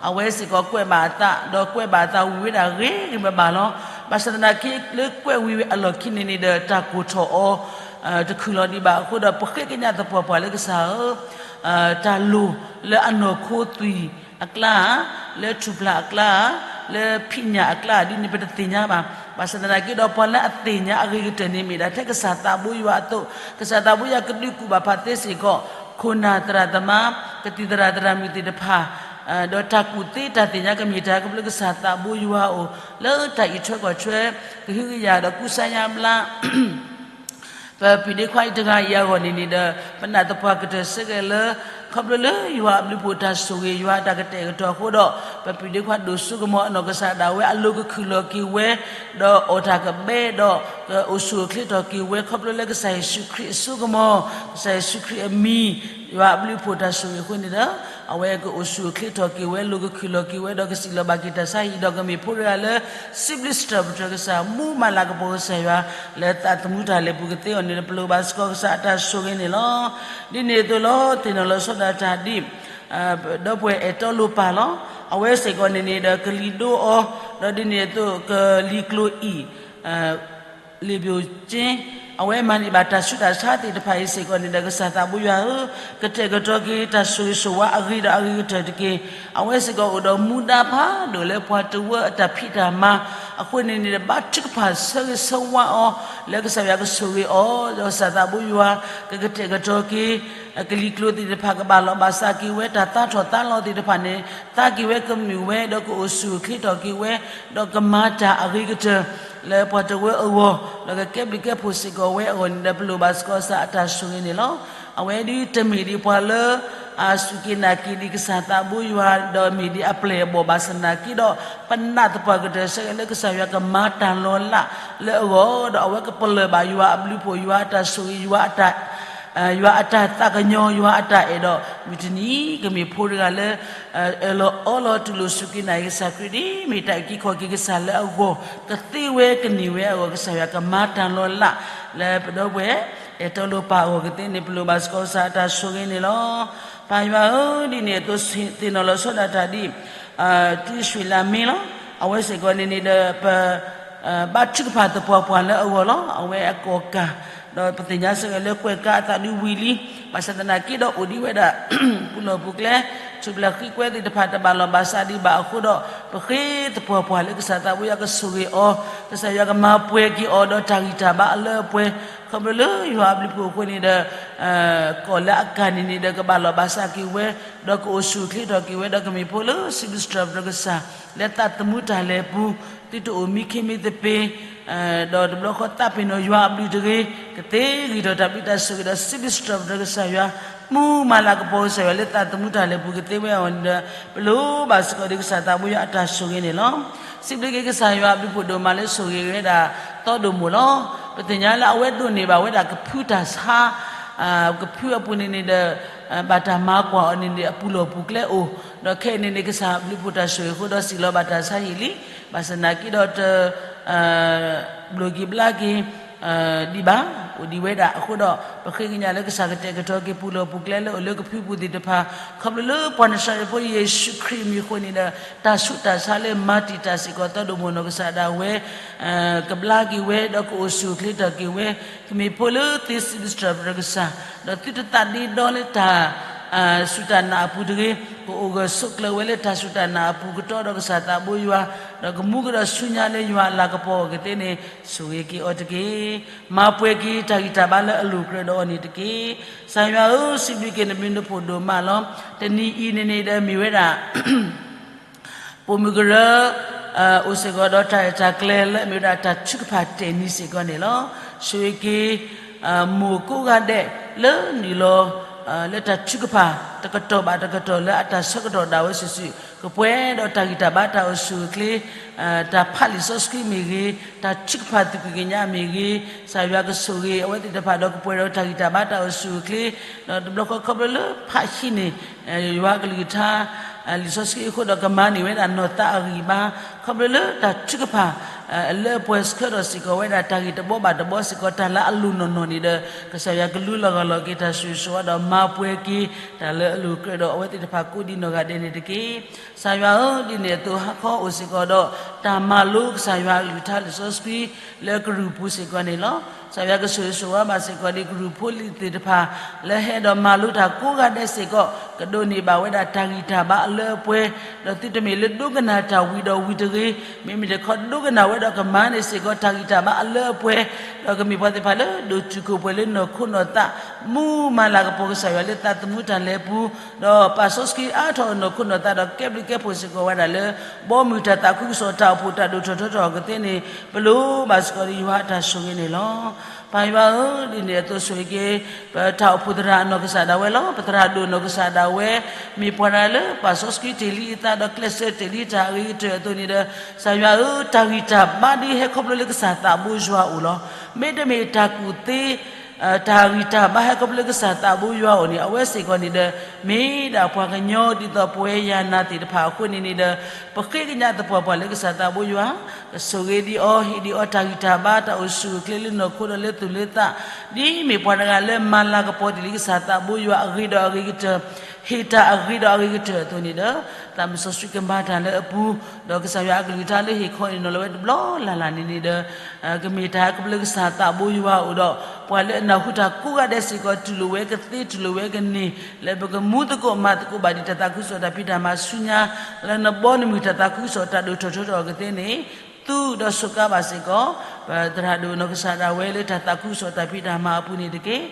အဝဲစ့ၢ်ကီးကွဲးဘၣ်အသး, ဒီးကွဲးဘၣ်အသးဝံၤဝဲဒၣ်ဂ့ၤဂ့ၤဘၣ်ဘၣ်လီၤ. ဘၣ်ဆၣ်သနာ်က့လၢကွဲးဝံၤဝဲအလီၢ်ခံန့ၣ်န့ၣ်ဒီး တၢ်ကိၢ်ထီၣ်အီၤ တခုၣ်လီၤဒံးဘၣ်အဃိဒီး ပဃ့ကညးသပှၢ်ပှၢ်လၢကစၢ်ဧၢ, တၢ်လိၣ်လၢအနီၢ်ခိသွံၣ်အကျါ, လၢထူၣ်ဖျၢၣ်အကျါ, လၢဖံးညၣ်အကျါ ဒ်န့ၣ်ပတသ့ၣ်ညါဘၣ်. ဘၣ်ဆၣ်သနာ်က့ဒီး ပှၤလၢအသ့ၣ်ညါအဂ့ၤကတၢၢ်န့ၣ်မ့ၢ်ဒၣ်ထဲကစၢ်သးဘိယွၤအသိး, ကစၢ်သးဘိယွၤကဒုးကူၣ်ဘၣ်ဖးသ့စ့ၢ်ကီး ခိၣ်နၢ်သရၣ်သမါ, ကသံၣ်သရၣ်သရၣ်မုၣ်သ့ၣ်တဖၣ်, ဒီးတၢ်ကူၣ်သ့တၢ်သ့ၣ်ညါကမ့ၢ်တၢ်ခီဖျိလၢကစၢ်သးဘိယွၤအအိၣ်, လၢတၢ်အံးထွဲကွၢ်ထွဲ ကဟုကယာ်ဒီးကူစါညါဘျါ ပပုၢ်ဒ့ခွါအံၤတဂၤအံၤအဂီၢ်န့ၣ်န့ၣ်ဒီး ပနာ်သပှၢ်ကတၢၢ်ဆၢက့ၤလၢ ခီဖျိလၢယွၤအဘျုးအဖှိၣ်တၢ်ဆိၣ်ဂ့ၤ ယွၤအတၢ်ကတဲာ်ကတီၤအဃိဒီး ပပုၢ်ဒ့ခွါဒိၣ်စိကမီၤအနီၢ်ကစၢ်ဒၣ်ဝဲအလိၤကခုၣ်လီၤက့ၤဝဲ, ဒီးအီၣ်တၢ်ကဘဲဒီး ကအိၣ်ဆူၣ်အိၣ်ချ့ထီၣ်က့ၤဝဲ ခီဖျိလၢကစၢ်ယ့ၣ်ၡူးခရံာ်အစိကမီၤ, ကစၢ်ယ့ၣ်ၡူးခရံာ်အမံၤ, ယွၤအဘျုးအဖှိၣ်တၢ်ဆိၣ်ဂ့ၤအဃိန့ၣ်ဒီး အဝဲကအိၣ်ဆူၣ်အိၣ်ချ့ထီၣ်က့ၤဝဲ လိၤကခုၣ်လီၤက့ၤဝဲ ဒီးကစံၣ်လီၤဘၣ်က့ၤတၢ်ဆါဟံၣ် ဒီးကမ့ၢ်ဖိတဂၤလၢ စံးဘျုးစံးထီၣ်ပတြၢၤကစၢ် မူမၤလၤကပီၤကစၢ်ယွၤ လၢသးသမူတၢ်လဲၤပူၤကသ့အီၤန့ၣ်ဒီး ပလိၣ်ဘၣ်စ့ၢ်ကီးကစၢ်အတၢ်ဆိၣ်ဂ့ၤန့ၣ်လီၤ. ဒ်န့ၣ်အသိးလီၤ သ့ၣ်နီၣ်လီၤဆီဒၣ်တၢ်ဒ် ဒီပုၢ်ဝဲၢ်အဲၣ်တီလိၤပၢ်လီၤ. အဝဲစ့ၢ်ကီးန့ၣ်န့ၣ်ဒီး ကလံၤဒိအီၤ, ဒီးဒ်န့ၣ်အသိးကလံၤကျိၤအံၣ် လံာ်ပျိၣ်ကၠ့, အဝဲမၤန့ၢ်ဘၣ်တၢ်ဆူးတၢ်ဆါသ့ၣ်တဖၣ်အံၤစ့ၢ်ကီးန့ၣ်ဒီး ကစၢ်သးဘိယွၤဧၢ, ကတဲာ်ကတီၤက့ၤတၢ်ဆိၣ်ဂ့ၤဆိၣ်ဝါအဂ့ၤဒီးအဂ့ၤကတၢၢ်တက့ၢ်. အဝဲစ့ၢ်ကီးအိၣ်ဒီးမူဒါဖးဒိၣ်လၢပှၤတဝၢအတၢ်ဖံးတၢ်မၤ အဃိန့ၣ်န့ၣ်ဒီး ဘါထုကဖၣ်ဆၢဂ့ၤဆၢဝါအီၤ လၢကစၢ်ယွၤကဆိၣ်ဂ့ၤအီၤ, ဒီးကစၢ်သးဘိယွၤ ကကတဲာ်ကတီၤက့ၤ ကလံၤကျိၤသ့ၣ်တဖၣ် ကဘၣ်လီၤဘၣ်စးက့ၤဝဲ, တၢ်သါထီၣ်သါလီၤသ့ၣ်တဖၣ်န့ၣ် သါက့ၤဝဲကမုာ်ဝဲ, ဒီးကအိၣ်ဆူၣ်အိၣ်ချ့ထီၣ်က့ၤဝဲ, ဒီးကမၤတၢ်အဂ့ၤကတၢၢ် လၢပှၤတဝၢအဂီၢ်, ဒီးကကဲဘျုးကဲဖှိၣ်စ့ၢ်ကီးဝဲအဂီၢ်န့ၣ်ဒီး ပလိၣ်ဘၣ်စ့ၢ်ကီးကစၢ်အတၢ်ဆိၣ်ဂ့ၤန့ၣ်လီၤ. အဝဲဒၣ်တမ့ၢ်ဒ်ပှၤလၢ အစူၢ်က့ၤနာ်က့ၤဒံးကစၢ်သးဘိယွၤ ဒီးမ့ၢ်ဒ်အပျဲၢ်အဘီၣ်ဘၣ်ဆၣ်သနာ်က့ဒီး ပနာ်သပှၢ်ကတၢၢ်ဆၢက့ၤလၢကစၢ်ယွၤကမၤတၢ်လီၤလးလၢအဂီၢ်, ဒီးအဝဲကပလၢၢ်ဘၣ်ယွၤအဘျုးအဖှိၣ်, ယွၤအတၢ်ဆိၣ်ဂ့ၤ, ယွၤအတၢ် ယွၤအတၢ်သးကညီၤ, ယွၤအတၢ်အဲၣ်ဒီး မုၢ်တနံၤ ကမ့ၢ်ဖိတဂၤလၢ အၢၣ်လီၤအီလီၤတူၢ်လိာ်စူၢ်က့ၤနာ်က့ၤကစၢ်ခရံာ်ဒ်အမ့ၢ်တၢ်အုၣ်က့ၤခီၣ်က့ၤကစၢ်လၢအဂီၢ်, ကသ့ဝဲကန့ၢ်ဝဲအဂီၢ်, ကစၢ်ယွၤကမၤတၢ်လီၤလး လၢပဒီပုၢ်ဝဲၢ် အဲၣ်တီလိၤပာ်အဂီၢ်ကသ့န့ၣ် ပလိၣ်ဘၣ်စ့ၢ်ကီးကစၢ်အတၢ်ဆိၣ်ဂ့ၤန့ၣ်လီၤ. ပၢ်ယွၤဧၢ, ဒ်န့ၣ်အသိးသ့ၣ်နီၣ်လီၤဆီဒၣ်တၢ်ဒ် တုၤရွှ့ၣ်လးမ့ၢ်လီၤ. အဝဲစ့ၢ်ကီးန့ၣ်န့ၣ်ဒီး ပ ဘါထုကဖၣ်သပှၢ်ပှၢ်လၢအဂီၢ်လီၤ. အဝဲအကီၣ်ကၢ်, ဒီးပသ့ၣ်ညါစ့ၢ်ကီးလၢကွဲးကါအသးဒုးဝံၤလံ, ဘၣ်ဆၣ်သနာ်က့ဒီးအိၣ်ဒံးဝဲဒၣ် ပူၤလီၢ်ပူၤကျဲ, ထူၣ်ဖျဲးဃံကွဲသ့ၣ်တဖၣ်တဘၣ်လီၤဘၣ်စးဒံးဘၣ်အဃိဒီး ပဃ့သပှၢ်ပှၢ်လၢကစၢ်သးဘိယွၤကဆိၣ်ဂ့ၤအီၤ, ကစၢ်ယွၤကမၤပှဲၤက့ၤအီၤဒီးတၢ်ဂံၢ်တၢ်ဘါအလၢအပှဲၤ, ခီဖျိလၢယွၤအဘျုးအဖှိၣ်အဃိန့ၣ်ဒီး ကီၢ်လၢအကၢ်န့ၣ်န့ၣ်ဒီးကဘၣ်လီၤဘၣ်စးက့ၤဝဲ, ဒီးကအိၣ်ဆူၣ်အိၣ်ချ့ထီၣ်က့ၤဝဲ, ဒီးကမ့ၢ်ဖိလၢစံးဘျုးစံးထီၣ်ပတြၢၤကစၢ် လၢသးသမူတၢ်လဲၤပူၤ, သုတအိၣ်မံခ့မံသပ့ၤ, ဒီးတဘျီဃီသးပ့ၤနီၣ်ယွၤအဘျုးတဂ့ၤ, ကသ့ဂံၢ်ထီၣ်တၢ်ဘျုးတၢ်ဆိၣ်ဂ့ၤဒီးစံးဘျုးစံးထီၣ်ပတြၢၤကစၢ်ယွၤ, မူမၤလၤကပီၤကစၢ်ယွၤလၢသးသမူတၢ်လဲၤပူၤကသ့ဝဲအဂီၢ်န့ၣ်ဒီး ပလိၣ်ဘၣ်စ့ၢ်ကီးဒ်ကစၢ်သးဘိယွၤအတၢ်ဆိၣ်ဂ့ၤန့ၣ်လီၤ. စံးဘျုးက့ၤကစၢ်ယွၤအဘျုးဖှိၣ်ဒိၣ်မးလၢဆိၣ်ဂ့ၤဝဲဒၣ်သီဒိၣ်မိၢ်လီၤ. ပသ့ၣ်ညါလၢအဝဲဒိးန့ၢ်ဘၣ်ဝဲဒၣ်ကဖုတၢ်ဆါ ကဖုအပူၤန့ၣ်န့ၣ်ဒီး ဘၣ်တၢ်မၤကွၢ်အီၤန့ၣ်န့ၣ် အပူၤလီၢ်ပူၤကျဲအိၣ်, ဒီးခဲအံၤန့ၣ်န့ၣ် ကစၢ်ဘျုးဖှိၣ်တၢ်ဆိၣ်ဂ့ၤအဃိဒီးစံးလီၤဘၣ်တၢ်ဆါဟံၣ်လံ, ဘၣ်ဆၣ်သနာ်က့ဒီးတ ဘျိၣ်က့ၤဘျါက့ၤ ဒံးဘၣ်, အိၣ်ဒံးဝဲဒၣ်အဃိဒီး ပဃ့ကညးလၢကစၢ်ကတဲာ်ကတီၤက့ၤပူၤလီၢ်ပူၤကျဲလၢအိၣ်လၢကဖုပူၤသ့ၣ်တဖၣ်, ခီဖျိလၢပှၤနၤစၤရ့းဖိယ့ၣ်ၡူးခရံာ်မံၤအဃိန့ၣ်ဒီး တၢ်ဆူးတၢ်ဆါလၢမၤတံာ်တာ်စ့ၢ်ကီးသီဒိၣ်မိၢ်နီၢ်ကစၢ်ဒၣ်ဝဲ ကဘျါက့ၤဝဲ ဒီးကအိၣ်ဆူၣ်အိၣ်ချ့ထီၣ်က့ၤဝဲ, ကမ့ၢ်ဖိလၢသ့စံးဘျုးစံးထီၣ်ပတြၢၤကစၢ်, ဒီးသုတသးဒ့ဒီလၢတၢ် စူၢ်တၢ်နာ်အပူၤတဂ့ၤ, ကအိၣ်ဂၢၢ်ဆိးကျၢၤဝဲလၢတၢ်စူၢ်တၢ်နာ်အပူၤကတီဒီးကစၢ်သးဘိယွၤ, ဒီးကမူကဒီးဆူညါလၢယွၤအလၤကပီၤအဂ့ၢ်သ့ၣ်န့ၣ် ဆိၣ်ဂ့ၤက့ၤအီၤတက့ၢ်. မၤပှဲၤက့ၤတၢ်ဂံၢ်တၢ်ဘါလၢအလိၤကြၢးဒီးအီၤန့ၣ်တက့ၢ်. ကစၢ်ယွၤဧၢ, စံးဘျုးက့ၤနဘျုးနဖှိၣ်ဒိၣ်မးလီၤ. တနံၤအံၤန့ၣ်န့ၣ်ဒီးမ့ၢ်ဝဲဒၣ် ပိာ်မုၣ်ကရၢ အိၣ်စ့ၢ်ကီးဒီးတၢ်ရဲၣ်တၢ်ကျဲၤလၢအမ့ၢ်ဝဲဒၣ်တၢ်ထုကဖၣ်တဲာ်နံၤစ့ၢ်ကီးန့ၣ်လီၤ. ဆိၣ်ဂ့ၤက့ၤ မိၢ်ကိးဂၤဒဲးလၢနုာ်လီၤ လၢတၢ်ထုကဖၣ်တကတီၢ်ဘၣ်တကတီၢ်လၢအတၢ်ဆၢကတီၢ်ဒၣ်ဝဲစုာ်စုာ်, ကပှဲၤဒီးတၢ်ဂံၢ်တၢ်ဘါတၢ်အိၣ်ဆူၣ်အိၣ်ချ့, တၢ်ဖးလံာ်စီဆှံမ့ၢ်ဂ့ၤ, တၢ်ထုကဖၣ်သူၣ်ကံၢ်ကညးမ့ၢ်ဂ့ၤ, ကစၢ်ယွၤကဆိၣ်ဂ့ၤအဝဲသ့ၣ်တဖၣ်ဒီးကပှဲၤဒီးတၢ်ဂံၢ်တၢ်ဘါတၢ်အိၣ်ဆူၣ်အိၣ်ချ့, ဒီးတဘျီဃီခီဖျိလၢဖးဟံးန့ၢ် ယွၤအကလုၢ်ကထါ လံာ်စီဆှံအဃိဒီးကမၤန့ၢ်ဝဲဒၣ်နီၢ်သးအဂံၢ်ဘါ, ခီဖျိလၢတၢ်ထုကဖၣ် လၢအပှဲၤဆှၢထီၣ်စ့ၢ်ကီးဝဲဒၣ်တၢ်ဂ့ၢ်တဘီဘၣ်တဘီစ့ၢ်ကီး တၢ်လၢအလိၤနီၢ်နီၢ်န့ၣ်ဒီး ကစၢ်ယွၤကလူလီၤဂာ်လီၤက့ၤတၢ်ဆိၣ်ဂ့ၤဆိၣ်ဝါဒီးမၤပှဲၤက့ၤ တၢ်လၢအလိၤကြၢးဒီးအဝဲသ့ၣ်တဖၣ်ကိးဒံးနီၢ်ဂၤဒဲးန့ၣ်တက့ၢ်. ကစၢ်ယွၤဧၢ, ဒ်န့ၣ်အသိးဟါခီအိၣ်စ့ၢ်ကီးဒီး တၢ်မၤလိကစၢ်ယွၤအကလုၢ်ကထါလံာ်စီဆှံ လၢကရူၢ်ပူၤစ့ၢ်ကီးန့ၣ်လီၤ. ကစၢ်ယွၤကဆိၣ်ဂ့ၤဆိၣ်ဝါဘၣ်စ့ၢ်ကီးဒ်ကရူၢ်ဖိလံၤသ့ၣ်တဖၣ် လၢဟဲဒီးမၤလိတၢ်ကိးဂၤဒဲးစ့ၢ်ကီး ကဒိးန့ၢ်ဘၣ်ဝဲဒၣ်တၢ်ဂံၢ်တၢ်ဘါအလၢအပှဲၤ, ဒီးသုတမ့ၢ်လၢဒိကနၣ်တၢ်ဝံၤဒီးဝံၤတဂ့ၤ, မ့မ့ၢ်တခီဒိကနၣ်ဝဲဒီးကမၤန့ၢ်စ့ၢ်ကီးတၢ်ဂံၢ်တၢ်ဘါအလၢအပှဲၤ, ဒီးကမ့ၢ်ပှၤသ့ၣ်တဖၣ်လၢဒိၣ်တုာ်ခိၣ်ပှဲၤလၢနီၢ်ခိနီၢ်သး, မူမၤလၤကပီၤကစၢ်ယွၤလၢသးသမူတၢ်လဲၤပူၤ, ဒီးပာ်စီဆှံအါထီၣ်နီၢ်ခိနီၢ်သးဒီးကဲဘျုးကဲဖှိၣ်စ့ၢ်ကီးဝဲဒၣ်လၢ ဘီမုၢ်တၢ်သးခုကစီၣ်တၢ်အိၣ်ဖှိၣ်တၢ်ဒိၣ်ထီၣ်ထီထီၣ်အဂ့ၢ်သ့ၣ်န့ၣ် ပလိၣ်ဘၣ်စ့ၢ်ကီးဒ်ယွၤအတၢ်ဆိၣ်ဂ့ၤန့ၣ်လီၤ. ပၢ်ယွၤဧၢ, ဒ်န့ၣ်အသိးဆိၣ်ဂ့ၤက့ၤ ပတၢ်အိၣ်ဖှိၣ်သရၣ်အနီၢ်ကစၢ်ဒၣ်ဝဲလီၤ. ပသရၣ်ဒိၣ်နီၢ်ကစၢ်ဒၣ်ဝဲ မ့ၢ်ပှၤတဂၤလၢပာ်စီဆှံတ့ၢ်လံအသးဒီးကျဲးစၢးတ့ၢ်လံတၢ်အဂ့ၤကတၢၢ်အသိးန့ၣ်ဒီး ကစၢ်ယွၤဧၢ, တၢ်ဂံၢ်တၢ်ဘါဒ်ဟဲခီဖျိလၢကစၢ်သးဘိယွၤအအိၣ်လီၤ. မ့တမ့ၢ်တၢ်ကူၣ်သ့ တၢ်ဂံၢ်တၢ်ဘါဟဲခီဖျိလၢကစၢ်သးဘိယွၤအအိၣ်န့ၣ် အဝဲစ့ၢ်ကီးန့ၣ်ဒီး မ့ၢ်ဒၣ်ပှၤကညီဒ်သိးပဝဲယၤနၤသ့ၣ်တဖၣ်အဃိန့ၣ်န့ၣ်ဒီး ပဃ့ကညးသပှၢ်ပှၢ်လၢကစၢ်သးဘိယွၤ ကဆိၣ်ဂ့ၤဒံးအီၤ ဟ့ၣ်ဒံးအီၤတၢ်ဂံၢ်တၢ်ဘါ တၢ်အိၣ်ဆူၣ်အိၣ်ချ့လၢနီၢ်ခိဒီးလၢသူၣ်လၢသး, ဒ်မ့ၢ်ပှၤတဂၤလၢမၤလၤကပီၤတ့ၢ်လံကစၢ်သးဘိယွၤအဂ့ၤဒီးအဂ့ၤကတၢၢ်, ဟ့ၣ်တၢ်အဂ့ၤဒီးအဂ့ၤကတၢၢ်အသိးန့ၣ်ဒီး သးမုၢ်စီဆှံကမၤတၢ်လၢအပူၤ, ဒီးကစၢ်ယွၤအကလုၢ်ကထါလၢဟ့ၣ်ခီအံၤနီၤလီၤဝဲတဘျီလၢ်လၢ်န့ၣ်န့ၣ်ဒီး ကမ့ၢ်တၢ်ဟဲခီဖျိလၢကစၢ်သးဘိယွၤအအိၣ်ဒီး ပှၤလၢအနၢ်ဟူတၢ်ကိးဂၤဒဲးစ့ၢ်ကီး တူၢ်လိာ်ဝဲကသ့ တူၢ်လိာ်ဝဲကန့ၢ် လၢပကမူသကိးမၤသကိးဘၣ်ဒံးတၢ်သးခုကစီၣ်တၢ်ဖံးတၢ်မၤဆူညါ လၢနဘီနမုၢ်တၢ်သးခုကစီၣ်တၢ်ဒိၣ်ထီၣ်ထီထီၣ်အဂ့ၢ်သ့ၣ်န့ၣ် သူၣ်ဒီးစူးကါဘၣ်စ့ၢ်ကီး ပသရၣ်ဒိၣ်နီၢ်ကစၢ်ဒၣ်ဝဲလၢတၢ်သးခုကစီၣ်တၢ်ဖံးတၢ်မၤအပူၤန့ၣ်တက့ၢ်.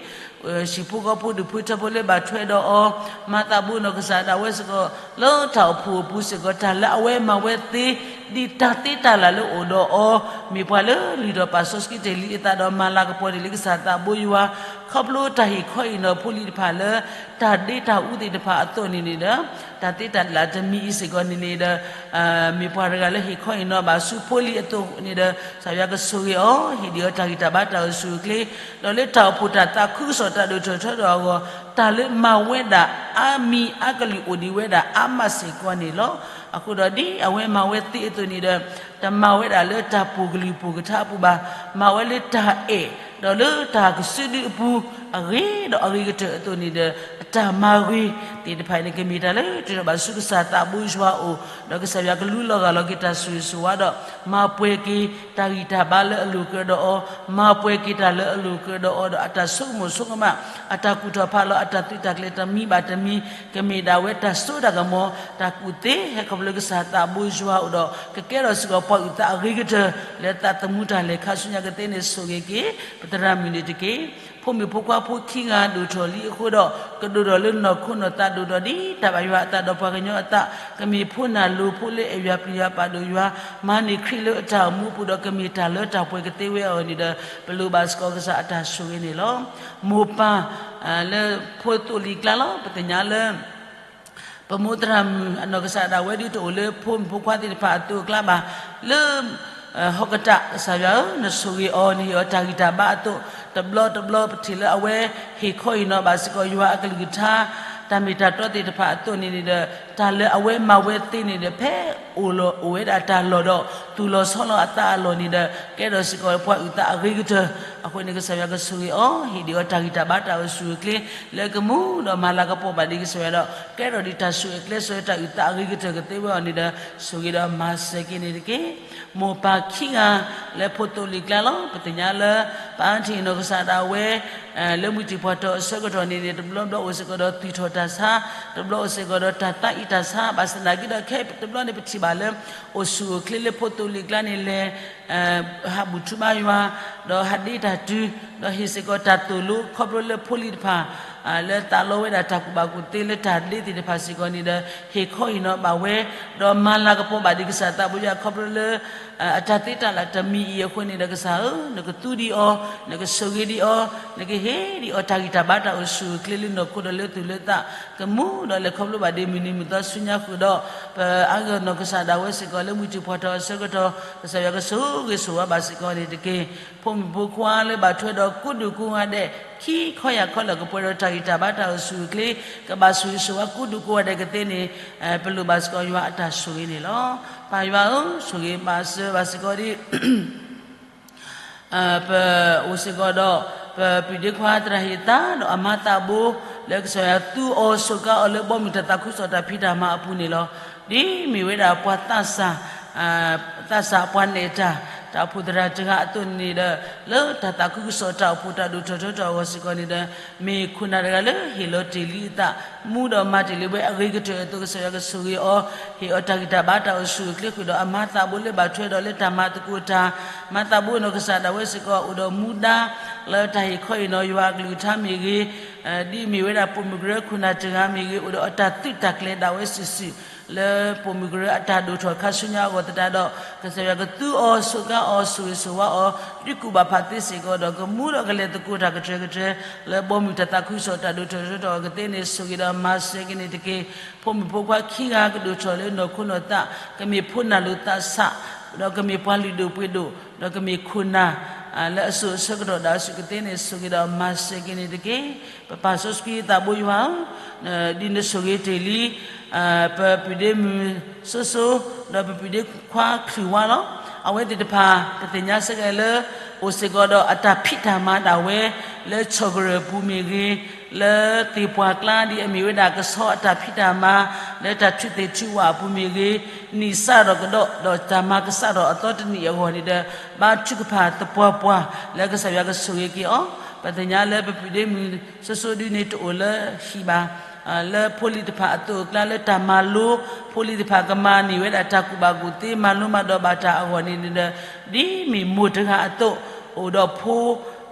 ဟံၣ်ဖိဃီဖိဒူၣ်ဖိထၢဖိလၢဘၣ်ထွဲဒီးအီၤ, မၤသးဘိနီၢ်ကစၢ်ဒၣ်ဝဲစ့ၢ်ကီး လၢတၢ်အိၣ်ဖှိၣ်အပူၤစ့ၢ်ကီး တၢ်လၢအဝဲမၤဝဲသ့ ဒ်တၢ်သ့တၢ်လၢ်လၢအိၣ်ဒီးအီၤ, မ့ၢ်ပှၤလၢလုၢ်ထီၣ်ပာ်စီဆှံတ့ၢ်လံအသးဒီး မၤလၤကပီၤတ့ၢ်လံကစၢ်သးဘိယွၤ ခီဖျိတၢ်ဟ့ၣ်ခီဟ့ၣ်နီၤဖိလံၤတဖၣ်လၢ တၢ်ဒ့တၢ်အူသ့ၣ်တဖၣ်အသိးန့ၣ်န့ၣ်ဒီး တၢ်သ့တၢ်လၢ်တမံၤအံၤစ့ၢ်ကီးန့ၣ်န့ၣ်ဒီး မ့ၢ်ပှၤတဂၤလၢဟ့ၣ်ခီဟ့ၣ်နီၤဘၣ်ဆူဖိလံၤအသိးန့ၣ်ဒီး ကစၢ်ယွၤကဆိၣ်ဂ့ၤအီၤ ဟ့ၣ်ဒံးအီၤတၢ်ဂံၢ်တၢ်ဘါတၢ်အိၣ်ဆူၣ်အိၣ်ချ့ ဒီးလၢတၢ်အိၣ်ဖှိၣ်တၢ်သးခုကစီၣ်တၢ်ဒိၣ်ထီၣ်ထီထီၣ်အဂီၢ် တၢ်လၢမၤဝဲဒၣ်အါမံၤအါကလုာ်အိၣ်ဒံးဝဲဒၣ်အါမးစ့ၢ်ကီးန့ၣ်လီၤ. အဃိဒီးဒ်အဝဲမၤဝဲသ့အသိးန့ၣ်ဒီး တမၤဝဲဒၣ်လၢတၢ်ပိာ်ကလုာ်ပိာ်ကထါအပူၤဘၣ်, မၤဝဲလၢတၢ်အဲၣ် ဒီးလၢတၢ်ကစုဒုအပူၤ အဂ့ၤဒီးအဂ့ၤကတၢၢ်အသိးန့ၣ်ဒီး အတၢ်မၤဂ့ၤသ့ၣ်တဖၣ်န့ၣ် ကမ့ၢ်တၢ်လၢတ့ထီၣ်ဘၣ်ဆူကစၢ်သးဘိယွၤအအိၣ် ဒီးကစၢ်ယွၤကလူလီၤဂာ်လီၤက့ၤတၢ်ဆိၣ်ဂ့ၤဆိၣ်ဝါဒီး မၤပှဲၤက့ၤတၢ်ဂံၢ်တၢ်ဘါလၢအလိၤကၢဒီးအီၤ, မၤပှဲၤက့ၤတၢ်လၢအလိၤကၢဒီးအီၤဒီး အတၢ်ဆိကမိၣ်ဆိကမး အတၢ်ကူၣ်ထီၣ်ဖးလီၤ အတၢ်သုးတၢ်ကျဲၤတမံၤဘၣ်တမံၤ ကမ့ၢ်ဒၣ်ဝဲတၢ်စိတၢ်ကမီၤ တၢ်ကူၣ်သ့ဟဲခီဖျိလၢကစၢ်သးဘိယွၤအအိၣ်ဒီး ကကဲထီၣ်စ့ၢ်ကီးပှၤအုၣ်သးအဂ့ၤကတၢၢ် လၢသးသမူတၢ်လဲၤခါဆူညါကသ့န့ၣ် ဆိၣ်ဂ့ၤက့ၤ ပသရၣ်မုၣ်န့ၣ်တက့ၢ်. ဖိမုၣ်ဖိခွါဖိခံဂၤဒိၣ်ထီၣ်လံအဃိဒီး ကဒိၣ်ထီၣ်လၢနီၢ်ခိနီၢ်သးဒိၣ်ထီၣ်ဒ်တၢ်ဘၣ်ယွၤအသးဒီးပှၤကညီအသး ကမ့ၢ်ဖိနၢ်လိၤဖိလၢအဲၣ်ယွၤပျံၤယွၤပာ်ဒိၣ်ယွၤ မၤန့ၢ်ခရံာ်လၢအတၢ်အိၣ်မူအပူၤဒီး ကမ့ၢ်တၢ်လၢတၢ်ပှဲၤကသ့ဝဲအီၤန့ၣ်ဒီး ပလိၣ်ဘၣ်စ့ၢ်ကီးကစၢ်အတၢ်ဆိၣ်ဂ့ၤန့ၣ်လီၤ. မိၢ်ပၢ် လၢဖိသိၣ်လံၤကျါလီၤ. ပသ့ၣ်ညါလၢ ပမိၢ်သရၣ်မုၣ်အနီၢ်ကစၢ်ဒၣ်ဝဲဒၣ်တအိၣ်လၢဖိမုၣ်ဖိခွါသ့ၣ်တဖၣ်အသိးအကျါဘၣ်. လၢ ဟီၣ်ကတၢၢ် ကစၢ်ယွၤဧၢ, နဆိၣ်ဂ့ၤအီၤ နဟ့ၣ်အီၤတၢ်ဂံၢ်တၢ်ဘါအသိး, တဘျီတဘျီပထံၣ်လၢအဝဲဟ့ၣ်ခီဟ့ၣ်နီၤဘၣ်စ့ၢ်ကီးယွၤအကလုၢ်ကထါ တၢ်မ့ၢ်တၢ်တီသ့ၣ်တဖၣ်အသိးန့ၣ်န့ၣ်ဒီး တၢ်လၢအဝဲမၤဝဲသ့န့ၣ်ဒီး ဖဲအိၣ်လီၤအိၣ်ဝဲဒၣ်တၢ်လီၢ်ဒီး သူၣ်လီၤဆီလီၤအသးအလီၢ်န့ၣ်ဒီး ကဲထီၣ်စ့ၢ်ကီးပှၤအုၣ်သးအဂ့ၤကတၢၢ်. အဃိန့ၣ် ကစၢ်ယွၤကဆိၣ်ဂ့ၤအီၤ, ဟ့ၣ်ဒံးအီၤတၢ်ဂံၢ်တၢ်ဘါတၢ်အိၣ်ဆူၣ်အိၣ်ချ့ လၢကမူဒီးမၤလၤကပီၤဘၣ်ဒံးကစၢ်ယွၤဒီး ကဲထီၣ်ဒံးတၢ်ဆိၣ်ဂ့ၤကျဲဆိၣ်ဂ့ၤတၢ်အုၣ်သးအဂ့ၤကတၢၢ်ကသ့ဝဲအီၤန့ၣ်ဒီး ဆိၣ်ဂ့ၤဒီးမၤစၢၤက့ၤန့ၣ်တက့ၢ်. မိၢ်ပၢ်ခံဂၤလၢဖိသိၣ်လံၤကျါလီၤ. ပသ့ၣ်ညါလၢ ပအါထံၣ်နီၢ်ကစၢ်ဒၣ်ဝဲ လၢမုၢ်တံၢ်ပှၢ်ထီၣ်အဆၢကတီၢ်န့ၣ်န့ၣ် တဘျီဘျီအိၣ်စ့ၢ်ကီးဒီးသွံၣ်ထီၣ်တၢ်ဆါ, တဘျီအိၣ်စ့ၢ်ကီးဒီးတၢ်သးအံၤတၢ်ဆါ, ဘၣ်ဆၣ်သနာ်က့ဒီးခဲအံၤတဘျီန့ၣ် ပထံၣ်ဘၣ်လၢ အိၣ်ဆူၣ်အိၣ်ချ့လၢဖိသိၣ်လံၤကျါန့ၣ်လဲၤ ဟးဘူၣ်ထူဘါယွၤ, ဒီးဟးဒ့တၢ်တုၤ, ဒီးဟ့ၣ်စ့ၢ်ကီးတၢ်သိၣ်လိခီဖျိလၢဖိလံၤတဖၣ် လၢသးလီဝဲဒၣ်တၢ်ကူၣ်ဘၣ်ကူၣ်သ့လၢတၢ်ဒ့သ့ၣ်တဖၣ်စ့ၢ်ကီးန့ၣ်ဒီး ဟ့ၣ်ခီဟ့ၣ်နီၤဘၣ်ဝဲ, ဒီးမၤလၤကပီၤဘၣ်ဒံးကစၢ်သးဘိယွၤခီဖျိလၢ အတၢ်သ့တၢ်လၢ်တမံၤအံၤအဃိန့ၣ်ဒီး ကစၢ်ဧၢ, နကသူဒံးအီၤ, နကဆိၣ်ဂ့ၤဒံးအီၤ, နကဟ့ၣ်ဒံးအီၤတၢ်ဂံၢ်တၢ်ဘါတၢ်အိၣ်ဆူၣ်အိၣ်ချ့လၢနီၢ်ခိဒီးလၢသူၣ်လၢသး ကမူဒီးလဲၤခီဖျိဘၣ်ဒံးမုၢ်နံၤမုၢ်သီဆူညါဃုာ်ဒီး ပအါဂၤနီၢ်ကစၢ်ဒၣ်ဝဲစ့ၢ်ကီးလၢမုၢ်တံၢ်ပှၢ်ထီၣ်အဆၢကတီၢ် ကစၢ်ယွၤကဆိၣ်ဂ့ၤဆိၣ်ဝါဘၣ်စ့ၢ်ကီးန့ၣ်တက့ၢ်. ဖိမုၣ်ဖိခွါလၢဘၣ်ထွဲဒီးကိးဒူၣ်ကိးဂၤဒဲး ခံခီယၢ်ခီလၢကပှဲၤဒီးတၢ်ဂံၢ်တၢ်ဘါတၢ်အိၣ်ဆူၣ်အိၣ်ချ့ ကဘၣ်ဆိၣ်ဂ့ၤဆိၣ်ဝါကိးဒူၣ်ကိးဂၤဒဲးကသ့န့ၣ် ပလိၣ်ဘၣ်စ့ၢ်ကီးယွၤအတၢ်ဆိၣ်ဂ့ၤန့ၣ်လီၤ. ပၢ်ယွၤဧၢ, ဆိၣ်ဂ့ၤမၤစၢၤဘၣ်စ့ၢ်ကီးဒံး ပအိၣ်စ့ၢ်ကီးဒီး ပပုၢ်ဒ့ခွါသရၣ်ဟ့ၣ်သါ ဒီးအမါသးဘိ လၢကစၢ်ယွၤသူအီၤစူးကါအီၤလၢဘီမုၢ်တၢ်သးခုကစီၣ်တၢ်ဖံးတၢ်မၤအပူၤန့ၣ်လီၤ. ဒ်မ့ၢ်ဝဲဒၣ်ပှၤသးစၢ် သးစၢ်ပှၤနဲၣ်တၢ် တၢ်အိၣ်ဖှိၣ်သရၣ်တဂၤအသိးန့ၣ်ဒီး လၢတၢ်သးခုကစီၣ်တၢ်အိၣ်ဖှိၣ်တၢ်ဒိၣ်ထီၣ်ထီထီၣ်အဂီၢ်စ့ၢ်ကီးန့ၣ်ဒီး မ့ၢ်ခိၣ်နၢ်တဂၤလၢဟ့ၣ်လီၤတ့ၢ်လံအသး မူဒီးမၤတ့ၢ်လံဝဲအဂ့ၤကတၢၢ်အသိး ကစၢ်ယွၤကဆိၣ်ဂ့ၤအီၤ, ဟ့ၣ်အီၤတၢ်ဂံၢ်တၢ်ဘါတၢ်အိၣ်ဆူၣ်အိၣ်ချ့ဃုာ်ဒီး အမါသးဘိလၢဘၣ်ထွဲဒီးလၢတၢ်မၤသကိးတၢ်, မါသးဘိနီၢ်ကစၢ်ဒၣ်ဝဲစ့ၢ်ကီး အိၣ်ဒီးမူဒါ လၢတၢ်ဟ့ၣ်ခီဟ့ၣ်နီၤယွၤအကလုၢ်ကထါမ့ၢ်ဂ့ၤ, ဒ်မ့ၢ်ဝဲဒၣ်ပိာ်မုၣ်ကရၢခိၣ်နၢ်တဂၤမ့ၢ်ဂ့ၤ အိၣ်ဒီးအတၢ်သုးတၢ်ကျဲၤဒၣ်ဝဲစုာ်စုာ် လၢပိာ်မုၣ်ကရၢအတၢ်ဒိၣ်ထီၣ်ခါဆူညါအဂီၢ်သတးဒီး ကစၢ်ယွၤကသူအီၤ စူးကါအီၤ ဆိၣ်ဂ့ၤဆိၣ်ဝါအီၤ ဒုးကူၣ်ဘၣ်ဖးသ့စ့ၢ်ကီးဒီး ကမူဒီးကလဲၤသကိးတၢ်ကတြၢၤကတြၢၤ လၢဘီမုၢ်တၢ်သးခုကစီၣ်တၢ်ဒိၣ်ထီၣ်ထီထီၣ်အဂီၢ်ကသ့န့ၣ် ဆိၣ်ဂ့ၤဒီးမၤစၢၤက့ၤန့ၣ်တက့ၢ်. ဖိမုၣ်ဖိခွါခံဂၤကဒိၣ်ထီၣ်လၢနီၢ်ခိနီၢ်သး ကမ့ၢ်ဖိနၢ်လိၤသးစၢ် ဒီးကမ့ၢ်ပှၤလုၢ်ဒိၣ်ပှ့ၤဒိၣ် ဒီးကမ့ၢ်ခိၣ်နၢ် လၢအစိၤအဆၢကတီၢ်ဒၣ်အစုကသ့န့ၣ် ဆိၣ်ဂ့ၤဒီးမၤစၢၤက့ၤန့ၣ်တက့ၢ်. ပပၢ်စီဆှံသးဘိယွၤဧၢ, ဒ်နဆိၣ်ဂ့ၤတ့ၢ်လံ ပပုၢ်ဒ့မုၣ်စိစိ ဒီးပပုၢ်ဒ့ခွါချုးဝါလီၤ. အဝဲသ့ၣ်တဖၣ် ပသ့ၣ်ညါစ့ၢ်ကီးလၢ အိၣ်စ့ၢ်ကီးဒီးအတၢ်ဖံးတၢ်မၤဒၣ်ဝဲ လၢဆီၣ်ကရၢၢ်ပူၤမ့ၢ်ဂ့ၤ, လၢသ့ၣ်ပှၢ်ကျါဒ်အမ့ၢ်ဝဲဒၣ်ကဆီအတၢ်ဖံးတၢ်မၤ လၢတၢ်ထုးသ့ၣ်ထုးဝၣ်အပူၤမ့ၢ်ဂ့ၤ, နံၣ်စးထီၣ်ကဒီး ဒီးတၢ်မၤကစးထီၣ်အသီတနံၣ်အဂီၢ်န့ၣ်ဒီး ဘါထုကဖၣ်သပှၢ်ပှၢ် လၢကစၢ်ယွၤကဆိၣ်ဂ့ၤက့ၤအီၤ, ပသ့ၣ်ညါလၢပပုၢ်ဒ့မုၣ်စိစိဒုန့ၣ်တအိၣ်လၢဟံၣ်ဘၣ် လၢဖိလံၤတဖၣ်အသိးအကျါ လၢတၢ်မၤလိ ဖိလံၤတဖၣ်ကမၤန့ၢ်ဝဲဒၣ်တၢ်ကူၣ်ဘၣ်ကူၣ်သ့ မၤလိမၤဒိးဘၣ်တၢ်အဂီၢ်န့ၣ်န့ၣ်ဒီး ဒ်မ့ၢ်မိၢ်တဂၤအသိး အိၣ်ဒီးဖိ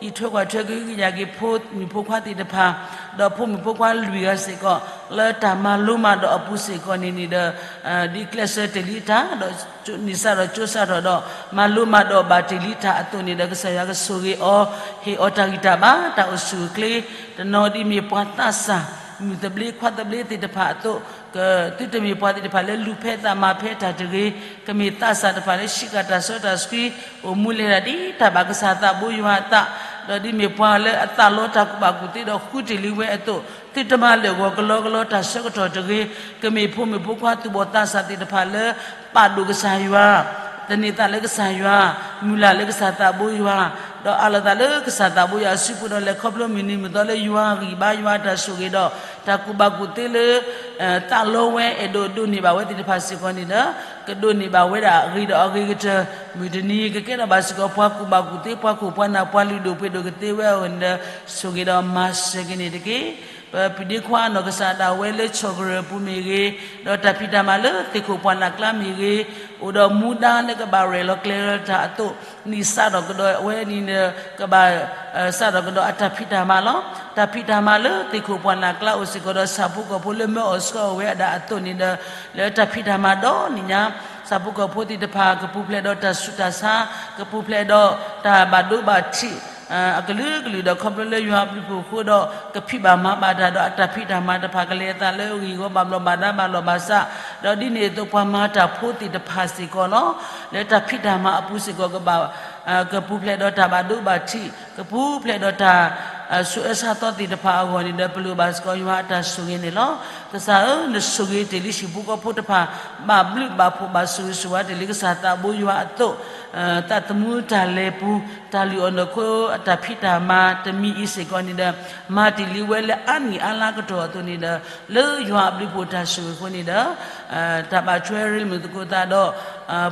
အံးထွဲကွၢ်ထွဲကဟုကယာ်က့ၤ ဖိမုၣ်ဖိခွါသ့ၣ်တဖၣ် ဒီးဖိမုၣ်ဖိခွါလွံၢ်ဂၤစ့ၢ်ကီး လၢတၢ်မၤလိမၤဒိးအပူၤစ့ၢ်ကီးန့ၣ်န့ၣ်ဒီး ဒ်ကျဲးစၢးတ့ၢ်လံတၢ် ဒီး န့ၢ်စးထီၣ်ကၠိစးထီၣ်ဒီး မၤလိမၤဒိးဘၣ်တ့ၢ်လံတၢ်အသိးန့ၣ်ဒီး ကစၢ်ယွၤကဆိၣ်ဂ့ၤအီၤ ဟ့ၣ်အီၤတၢ်ဂံၢ်တၢ်ဘါ တၢ်အိၣ်ဆူၣ်အိၣ်ချ့ တနီၤဒ်မ့ၢ်ပှၤသးစၢ် မုၣ်သဘျ့ခွါသဘျ့သ့ၣ်တဖၣ်အသိး က သုတမ့ၢ်ပှၤသ့ၣ်တဖၣ်လၢလူၤဖဲသးမၤဖဲတၢ်တဂ့ၤ, ကမ့ၢ်သးစၢ်တဖၣ်လၢ ဆံးကၣ်တၢ်စီတၢ်ဆှံ အိၣ်မူလဲၤတၢ်ဒ်တၢ်ဘၣ်ကစၢ်သးဘိယွၤအသး, ဒီးဒ်မ့ၢ်ပှၤလၢအသးလီတၢ်ကူၣ်ဘၣ်ကူၣ်သ့ဒီးဃုတ့ၢ်လံဝဲအသိး, သုတမၤလၢာ်ဂီၤကလီကလီတၢ်ဆၢကတီၢ်တဂ့ၤ, ကမ့ၢ်ဖိမုၣ်ဖိခွါသူၣ်ဘီၣ်သးစၢ်သ့ၣ်တဖၣ်လၢ ပာ်ဒိၣ်ကစၢ်ယွၤ, သန့ၤသးလၢကစၢ်ယွၤ, မုၢ်လၢ်လၢကစၢ်သးဘိယွၤ, ဒီးအးလီၤသးလၢကစၢ်သးဘိယွၤအစုပူၤဒီး လဲၤခီဖျိမုၢ်နံၤမုၢ်သီလၢယွၤအဂံၢ်ဘါယွၤအတၢ်ဆိၣ်ဂ့ၤဒီး တၢ်ကူၣ်ဘၣ်ကူၣ်သ့လၢ သးလီဝဲအဲၣ်ဒိးဒိးန့ၢ်ဘၣ်ဝဲသ့ၣ်တဖၣ်စ့ၢ်ကီးန့ၣ်ဒီး ကဒိးန့ၢ်ဘၣ်ဝဲဒၣ်အဂ့ၤဒီးအဂ့ၤကတၢၢ်, မုၢ်တနံၤကကဲထီၣ်ဘၣ်စ့ၢ်ကီး ပှၤကူၣ်ဘၣ်ကူၣ်သ့ ပှၤခိၣ်ပှၤနၢ် ပှၤလုၢ်ဒိၣ်ပှ့ၤဒိၣ်ကသ့ဝဲအဂီၢ်န့ၣ်ဒီး ဆိၣ်ဂ့ၤဒီးမၤစၢၤက့ၤန့ၣ်တက့ၢ်. ပပုၢ်ဒ့ခွါအနီၢ်ကစၢ်ဒၣ်ဝဲလၢ ဆီၣ်ကရၢၢ်ပူၤမ့ၢ်ဂ့ၤ, ဒီးတၢ်ဖံးတၢ်မၤလၢသ့ၣ်ခိၣ်ပှၢ်လၢ်ကျါမ့ၢ်ဂ့ၤ, အိၣ်ဒီးမူဒါလၢကဘၣ်ရဲၣ်လီၤကျဲၤလီၤတၢ်အသိး, န့ၢ်စးထီၣ်ကဒီးဝဲန့ၣ်ဒီး ကဘၣ် စးထီၣ်ကဒီးအတၢ်ဖံးတၢ်မၤလီၤ. တၢ်ဖံးတၢ်မၤလၢသ့ၣ်ခိၣ်ပှၢ်လၢ်ကျါအိၣ်စ့ၢ်ကီးဒီး ဆၣ်ဖိကီၢ်ဖိလၢမၢအီၣ်ဆှီအီၣ်ဝဲဒၣ်အသိးန့ၣ်ဒီး လၢတၢ်ဖံးတၢ်မၤဒီနံၣ်ညါ ဆၣ်ဖိကီၢ်ဖိသ့ၣ်တဖၣ် ကပူၤဖျဲးဒီးတၢ်ဆူးတၢ်ဆါ, ကပူၤဖျဲးဒီးတၢ်ဘၣ်ဒိဘၣ်ထံးအကလုာ်ကလုာ်ဒီး ခီဖျိလၢယွၤအဘျုးအဖှိၣ်အဃိဒီး ကဖံးဘၣ်မၤဘၣ်တၢ်ဒီးအတၢ်ဖံးတၢ်မၤတဖၣ် ကလဲၤအသးလၢအဂ့ၢ်အဂီၢ် ဘၣ်ဘျီးဘၣ်ဒါဘၣ်လီၤဘၣ်စး, ဒီးဒ်န့ၣ်အသိး ပှၤမၤတၢ်ဖိသ့ၣ်တဖၣ်စ့ၢ်ကီးလီၤ. လၢတၢ်ဖံးတၢ်မၤအပူၤစ့ၢ်ကီးကဘၣ် ကပူၤဖျဲးဒီးတၢ်ဘၣ်ဒိဘၣ်ထံး, ကပူၤဖျဲးဒီးတၢ် ဆူးအၢဆါသီသ့ၣ်တဖၣ်အဂီၢ်န့ၣ်ဒီး ပလိၣ်ဘၣ်စ့ၢ်ကီးယွၤအတၢ်ဆိၣ်ဂ့ၤန့ၣ်လီၤ. ကစၢ်ဧၢ, နဆိၣ်ဂ့ၤတ့ၢ်လံဟံၣ်ဖိဃီဖိတဖၣ် ဘၣ်ဘျုးဘၣ်ဖှိၣ်ဘၣ်ဆိၣ်ဂ့ၤဆိၣ်ဝါတ့ၢ်လံကစၢ်သးဘိယွၤအသိး, သးသမူတၢ်လဲၤပူၤ တၢ်လုၢ်အီၣ်နီၢ်ခိအတၢ်ဖံးတၢ်မၤတမံၤအံၤစ့ၢ်ကီးန့ၣ်ဒီး မၤတ့ၢ်လံဝဲလၢအါနံၣ်အါလါကတီၢ်အသိးန့ၣ်ဒီး လၢယွၤအဘျုးအဖှိၣ်တၢ်ဆိၣ်ဂ့ၤအဃိန့ၣ်ဒီး တၢ်ဘၣ်ထွဲရ့လိာ်သကိးသးဒီး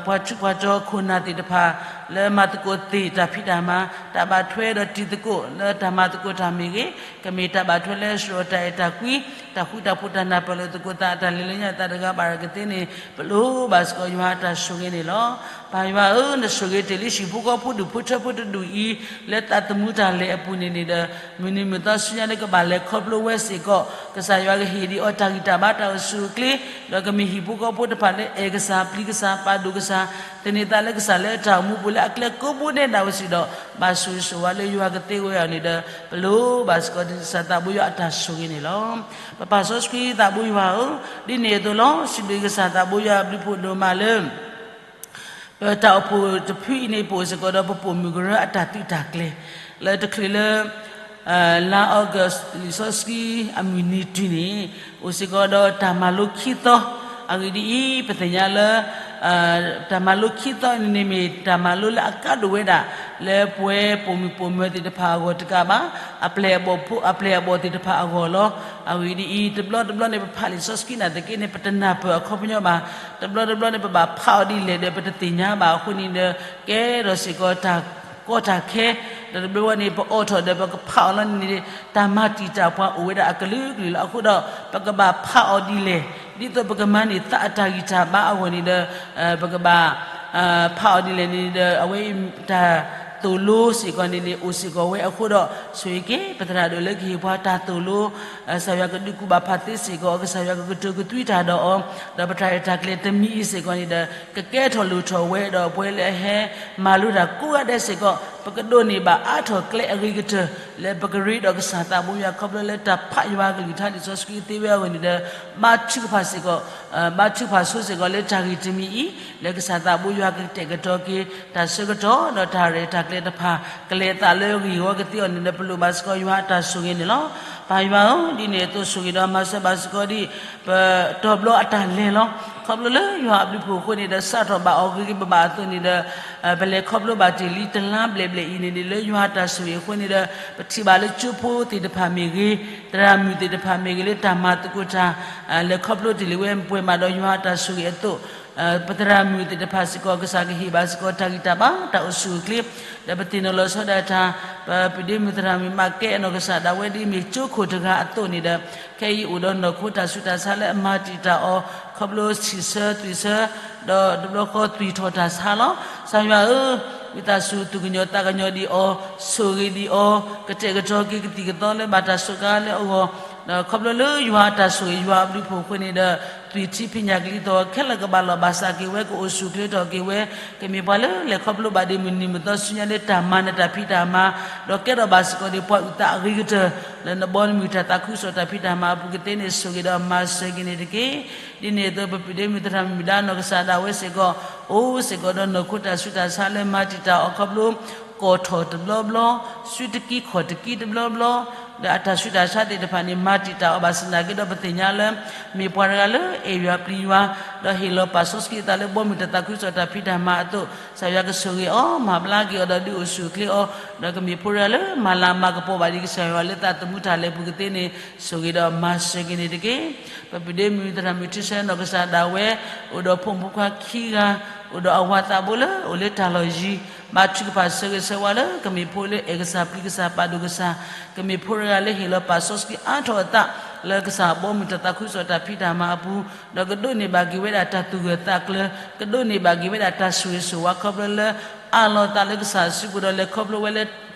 ပှၤထူးပှၤတီၤခိၣ်နၢ်သ့ၣ်တဖၣ် လၢမၤသကိးသ့ၣ်တၢ်ဖံးတၢ်မၤ, တၢ်ဘၣ်ထွဲဒီးတံၤသကိးလၢတၢ်မၤသကိးတၢ်မ့ၢ်ဂ့ၤ, ကမ့ၢ်တၢ်ဘၣ်ထွဲလၢစှီၤတၢ်အဲၣ်တၢ်ကွံ, တၢ်ဃူတၢ်ဖိးတၢ်နၢ်ပၢၢ်လိာ်သကိးသး အတၢ်လဲၤလၢညါသးတဂၤဘၣ်ရကသ့န့ၣ် ပလိၣ်ဘၣ်စ့ၢ်ကီးယွၤအတၢ်ဆိၣ်ဂ့ၤန့ၣ်လီၤ. ပၢ်ယွၤဧၢ, နဆိၣ်ဂ့ၤတ့ၢ်လံဟံၣ်ဖိဃီဖိဒူၣ်ဖိထၢဖိတဒူၣ်အံၤ လၢသးသမူတၢ်လဲၤအပူၤန့ၣ်န့ၣ်ဒီး မုၢ်နံၤမုၢ်သီဆူညါလၢကဘၣ်လဲၤခီဖျိဝဲစ့ၢ်ကီး ကစၢ်ယွၤကဟ့ၣ်ဒံးအီၤတၢ်ဂံၢ်တၢ်ဘါတၢ်အိၣ်ဆူၣ်အိၣ်ချ့, ဒီးကမ့ၢ်ဟံၣ်ဖိဃီဖိတဖၣ်လၢအဲၣ်ကစၢ် ပျံၤကစၢ် ပာ်ဒိၣ်ကစၢ်, သန့ၤသးလၢကစၢ်လၢအတၢ်အိၣ်မူပူၤလၢအကျဲကိးဘိနဲဒၣ်ဝဲစ့ၢ်ဒီး ဘၣ်ဆိၣ်ဂ့ၤဆိၣ်ဝါလၢယွၤကသ့ဝဲအီၤန့ၣ်ဒီး ပလိၣ်ဘၣ်စ့ၢ်ကီးကစၢ်သးဘိယွၤအတၢ်ဆိၣ်ဂ့ၤန့ၣ်လီၤ. ပပၢ်စီဆှံသးဘိယွၤဧၢ, ဒ်န့ၣ်အသိးလီၤ စံးဘျုးကစၢ်သးဘိယွၤအဘျုးဖှိၣ်ဒိၣ်မးလၢ ပတၢ်အိၣ်ဖှိၣ်တဖုအံၤန့ၣ် ပအိၣ်စ့ၢ်ကီးဒီးပပိာ်မုၣ်ကရၢအတၢ်သုးတၢ်ကျဲၤ လၢတချုးလၢ လါအီကူး လံာ်စီဆှံအမုၢ်နံၤတုၤန့ၣ် အိၣ်စ့ၢ်ကီးဒီးတၢ်မၤလိခံသီ, အဂ့ၢ်ဒ်အံၤ ပသ့ၣ်ညါလၢ တၢ်မၤလိခံသီန့ၣ်န့ၣ်မ့ၢ်တၢ်မၤလိလၢအကါဒိၣ်ဝဲဒၣ် လၢပဝဲပိာ်မုၣ်ပိာ်မၢၤသ့ၣ်တဖၣ်အဂီၢ်တကးဘၣ်, အပျဲၢ်အဘီၣ်ဖိ အပျဲၢ်အဘီၣ်သ့ၣ်တဖၣ်အဂီၢ်လီၤ. အဂ့ၢ်ဒ်အံၤ တဘျီတဘျီန့ၣ် ပဖးလံာ်စီဆှံနာ်သက့န့ၣ် ပတနၢ်ပၢၢ်အခီပညီဘၣ်, တဘျီတဘျီန့ၣ် ပဘၣ်ဖးအီၤဒ်လဲၣ်ဒီး ပတသ့ၣ်ညါဘၣ်အဃိန့ၣ်ဒီး ကဲထီၣ်စ့ၢ်ကီးတၢ်ကီတၢ်ခဲ, ဒီးတဘျီဘျီန့ၣ် ပအိးထီၣ်ဒီးပကဖးအီၤလီၤန့ၣ် တၢ်မၤတံာ်တာ်ပှၤအိၣ်ဝဲဒၣ်အကလုာ်ကလုာ်လီၤ. အဃိဒီး ပကဘၣ်ဖးအီၤဒ်လဲၣ်, ဒ်သိးပကမၤန့ၢ်သးအတၢ်ဂံၢ်တၢ်ဘါအဂီၢ်န့ၣ်ဒီး ပကဘၣ် ဖးအီၤဒ်လဲၣ်န့ၣ်ဒီး အဝဲအံၤတၢ်သိၣ်လိစ့ၢ်ကီးန့ၣ်န့ၣ် အိၣ်စ့ၢ်ကီးဝဲအဃိဒီး ဆိၣ်ဂ့ၤက့ၤ ပသရၣ်ဒိၣ်လၢကဟ့ၣ်ပှၤတၢ်သိၣ်လိ ကစၢ်ယွၤကဒုးကူၣ်ဘၣ်ဖးသ့စ့ၢ်ကီး ကစၢ်ယွၤကကတိၤကသွံတၢ်ဒီးအီၤ, ဒီးပတၢ်ရဲၣ်တၢ်ကျဲၤတမံၤအံၤစ့ၢ်ကီးန့ၣ်ဒီး ကကဲထီၣ်လိၣ်ထီၣ်ဝဲဒီး ပဝဲလၢအဟဲမၤလိတၢ်ကိးဂၤဒဲးစ့ၢ်ကီး ပကဒိးန့ၢ်ဘၣ်အါထီၣ်ကျဲအဂ့ၤကတၢၢ် လၢပကရ့ဒီးကစၢ်သးဘိယွၤခီဖျိလၢတၢ်ဖးယွၤအကလုၢ်ကထါလံာ်စီဆှံသ့ဝဲအဂီၢ်န့ၣ်ဒီး ဘါထုကဖၣ်စ့ၢ်ကီး ဘါထုကဖၣ်ဆိစ့ၢ်ကီးလၢတၢ်ဂ့ၢ်တမံၤအံၤ လၢကစၢ်သးဘိယွၤကတဲာ်ကတီၤက့ၤ တၢ်ဆၢကတီၢ်ဒီးတၢ်ရဲၣ်တၢ်ကျဲၤတဖၣ် ကလဲၤအသးလၢအဂ့ၢ်အဂီၢ်ကသ့အီၤန့ၣ်ဒီး ပလိၣ်ဘၣ်စ့ၢ်ကီးယွၤအတၢ်ဆိၣ်ဂ့ၤန့ၣ်လီၤ. ပၢ်ယွၤဧၢ, ဒ်န့ၣ်အသိးဆိၣ်ဂ့ၤဒီးမၤစၢၤဘၣ်စ့ၢ်ကီးဒ် ပတီၤဘျီအတၢ်လဲၤလီၤ. ခီဖျိလၢယွၤအဘျုးအဖှိၣ်အဃိန့ၣ်ဒီး စးထီၣ်ဘၣ်အီၤဂ့ၤဂ့ၤဘၣ်ဘၣ်အသိးန့ၣ်ဒီး ပလဲၤခီဖျိဘၣ်တ့ၢ်လံတလါဘျဲၣ်ဘျဲၣ်အံၤန့ၣ်န့ၣ် လၢယွၤအတၢ်ဆိၣ်ဂ့ၤအဃိန့ၣ်ဒီး ပထံၣ်ဘၣ်လၢကၠိဖိသ့ၣ်တဖၣ်မ့ၢ်ဂ့ၤ, သရၣ်မုၣ်သ့ၣ်တဖၣ်မ့ၢ်ဂ့ၤ လၢတၢ်မၤသကိးတၢ် လဲၤခီဖျိတ့ၢ်လံဝဲပှဲၤမးဒီးယွၤအတၢ်ဆိၣ်ဂ့ၤအသိး ပသရၣ်မုၣ်သ့ၣ်တဖၣ်စ့ၢ်ကီး ကစၢ်ကဟ့ၣ်ဘၣ်စ့ၢ်ကီးတၢ်ဂံၢ်တၢ်ဘါတၢ်အိၣ်ဆူၣ်အိၣ်ချ့, ဒီးပသ့ၣ်နီၣ်လီၤဆီဒၣ်တၢ် ပပဒ့မုၣ်သရၣ်မုၣ်မးကဲအနီၢ်ကစၢ်ဒၣ်ဝဲ ဒ်မ့ၢ်ကၠိခိၣ်တဂၤအသိးန့ၣ်ဒီး ခဲအံၤအိၣ်ဒီးနီၢ်ခိတၢ်ဆူးတၢ်ဆါလၢအမၤတံာ်တာ်အီၤ ခီဖျိဆံးဆၢသွံၣ်ဆၢ ဒီးတဘျီဃီသွံၣ်ထီၣ်တၢ်ဆါလီၤ. ကစၢ်ယွၤဧၢ, ဝံသးစူၤသူၣ်ကညီၤသးကညီၤဒံးအီၤ, ဆိၣ်ဂ့ၤဒံးအီၤ, ကတဲာ်ကတီၤက့ၤကသံၣ်ကသီလၢဘၣ်တၢ်စူးကါလၢအဂီၢ်, ဒီးခီဖျိလၢယွၤအတၢ်ဆိၣ်ဂ့ၤယွၤအဘျုးအဖှိၣ်အဃိန့ၣ်ဒီး သွံၣ်ထံဖံးညၣ်ကလံၤသီၣ် ခဲလၢာ်ကဘၣ်လီၢ်ဘၣ်စးက့ၤဝဲ ကအိၣ်ဆူၣ်အိၣ်ချ့ထီၣ်က့ၤဝဲ, ကမ့ၢ်ပှၤလၢလဲၤခီဖျိဘၣ်ဒ်မုၢ်နံၤမုၢ်သီဆူညါလၢတၢ်မၤနၢၤတၢ်ဖံးတၢ်မၤ, ဒီးကဲထီၣ်ဘၣ်စ့ၢ်ကီးဒ်ပှၤအုၣ်သးအဂ့ၤကတၢၢ် လၢနဘီနမုၢ်တၢ်သးခုကစီၣ်တၢ်ဖံးတၢ်မၤအပူၤကသ့န့ၣ် ဆိၣ်ဂ့ၤဒီးမၤစၢၤက့ၤန့ၣ်တက့ၢ်. ဒ်န့ၣ်အသိး ပပဒ့မုၣ်သရၣ်မုၣ်ဒါနီၢ်ကစၢ်ဒၣ်ဝဲစ့ၢ်ကီး အိၣ်စ့ၢ်ကီးဒီးနီၢ်ခိတၢ်ဆူးတၢ်ဆါလၢမၤတံာ်တာ်အီၤခီဖျိ ကီၢ်ထီၣ်တဘျီဘျီ, စုတကံခီၣ်တကံတဘျီဘျီ, ဒီးအတၢ်ဆူးတၢ်ဆါသ့ၣ်တဖၣ်န့ၣ် မၤတံာ်တာ်အီၤဘၣ်ဆၣ်သနာ်က့ဒီး ပသ့ၣ်ညါလၢ မ့ၢ်ပှၤတဂၤလၢအဲၣ်ယွၤပျံၤယွၤ, ဒီးဟ့ၣ်လီၤပာ်စီဆှံအသးလၢဘီမုၢ်တၢ်သးခုကစီၣ်တၢ်ဖံးတၢ်မၤအသိး ကစၢ်ယွၤကဆိၣ်ဂ့ၤအီၤ, မၤဘျါက့ၤအီၤဒီးဒုးအိၣ်ဆူၣ်အိၣ်ချ့အီၤ, ဒီးကမ့ၢ်ဖိတဂၤလၢမၤလၤမၤကပီၤဘၣ်ဒ်ကစၢ်ယွၤလၢသးသမူတၢ်လဲၤပူၤကသ့န့ၣ် ဆိၣ်ဂ့ၤဒီးမၤစၢၤက့ၤန့ၣ်တက့ၢ်. ပပဒ့မုၣ်သရၣ်မုၣ်ထံဆၢနီၢ်ကစၢ်ဒၣ်ဝဲ အိၣ်ဒီးဖိမုၣ်ဖိခွါခံဂၤ, အိၣ်ဒီးအဝၤသးဘိလၢအိၣ်လၢတၢ်လီၢ်ယံၤ, ဘါထုကဖၣ်ဆၢဂ့ၤဆၢဝါလၢကမ့ၢ်ဖိလၢအဲၣ်ကစၢ်ပျံၤကစၢ်ပာ်ဒိၣ်ကစၢ်, ကမ့ၢ်ဖိတဂၤလၢဟ့ၣ်လီၤပာ်စီဆှံအါထီၣ်အသး လၢကစၢ်ဘီမုၢ်တၢ်သးခုကစီၣ်တၢ်ဖံးတၢ်မၤအပူၤ, ဒီးကဒိးန့ၢ်ဘၣ်က့ၤဝဲဒၣ်တၢ်သူၣ်ဂၢၢ်သးကျၢၤ, ကဒိးန့ၢ်ဘၣ်က့ၤဝဲဒၣ်တၢ်ဆိၣ်ဂ့ၤဆိၣ်ဝါခီဖျိလၢ အးလီၤသးလၢကစၢ်စုပူၤဒီးလဲၤခီဖျိဝဲလၢ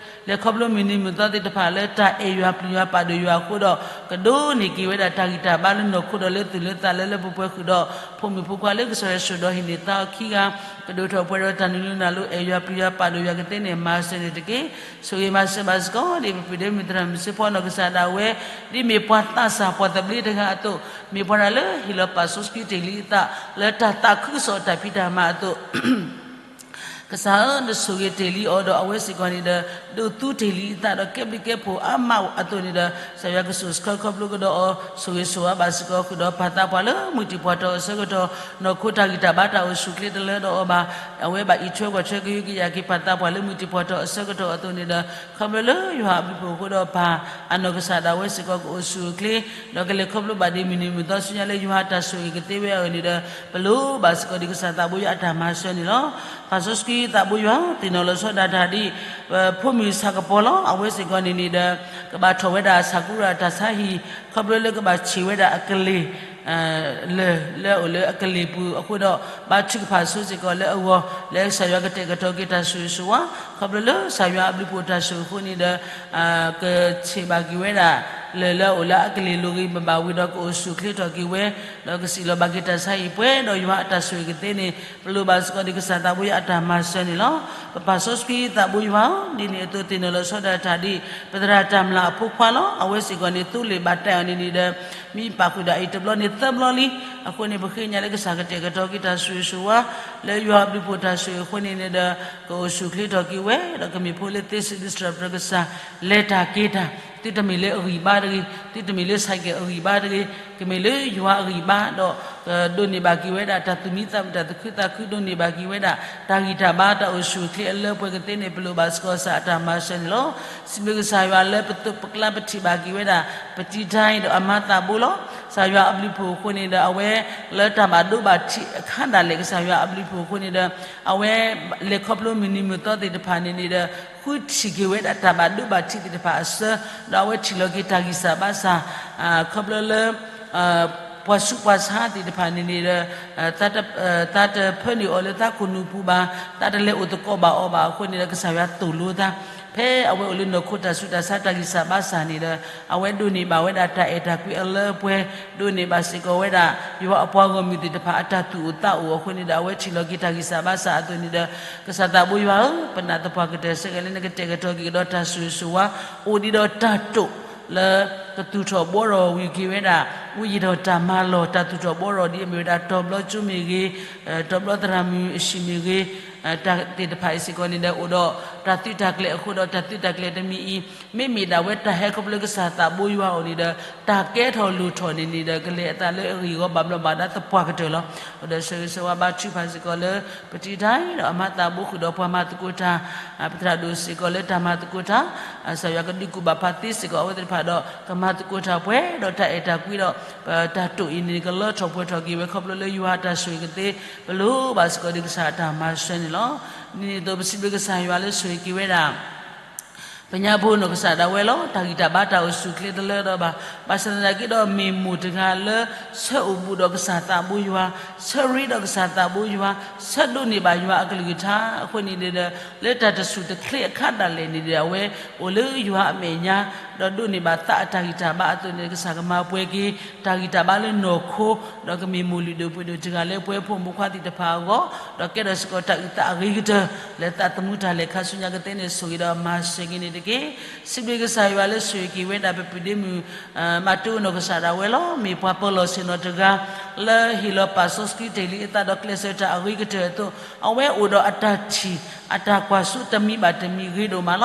လဲၤခီဖျိမုၢ်နံၤမုၢ်သီသ့ၣ်တဖၣ်လၢတၢ်အဲၣ်ယွၤပျံၤယွၤပာ်ဒိၣ်ယွၤအဃိဒီး ကဒိးန့ၢ်က့ၤဝဲဒၣ်တၢ်ဂံၢ်တၢ်ဘါလၢနီၢ်ခိဒီးလၢသူၣ်လၢသးလၢလၢပှဲၤပှဲၤဃုာ်ဒီး ဖိမုၣ်ဖိခွါလၢကစၢ်ယွၤဆိၣ်ဒီးဟ့ၣ်န့ၢ်သါအီၤခံဂၤ, ကဒိၣ်ထီၣ်ပှဲၤဒီးတၢ်နုာ်လီၤနုာ်လီၤလၢအဲၣ်ယွၤပျံၤယွၤပာ်ဒိၣ်ယွၤကသ့န့ၣ် မၤစၢၤန့ၣ်တက့ၢ်. ဆိၣ်ဂ့ၤမၤစၢၤဘၣ်စ့ၢ်ကီး ဒ်ပပဒ့မုၣ်သရၣ်မုၣ်စ့ဖီနီၢ်ကစၢ်ဒၣ်ဝဲ ဒ်မ့ၢ်ပှၤသးစၢ်ပှၤသဘျ့တဂၤအသိး, မ့ၢ်ပှၤတဂၤလၢဟ့ၣ်လီၤပာ်စီဆှံတ့ၢ်လံအသး လၢတၢ်သးခုကစီၣ်တၢ်ဖံးတၢ်မၤအသိး ကစၢ်ဧၢ, နဆိၣ်ဂ့ၤတ့ၢ်လံအီၤဒီးအဝဲစ့ၢ်ကီးန့ၣ်ဒီး ဒိးသူတ့ၢ်လံအသးဒီးကဲဘျုးကဲဖှိၣ်အါမးအသိးန့ၣ်ဒီး ကစၢ်ယွၤကဆိၣ်ဆှၢခီဖျိကဒီးအီၤ ဆိၣ်ဂ့ၤဆိၣ်ဝါဘၣ်စ့ၢ်ကီးဃုာ်ဒီးပာ်သးပှၤလၢမုၢ်တံၢ်ပှၢ်ထီၣ်အဆၢကတီၢ် နီၢ်ခိတၢ်ဂံၢ်တၢ်ဘါတၢ်အိၣ်ဆူၣ်အိၣ်ချ့တလၢဒီးအီၤဘၣ်. အဝဲဘၣ်အံးထွဲကွၢ်ထွဲကဟုကယာ်က့ၤပာ်သးပှၤလၢမုၢ်တံၢ်ပှၢ်ထီၣ်အဆၢကတီၢ်အသိးန့ၣ်ဒီး ခီဖျိလၢယွၤအဘျုးအဖှိၣ်အဃိဒီးပၢ်အနီၢ်ကစၢ်ဒၣ်ဝဲစ့ၢ်ကီးကအိၣ်ဆူၣ်အိၣ်ချ့ ဒီးကလဲၤခီဖျိဘၣ်ဒ်မုၢ်နံၤမုၢ်သီဆူညါလၢယွၤတၢ်ဆိၣ်ဂ့ၤကသ့ဝဲအဂီၢ်န့ၣ်ဒီး ပလိၣ်ဘၣ်စ့ၢ်ကီးဒ်ကစၢ်သးဘိယွၤအတၢ်မၤစၢၤန့ၣ်လီၤ. ပာ်စီဆှံသးဘိယွၤ သ့ၣ်နီၣ်လီၤဆီဒၣ်တၢ်ဒ် ဖိမုၣ်ဆၣ်ကပီၤလီၤ. အဝဲစ့ၢ်ကီးန့ၣ်န့ၣ်ဒီး ကဘၣ်ထီၣ်ဝဲဒၣ်ဆၣ်ကူရၣ်တၢ်ဆါဟံၣ် ခီဖျိလၢကဘၣ်ဆံးဝဲဒၣ်အကလ့ၢ် လၢ လၢအအိၣ်လၢအကလ့ၢ်ပူၤအဃိဒီး ဘါထုကဖၣ်ဆိစ့ၢ်ကီးလၢအဂီၢ် လၢကစၢ်ယွၤကတဲာ်ကတီၤက့ၤတၢ်ဆိၣ်ဂ့ၤဆိၣ်ဝါ ခီဖျိလၢကစၢ်ယွၤအဘျုးအဖှိၣ်တၢ်ဆိၣ်ဂ့ၤအဃိန့ၣ်ဒီး ကဆံးဘၣ်က့ၤဝဲဒၣ် လၢၢ်လၢအအိၣ်လၢအကလ့ၢ်လိၤဂ့ၤမၤဘၣ်ဝံၤဒီးကအိၣ်ဆူၣ်အိၣ်ချ့ထီၣ်က့ၤဝဲ ဒီးကစံးလီၤဘၣ်က့ၤတၢ်ဆါဟံၣ်ပှဲၤဒီးယွၤအတၢ်ဆိၣ်ဂ့ၤကသ့န့ၣ် ပလိၣ်ဘၣ်စ့ၢ်ကီးဒ်ကစၢ်သးဘိယွၤအတၢ်မၤစၢၤန့ၣ်လီၤ. ပပာ်စီဆှံသးဘိယွၤ ဒ်န့ၣ်အသိးသ့ၣ်နီၣ်လီၤဆီဒၣ်တၢ်ဒ် ပသရၣ်တၢ်မျၢ်အဖိခွါလီၤ. အဝဲစ့ၢ်ကီးန့ၣ် သိလ့ၣ်ဘၣ်တၢ်အီၤန့ၣ်န့ၣ်ဒီး မ့ၢ်ပာ်ဃုာ်ဒီးအံၤတဘျီန့ၣ်သၢဘျီလံ. အဃိန့ၣ် ပဃ့ကညးလၢကစၢ်ကတဲာ်ကတီၤက့ၤတၢ်ဆိၣ်ဂ့ၤဆိၣ်ဝါ လၢယွၤအဘျုးအဖှိၣ်တၢ်ဆိၣ်ဂ့ၤအဃိန့ၣ်န့ၣ်ဒီး ကအိၣ်ဆူၣ်အိၣ်ချ့ထီၣ်က့ၤဝဲ ဒီးကမ့ၢ်ဖိလၢသ့စံးဘျုးစံးထီၣ်ပတြၢၤကစၢ် လဲၤတၢ်က့ၤတၢ် သုတမ့ၢ်လၢအဂံၢ်ဘါတဂ့ၤ, သုတမ့ၢ်လၢဆဲးကဲးအဂံၢ်ဘါတဂ့ၤ, ကမ့ၢ်လၢယွၤအဂံၢ်ဘါဒီး ကဒိးန့ၢ်ဘၣ်က့ၤဝဲဒၣ်တၢ်သူၣ်မံသးမုာ်တၢ်သူၣ်ခုသးခု ဒိးန့ၢ်ဘၣ်က့ၤဝဲဒၣ် တၢ်ဂံၢ်တၢ်ဘါတၢ်အိၣ်ဆူၣ်အိၣ်ချ့အလၢပှဲၤကသ့န့ၣ် ပလိၣ်ဘၣ်စ့ၢ်ကီးကစၢ်အတၢ်မၤစၢၤန့ၣ်လီၤ. စံးဘျုးကစၢ်ယွၤလၢပသိးပကျါပထံၣ်ဘၣ်က့ၤဝဲဒၣ် ပတံတါအံၤဒီးအမါသးဘိလီၤ. ကစၢ်ယွၤအဘျုးအဖှိၣ်အဃိန့ၣ်ဒီး အဝဲလၢတၢ်ဘၣ်ဒိဘၣ်ထံးအခါဒၣ်လဲာ် ကစၢ်ယွၤအဘျုးအဖှိၣ်အဃိန့ၣ်ဒီး အဝဲလဲၤခီဖျိမုၢ်နံၤမုၢ်သီသ့ၣ်တဖၣ်န့ၣ်န့ၣ်ဒီး ဃုထံၣ်က့ၤဝဲဒၣ်တၢ်ဘၣ်ဒိဘၣ်ထံးသ့ၣ်တဖၣ်အဆၢ, ဒီးအဝဲထံၣ်လီၤက့ၤတၢ်ဂံၢ်စၢ်ဘါစၢ် ခီဖျိလၢ ပှၤဆူးပှၤဆါသ့ၣ်တဖၣ်န့ၣ်န့ၣ်ဒီး သးတဖၢနုာ်အီၤလၢသးခိၣ်နူာ်ပူၤဘၣ်, သးတလဲၤအိၣ်သကိးဘၣ်အီၤဘၣ်အဃိန့ၣ်ဒီး ကစၢ်ယွၤသိၣ်လိသး ဖဲအဝဲအိၣ်လၢနီၢ်ခိတၢ်ဆူးတၢ်ဆါတၢ်ဂံၢ်စၢ်ဘါစၢ်န့ၣ်ဒီး အဝဲဒိးန့ၢ်ဘၣ်ဝဲဒၣ်တၢ်အဲၣ်တၢ်ကွံအလၢအပှဲၤ, ဒိးန့ၢ်ဘၣ်စ့ၢ်ကီးဝဲဒၣ် ယွၤအပှၤဂီၢ်မုၢ်သ့ၣ်တဖၣ်အတၢ်သူၣ်အိၣ်သးအိၣ်အဃိန့ၣ်ဒီး အဝဲထံၣ်လီၤက့ၤတၢ်ဂံၢ်စၢ်ဘါစၢ်အသိးန့ၣ်ဒီး ကစၢ်သးဘိယွၤဧၢ, ပနာ်သပှၢ်ကတၢၢ်ဆၢက့ၤလၢနကတဲာ်ကတီၤက့ၤကဒီးတၢ်ဆိၣ်ဂ့ၤဆိၣ်ဝါ အိၣ်ဒံးဒီးတၢ်တိာ်လၢ ကသူၣ်ထီၣ်ဘှီထီၣ်ဝံၤက့ၤဝဲဒၣ် ဝံယံၤဒီးတၢ်မၤလီၢ် တၢ်သူၣ်ထီၣ်ဘှီထီၣ်ဒ်အမ့ၢ်ဝဲဒၣ်တီၤဘျီကၠိမ့ၢ်ဂ့ၤ, တီၤဘျီသရၣ်မုၣ်အဟံၣ်မ့ၢ်ဂ့ၤ, တၢ်သ့ၣ်တဖၣ်အံၤစ့ၢ်ကီးန့ၣ်ဒီး အိၣ်ဒီး တၢ်သုးတၢ်ကျဲၤအဃိဒီး တၢ်သုးတၢ်ကျဲၤတမံၤအံၤ မ့မ့ၢ်ဒၣ်ဝဲတၢ်ဟဲခီဖျိကစၢ်သးဘိယွၤအအိၣ်န့ၣ်ဒီး တၢ်ကဲထီၣ်လိၣ်ထီၣ်န့ၣ်န့ၣ်ဒီး ကလဲၤအသးလၢအဂ့ၢ်အဂီၢ်ဘၣ်ဘျီးဘၣ်ဒါသပှၢ်ကတၢၢ်လီၤ. အဃိဒီးဆၢဂ့ၤဆၢဝါဘါထုကဖၣ်စ့ၢ်ကီးလၢ ပတံၤတၢ်အံၤဒီးအမၤသးဘိဃုာ်ဒီးပှၤမၤသကိးတၢ် ပသရၣ်ဒိၣ်စ့ၢ်ကီးလၢတၢ်မၤသကိးတၢ် ကစၢ်ယွၤကဒုးကူၣ်ဘၣ်ဖးသ့စ့ၢ်ကီးအဝဲသ့ၣ်တဖၣ်ဒီး ကမၤသကိးတၢ်ပှဲၤဒီးတၢ်အဲၣ်တၢ်ကွံဒီး ပတၢ်တိာ်အံၤန့ၣ် ကလၢထီၣ်ပှဲၤထီၣ်က့ၤဝဲခီဖျိလၢယွၤအတၢ်ဆိၣ်ဂ့ၤကသ့ ပလိၣ်ဘၣ်စ့ၢ်ကီးဒ်ကစၢ်အတၢ်မၤစၢၤန့ၣ်လီၤ. ဒ်န့ၣ်အသိး ပစံးဘျုးကစၢ်ယွၤလၢဆိၣ်ဂ့ၤက့ၤဝဲဒၣ် ပညါဖိနီၢ်ကစၢ်ဒၣ်ဝဲလီၤ. တၢ်ဂံၢ်တၢ်ဘါတၢ်အိၣ်ဆူၣ်အိၣ်ချ့တလၢဒီးဘၣ်. ဘၣ်ဆၣ်သနာ်က့ဒီး မ့ၢ်မိၢ်တဂၤလၢ ဆၢအိၣ်ဘူးဒီးကစၢ်သးဘိယွၤ, ဆၢရ့ဒီးကစၢ်သးဘိယွၤ, ဆၢဒိးန့ၢ်ဘၣ်ယွၤအကလုၢ်ကထါအဃိန့ၣ်ဒီး လၢတၢ်တဆူၣ်တချ့အခါဒၣ်လဲာ်န့ၣ်ဒီး အဝဲအိၣ်လၢယွၤအမဲာ်ညါ ဒီးဒိးန့ၢ်ဘၣ်သးအတၢ်ဂံၢ်တၢ်ဘါအသိးန့ၣ် ကစၢ်ကမၤပှဲၤက့ၤ တၢ်ဂံၢ်တၢ်ဘါလၢနီၢ်ခိ ဒီးကမ့ၢ်မိၢ်လုၢ်ဒိၣ်ပှ့ၤဒိၣ်တဂၤလၢပဝဲဖိမုၣ်ဖိခွါသ့ၣ်တဖၣ်အဂီၢ်, ဒီးကဲထီၣ်စ့ၢ်ကီးတၢ်အုၣ်သးအဂ့ၤကတၢၢ် လၢသးသမူတၢ်လဲၤခါဆူညါကသ့န့ၣ် ဆိၣ်ဂ့ၤဒီးမၤစၢၤက့ၤန့ၣ်တက့ၢ်. စံးဘျုးကစၢ်ယွၤလၢဆိၣ်ဂ့ၤက့ၤဝဲဒၣ်ပပုၢ်ဒ့မုၣ် မၤတိၢ်နီၢ်ကစၢ်ဒၣ်ဝဲလီၤ. မ့ၢ်ပှၤပၢၤလီၢ်ဆ့ၣ်နီၤတဂၤ လၢဟ့ၣ်လီၤပာ်စီဆှံတ့ၢ်လံအသးဒီးကျဲးစၢးတၢ်အဂ့ၤကတၢၢ်အသိး အဝဲအိၣ်ဒီးအတၢ်ထံၣ် အတၢ်ကွၢ်စိတမံၤဘၣ်တမံၤဂ့ၤဒိၣ်မး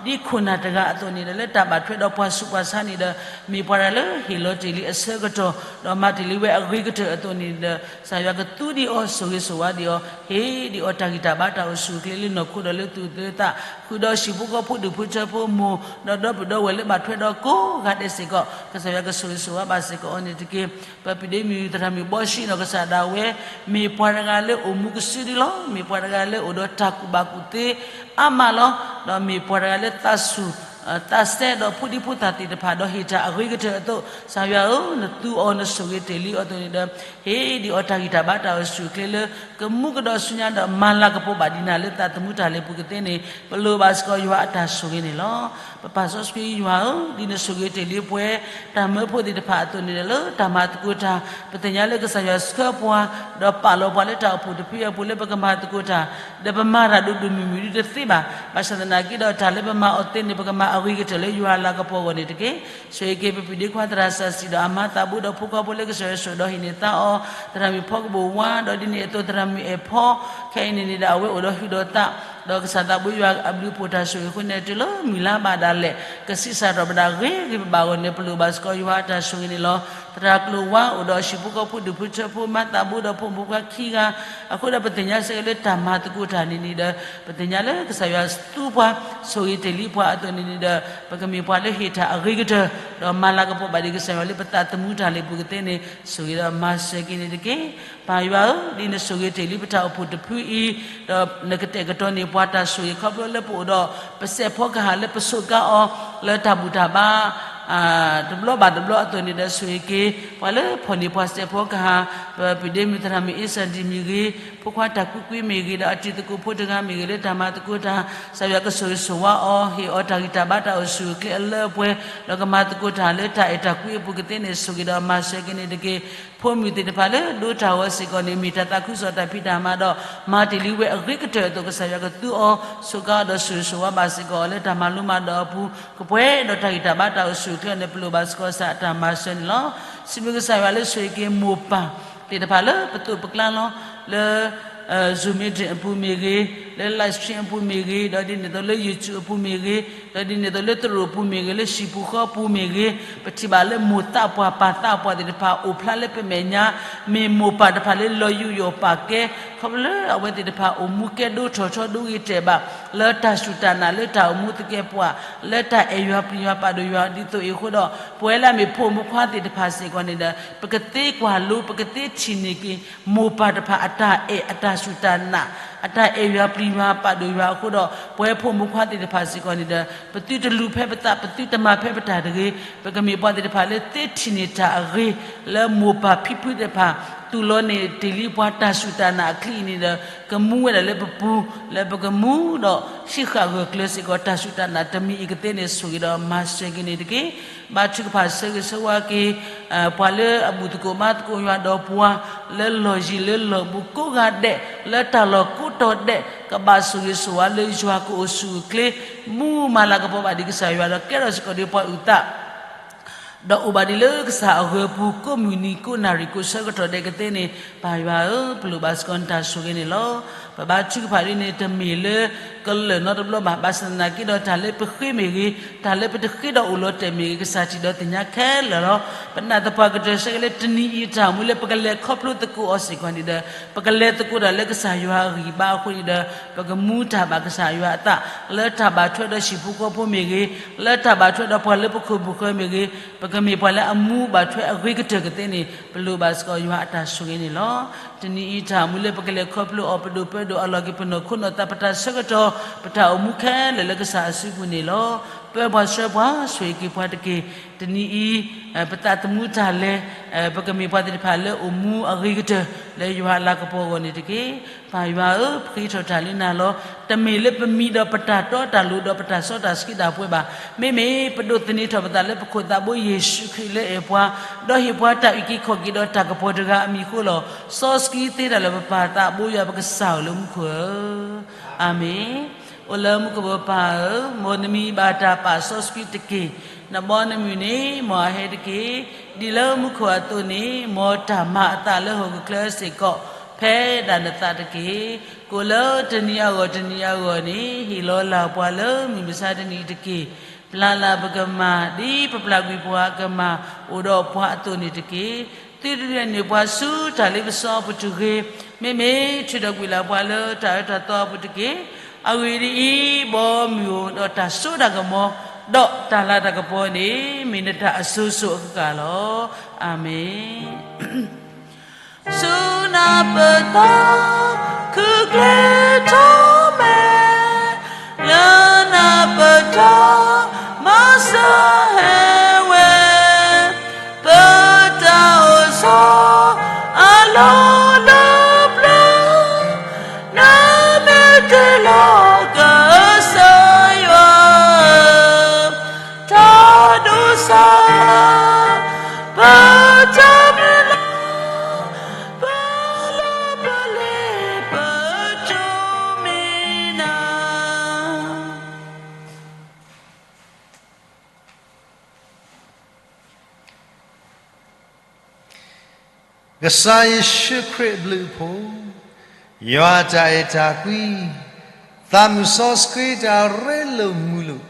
လီၤ. ဒ်ခိၣ်နၢ်တဂၤအသိးန့ၣ်ဒီး လၢတၢ်ဘၣ်ထွဲဒီးပှၤဆူးပှၤဆါန့ၣ်ဒီး မ့ၢ်ပှၤတဂၤလၢဟ့ၣ်လီၤတ့ၢ်လံအဆၢကတီၢ် ဒီးမၤတ့ၢ်လံဝဲအဂ့ၤကတၢၢ်အသိးန့ၣ်ဒီး ကစၢ်ယွၤကသူဒံးအီၤ ဆိၣ်ဂ့ၤဆိၣ်ဝါဒံးအီၤ ဟ့ၣ်ဒံးအီၤတၢ်ဂံၢ်တၢ်ဘါတၢ်အိၣ်ဆူၣ်အိၣ်ချ့လၢနီၢ်ခိဒီး လၢသူၣ်လၢသး ဃုာ်ဒီးဟံၣ်ဖိဃီဖိဒူၣ်ဖိထၢဖိမိၢ် ဒီးဒီပုၢ်ဒီဝဲၢ်လၢဘၣ်ထွဲဒီးကိးဂၤဒဲးစ့ၢ်ကီး ကစၢ်ယွၤကဆိၣ်ဂ့ၤဆိၣ်ဝါဘၣ်စ့ၢ်ကီးအီၤန့ၣ်တက့ၢ်. ပပုၢ်ဒ့မုၣ်သရၣ်မုၣ်ဘီၡံနီၢ်ကစၢ်ဒၣ်ဝဲ မ့ၢ်ပှၤတဂၤလၢအိၣ်မူကစုဒုလီၤ. မ့ၢ်ပှၤတဂၤလၢအိၣ်ဒီးတၢ်ကူၣ်ဘၣ်ကူၣ်သ့အါမးလီၤ. ဒီးမ့ၢ်ပှၤတဂၤလၢသးဆူၣ် သးစဲဒီးဖိဒံဖိသၣ်သ့ၣ်တဖၣ် ဒီးဟ့ၣ်တၢ်အဂ့ၤကတၢၢ်အသိး ကစၢ်ယွၤဧၢ, နသူအီၤနဆိၣ်ဂ့ၤတ့ၢ်လံအီၤအသိးန့ၣ်ဒီး ဟ့ၣ်ဒံးအီၤတၢ်ဂံၢ်တၢ်ဘါတၢ်အိၣ်ဆူၣ်အိၣ်ချ့လၢ ကမူကဒီးဆူညါဒီး မၤလၤကပီၤဘၣ်ဒံးနၤလၢသးသမူတၢ်လဲၤပူၤကသ့န့ၣ် ပလိၣ်ဘၣ်စ့ၢ်ကီးယွၤအတၢ်ဆိၣ်ဂ့ၤန့ၣ်လီၤ. ပပၢ်စီဆှံယွၤဧၢ, ဒ်နဆိၣ်ဂ့ၤတ့ၢ်လံပှၤ တၢ်မၢဖိသ့ၣ်တဖၣ်အသိးန့ၣ်ဒီး လၢတၢ်မၤသကိးတၢ် ပသ့ၣ်ညါလၢကစၢ်ယွၤဆှၢပှၤ ဒီးပာ်လီၤပှၤလၢတၢ်အိၣ်ဖှိၣ်တဖုအပူၤလၢပကမၤသကိးတၢ် ဒီးပမၤတၢ်ဒိၣ်ဒိၣ်မုၢ်မုၢ်ဒ်တသ့ဘၣ်. ဘၣ်ဆၣ်သနာ်က့ဒီး တၢ်လၢပမၤအီၤသ့န့ၣ် ပကမၤအဂ့ၤကတၢၢ်လၢယွၤအလၤကပီၤအဂီၢ်န့ၣ်တက့ၢ်. ဆိၣ်ဂ့ၤက့ၤပပုၢ်ဒ့ခွါသရၣ်စီဆှံဒီးအမါသးဘိဒီးဖိဃီဖိလၢကစၢ်ယွၤဆိၣ်ဒီးဟံးန့ၢ်သါအီၤ, သရၣ်မုၣ်ဖီကဘိၣ်ဝါ ဒီးဒ်န့ၣ်အသိးသရၣ်မုၣ်အဲၣ်ဖီ ခဲအံၤန့ၣ်န့ၣ်ဒီး အဝဲအိၣ်ဒီးဟုးဒီးသး ဒီးကစၢ်သးဘိယွၤအဘျုးအဖှိၣ်တၢ်ဆိၣ်ဂ့ၤအဃိန့ၣ် တုၤလၢမုၢ်လါဘၣ်ဒၣ်လဲာ် ကဆံးစၢ်ထီၣ်ပဒၣ်ဂ့ၤဂ့ၤဘၣ်ဘၣ်အဂီၢ်န့ၣ် ပလိၣ်ဘၣ်စ့ၢ်ကီးယွၤအတၢ်ဆိၣ်ဂ့ၤန့ၣ်လီၤ. သရၣ်ကျိၤဝါအိၣ်ဒီးဟံၣ်ဖိဃီဖိဒူၣ်ဖိထၢဖိ မါသးဘိဒီးဖိမုၣ်ဖိခွါခံဂၤ အဃိဒီးပသ့ၣ်ညါစ့ၢ်ကီးလၢတၢ်မၤသကိးတၢ်န့ၣ်န့ၣ်ဒီး ပသ့ၣ်ညါလၢကစၢ်ယွၤသူပှၤ ဆိၣ်ဂ့ၤတ့ၢ်လံပှၤအသိးန့ၣ်န့ၣ်ဒီး ပကမ့ၢ်ပှၤလၢဟ့ၣ်တၢ်အဂ့ၤကတၢၢ် ဒီးမၤလၤကပီၤဘၣ်ဒံးကစၢ်ယွၤလၢပသးသမူတၢ်လဲၤပူၤကသ့န့ၣ် ဆိၣ်ဂ့ၤဒီးမၤစၢၤက့ၤန့ၣ်တက့ၢ်. ပၢ်ယွၤဧၢ, ဒ်နဆိၣ်ဂ့ၤတ့ၢ်လံပတၢ်အိၣ်ဖှိၣ်တဖုအံၤ ဒီးနကတဲာ်ကတီၤန့ၢ်ပှၤတၢ်ဆိၣ်ဂ့ၤခီဖျိလၢပအိၣ်ဒီး ပစဲးဖီကဟၣ်လၢပစူးကါအီၤ လၢတၢ်ဘူၣ်တၢ်ဘါ တဘျီဘၣ်တဘျီအသိးန့ၣ်ဒီး ဆိၣ်ဂ့ၤက့ၤ ပှၤလၢဖီၣ်န့ၢ်ပှၤစဲးဖီကဟၣ် ပပုၢ်ဒ့မုၣ်သရၣ်မုၣ်အ့စၢ်ဒံၣ်မ့ၢ်ဂ့ၤ, ဖိခွါတၢ်ကွံကွံမ့ၢ်ဂ့ၤ, ဒီးအတံၤသကိးဖိတဂၤမ့ၢ်ဂ့ၤ လၢတၢ်မၤသကိးတၢ် ကစၢ်ယွၤကဆိၣ်ဂ့ၤဆိၣ်ဝါအီၤ, ဟ့ၣ်အီၤတၢ်ဂံၢ်တၢ်ဘါတၢ်အိၣ်ဆူၣ်အိၣ်ချ့အလၢအပှဲၤ, ဒီးကမၤသကိးတၢ်လၢတၢ်အဲၣ်တၢ်ကွံအပူၤကသ့န့ၣ် ဆိၣ်ဂ့ၤဒီးမၤစၢၤက့ၤန့ၣ်တက့ၢ်. ဖိမုၣ်သ့ၣ်တဖၣ်လၢဒိတၢ်ဂီၤစ့ၢ်ကီးန့ၣ် မ့ၢ်တၢ်သးခုကစီၣ်တၢ်ဖံးတၢ်မၤဒီး မၤတ့ၢ်လံဝဲအဂ့ၤကတၢၢ်အသိး ကစၢ်ယွၤကသူအီၤ စူးကါအီၤဒီးဆိၣ်ဂ့ၤဆိၣ်ဝါဘၣ်စ့ၢ်ကီးအီၤ လၢတၢ်မၤလိမၤဒိးအပူၤ ကပှဲၤဒီးတၢ်ဂံၢ်တၢ်ဘါတၢ်အိၣ်ဆူၣ်အိၣ်ချ့အီၤန့ၣ် ပလိၣ်ဘၣ်စ့ၢ်ကီးကစၢ်အတၢ်မၤစၢၤန့ၣ်လီၤ. စံးဘျုးကစၢ်ယွၤလၢဆိၣ်ဂ့ၤက့ၤမိၢ်ပၢ်သ့ၣ်တဖၣ်လၢပသိးပကျါလီၤ. လၢ Zoom meeting အပူၤမ့ၢ်ဂ့ၤ, လၢ live stream အပူၤမ့ၢ်ဂ့ၤ, ဒီးဒ်န့ၣ်အသိးလၢ YouTube အပူၤမ့ၢ်ဂ့ၤ, လၢဟံၣ်ပူၤဃီအပူၤမ့ၢ်ဂ့ၤ, ပထံၣ်ဘၣ်လၢမိၢ်သးပှၢ်ပၢ်သးပှၢ်သ့ၣ်တဖၣ်အိၣ်ဖျါလၢပမဲာ်ညါ, မ့ၢ်မိၢ်ပၢ်တဖၣ်လၢလီၤယူးယီၣ်ပာ်ကဲ ခီဖျိလၢအဝဲသ့ၣ်တဖၣ်အိၣ်မူကဲဒိထီၣ်ထီဒိဂ့ၤတဲာ်ဘၣ် လၢတၢ်စူၢ်တၢ်နာ်လၢတၢ်အိၣ်မူသကဲးပဝး လၢတၢ်အဲၣ်ယွၤပျံၤယွၤပာ်ဒိၣ်ယွၤ ဒ်သိးအံၤအဃိဒီး ပဝဲလၢအမ့ၢ်ဖိမုၣ်ဖိခွါသ့ၣ်တဖၣ်စ့ၢ်ကီးန့ၣ်ဒီး ပကသ့ကွၢ်လိ ပကသ့ထံၣ်န့ၢ်က့ၤ မိၢ်ပၢ်တဖၣ်အတၢ်အဲၣ်အတၢ်စူၢ်တၢ်နာ် အတၢ်အဲၣ်ယွၤပျံၤယွၤပာ်ဒိၣ်ယွၤအဃိဒီး ပဝဲဖိမုၣ်ဖိခွါသ့ၣ်တဖၣ်စ့ၢ်ကီးန့ၣ်ဒီး ပသုတလူၤဖဲပသး ပသုတမၤဖဲပတၢ်တဂ့ၤ ပကမ့ၢ်ပှၤသ့ၣ်တဖၣ်လၢသ့ထံၣ်န့ၢ်တၢ်အဂ့ၤ လၢမိၢ်ပၢ်ဖံဖုသ့ၣ်တဖၣ် သူၣ်လီၤန့ၢ်တ့ၢ်လံပှၤတၢ်စူၢ်တၢ်နာ်အချံအံၤန့ၣ်ဒီး ကမူဝဲဒၣ်လၢပပူၤ လၢပကမူဒီးဟံးဃာ်ဂၢၢ်ကျၢၤစ့ၢ်ကီး တၢ်စူၢ်တၢ်နာ်တမံၤအံၤကသ့န့ၣ် ဆိၣ်ဂ့ၤဒီးမၤစၢၤက့ၤန့ၣ်တက့ၢ်. ဘါထုကဖၣ်ဆၢဂ့ၤဆၢဝါက့ၤ ပှၤလၢအဘူၣ်သကိးဘါသကိးယွၤဒီးပှၤ လၢလီၢ်ယံၤလၢလီၢ်ဘူးကိးဂၤဒဲး လၢတၢ်လီၢ်ကိးတီၤဒဲး ကဘၣ်ဆိၣ်ဂ့ၤဆိၣ်ဝါလၢယွၤကအိၣ်ဆူၣ်အိၣ်ချ့ မူမၤလၤကပီၤဘၣ်ဒံးကစၢ်ယွၤဒီးကဲထီၣ်စ့ၢ်ကီးဒံးပှၤအုၣ်သး ဒီးအိၣ်ဘၣ်ဒံးလၢကစၢ်အဂၢၤပူၤ ကိးမုၢ်နံၤကိးနၣ်ရံၣ်ကိးဆၢကတီၢ်ဒဲးကသ့န့ၣ် ပၢ်ယွၤဧၢ, ပလိၣ်ဘၣ်စ့ၢ်ကီးနတၢ်ဆိၣ်ဂ့ၤန့ၣ်လီၤ. ပဘါထုကဖၣ်ဒ်န့ၣ် တမ့ၢ်လၢကလၢာ်နီတဘျီဘၣ်. ဘၣ်ဆၣ်သနာ်က့ဒီး တၢ်လၢပဃ့မ့ၢ်ဂ့ၤ, တၢ်လၢပတဃ့ဒီးအိၣ်လီၤတဲာ်မ့ၢ်ဂ့ၤ, ကစၢ်ထံၣ်ဒီးသ့ၣ်ညါခဲလၢာ်လီၤ. ပနာ်သပှၢ်ကတၢၢ်ဆၢက့ၤလၢတနံၤအံၤတၢ်မူလၢပကလဲၤခီဖျိသကိးအီၤစ့ၢ်ကီးန့ၣ်ဒီး ပကလဲၤသကိးတၢ်လၢကစၢ်ယွၤအဂံၢ်ဘါအဃိန့ၣ်ဒီး ပကမူတၢ်ဘၣ်ကစၢ်ယွၤအသး လၢတၢ်ဘၣ်ထွဲဒီးဟံၣ်ဖိဃီဖိမ့ၢ်ဂ့ၤ, လၢတၢ်ဘၣ်ထွဲဒီးပှၤလၢပခိၣ်ပူၤဃၢၤမ့ၢ်ဂ့ၤ, ပကမ့ၢ်ပှၤလၢအမူဘၣ်ထွဲအဂ့ၤကတၢၢ်ကသ့န့ၣ် ပလိၣ်ဘၣ်စ့ၢ်ကီးယွၤအတၢ်ဆိၣ်ဂ့ၤန့ၣ်လီၤ. တနံၤအံၤတၢ်မူလၢပကလဲၤခီဖျိအီၤ ပဒိၣ်ပၢဒိၣ်အလီၢ်က့ၤ ပနီၢ်ခိနီၢ်သး ပတၢ်ဆၢကတီၢ် ပတၢ်အိၣ်မူခဲလၢာ်လၢကစၢ်အစုပူၤန့ၣ်လီၤ. ပၢပှၤဆှၢပှၤ ဆိၣ်ဂ့ၤက့ၤပှၤတက့ၢ်. တနံၤအံၤ ပသးသမူတၢ်လဲၤ ပကမ့ၢ်ပှၤသ့ၣ်တဖၣ်လၢအိၣ်မူအဂ့ၤကတၢၢ် လၢယွၤအလၤကပီၤအဂီၢ်န့ၣ်တက့ၢ်. ပၢ်ယွၤဧၢ, ပဃ့ထီၣ်တၢ်လၢနၤလီၤ. တမ့ၢ်လၢပမံၤဒီးပတၢ်တီတၢ်လိၤ ဒီးပတၢ်စီတၢ်ဆှံဒၣ်ပှဲၤဘၣ်. မ့မ့ၢ်ပဒိးသန့ၤထီၣ်ပသးလၢပခိၣ်သးဘိယ့ၣ်ၡူးခရံာ်လၢအဲၣ်ပှၤ, ဒီးဟ့ၣ်ပှၤတၢ်အုၣ်က့ၤခီၣ်က့ၤဒီးတၢ်ကပီၤတဂၤအမံၤအဃိလီၤ. စီဆှံသ့တၢ်လၢပပၢ်သးဘိယွၤ ပကစၢ်ဧၢ လၢမူခိၣ်ဧၢ. အၤမ့ၣ်. အိၣ်လၢမူခိၣ်ပပၢ်ဧၢ, မ်နမံၤဘၣ်တၢ်ပာ်စီဆှံတက့ၢ်. နဘီနမုၢ်န့ၣ် မ်အဟဲတက့ၢ်. ဒ်လၢမူခိၣ်အသိးန့ၣ် မ်တၢ်မၤအသးလၢဟီၣ်ခိၣ်ချၢစ့ၢ်ကီး ဖဲဒၣ်နသးတက့ၢ်. ကိၣ်လၢတနံၤအဂီၢ်တနံၤအဂီၢ်န့ၣ် ဟ့ၣ်လီၤလၢ်ပှၤလၢမုၢ်မဆါတနံၤအံၤတက့ၢ်. ပျၢ်လၢ်ပကမၤ ဒ်ပပျၢ်ကွံာ်ပှၤအကမၤ အိၣ်ဒီးပှၤအသိးန့ၣ်တက့ၢ်. သုတဒုးနဲၣ်ပှၤဆူတၢ်လ့ပစီအပူၤတဂ့ၤ. မ့မ့ၢ်ထုးထီၣ်ကွံာ်လၢ်ပှၤလၢတၢ်အၢတၢ်သီအပူၤတက့ၢ်. အဂ့ၢ်ဒ်အံၤ, ဘီမုၢ်ဧိၤ, ဒီးတၢ်စိတၢ်ကမီၤ, ဒီးတၢ်လၤတၢ်ကပီၤန့ၣ် မ့ၢ်နတၢ်အစိၤစိၤအဃၣ်ဃၣ်လီၤ. အၤမ့ၣ်. ဆူနၢ်ပၢၢ်သီ ခုၣ်ကျဲထီၣ်မဲာ်, လၢနၢ်ပၢၢ်ထီ မၤစၢၤဟဲဝဲ, ပတၢ်အိၣ်ဆီ အလီၢ်လၢပျၢၤ, နမ့ၢ်တၢ်လီၤကစၢ်ယွၤ တၢ်ဒိးစၢ် ပတၢ်မုၢ်လၢ် ပလၢပလဲၤပတိၢ်မံၤနၤ. ကစၢ်ယ့ၣ်ၡူးခရံာ်အဘျုးအဖှိၣ်, ယွၤအတၢ်အဲၣ်တၢ်ကွံ, သးမုၣ်စီဆှံတၢ်ရ့လိာ်မုာ်လိာ်,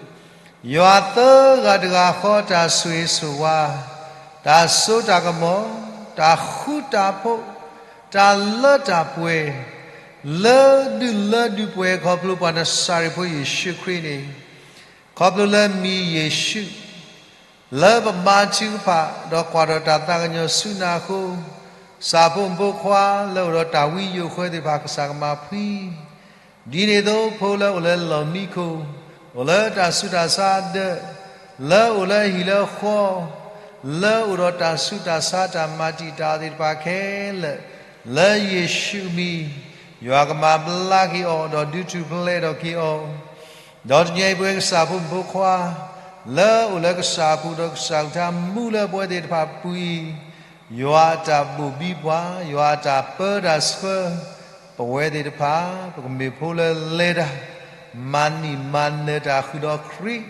ယွၤသၢဂၤတဂၤဃီတၢ်ဆိၣ်ဂ့ၤဆိၣ်ဝါ, တၢ်စိတၢ်ကမီၤ, တၢ်ဃူတၢ်ဖိး, တၢ်လၢတၢ်ပှဲၤ, လၢဒုၣ်လၢဒုၣ်ပှဲၤခီဖျိပှၤနစၤရ့းဖိယ့ၣ်ၡူးခရံာ်န့ၣ် ခီဖျိလၢမံၤယ့ၣ်ၡူး လၢပဘါထုကဖၣ် ဒီးကွၢ်ထီၣ်တၢ်သးကညီၤဆူနၤအဃိ, ကစၢ်ဖိမုၣ်ဖိခွါလၢအိၣ်ဒီးတၢ်ဝံယိာ်ဃၢသ့ၣ်တဖၣ် ကစၢ်ကမၤဖှံ, ဒ်န့ၣ်အသိး ဖိလၢအိၣ်လၢလီၢ်မံခိၣ်, အိၣ်လၢတၢ်ဆူးတၢ်ဆါဒၢး, လၢအိၣ်လၢဟံၣ်လၢဃီ, လၢအိၣ်ဒီးတၢ်ဆူးတၢ်ဆါတၢ်မၤတံာ်တာ်သ့ၣ်တဖၣ်ခဲလၢာ်, လၢယ့ၣ်ၡူးအမံၤ, ယွၤကမၤဘျါက့ၤအီၤ ဒီးဒုးထူၣ်ဖျဲးထီၣ်က့ၤအီၤ ဒီးတနံၤအံၤပဝဲကစၢ်ဖိမုၣ်ဖိခွါ လၢအိၣ်လၢကစၢ်အပူၤ ဒီးကစၢ်အကလုၢ်ကထါမူလၢပဝဲသ့ၣ်တဖၣ်အပူၤအံၤ, ယွၤအတၢ်ဘိၣ်ဘံပှၤ, ယွၤအတၢ်ပၢတၢ်ဆှၢ ပဝဲသ့ၣ်တဖၣ် ပကမ့ၢ်ဖိလၢလဲၤတၢ် မၤန့ၢ်မၤနၢၤတၢ်ဃုာ်ဒီးခရံာ်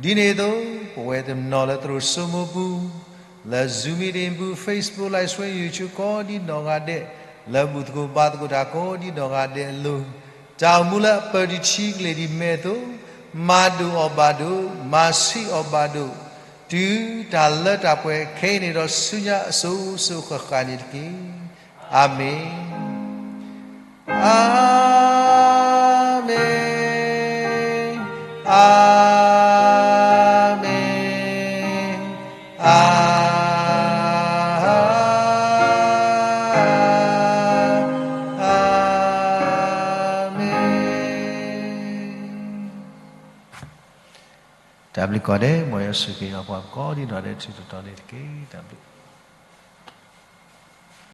ဒ်န့ၣ်အသိး ပဝဲတနီၤလၢသရိာ်စိမိပူၤ, လၢ Zoom meeting ပူၤ, Facebook Live Stream, YouTube ကိးဒ်နီၢ်ဂၤဒဲး, လၢဘူၣ်သကိးဘါသကိးတၢ်ကိးဒ်နီၢ်ဂၤဒဲးအလိၤ, တၢ်အိၣ်မူလၢအပၢၢ်တထံကလ့ၢ်ဒ်မဲာ်အသိး, မၤဒိၣ်အီၤဘၣ်ဒိၣ်, မၤဆံးအီၤဘၣ်ဒိၣ်, တုၤတၢ်လၢတၢ်ပှဲၤခဲအံၤန့ၣ်ဒီးဆူညါအစိၤစိၤဃၣ်ဃၣ်န့ၣ်တက့ၢ်. အၤမ့ၣ်. အၤမ့ၣ်, အၤမ့ၣ်, အၤမ့ၣ်. တၢ်ဘျုးကိးဂၤဒဲး, မ်ယွၤဆိၣ်ဂ့ၤက့ၤပှၤကိးဒ်နီၢ်ဂၤဒဲး ထူးထူးတီၤတီၤန့ၣ်တက့ၢ်. တၢ်ဘျုး.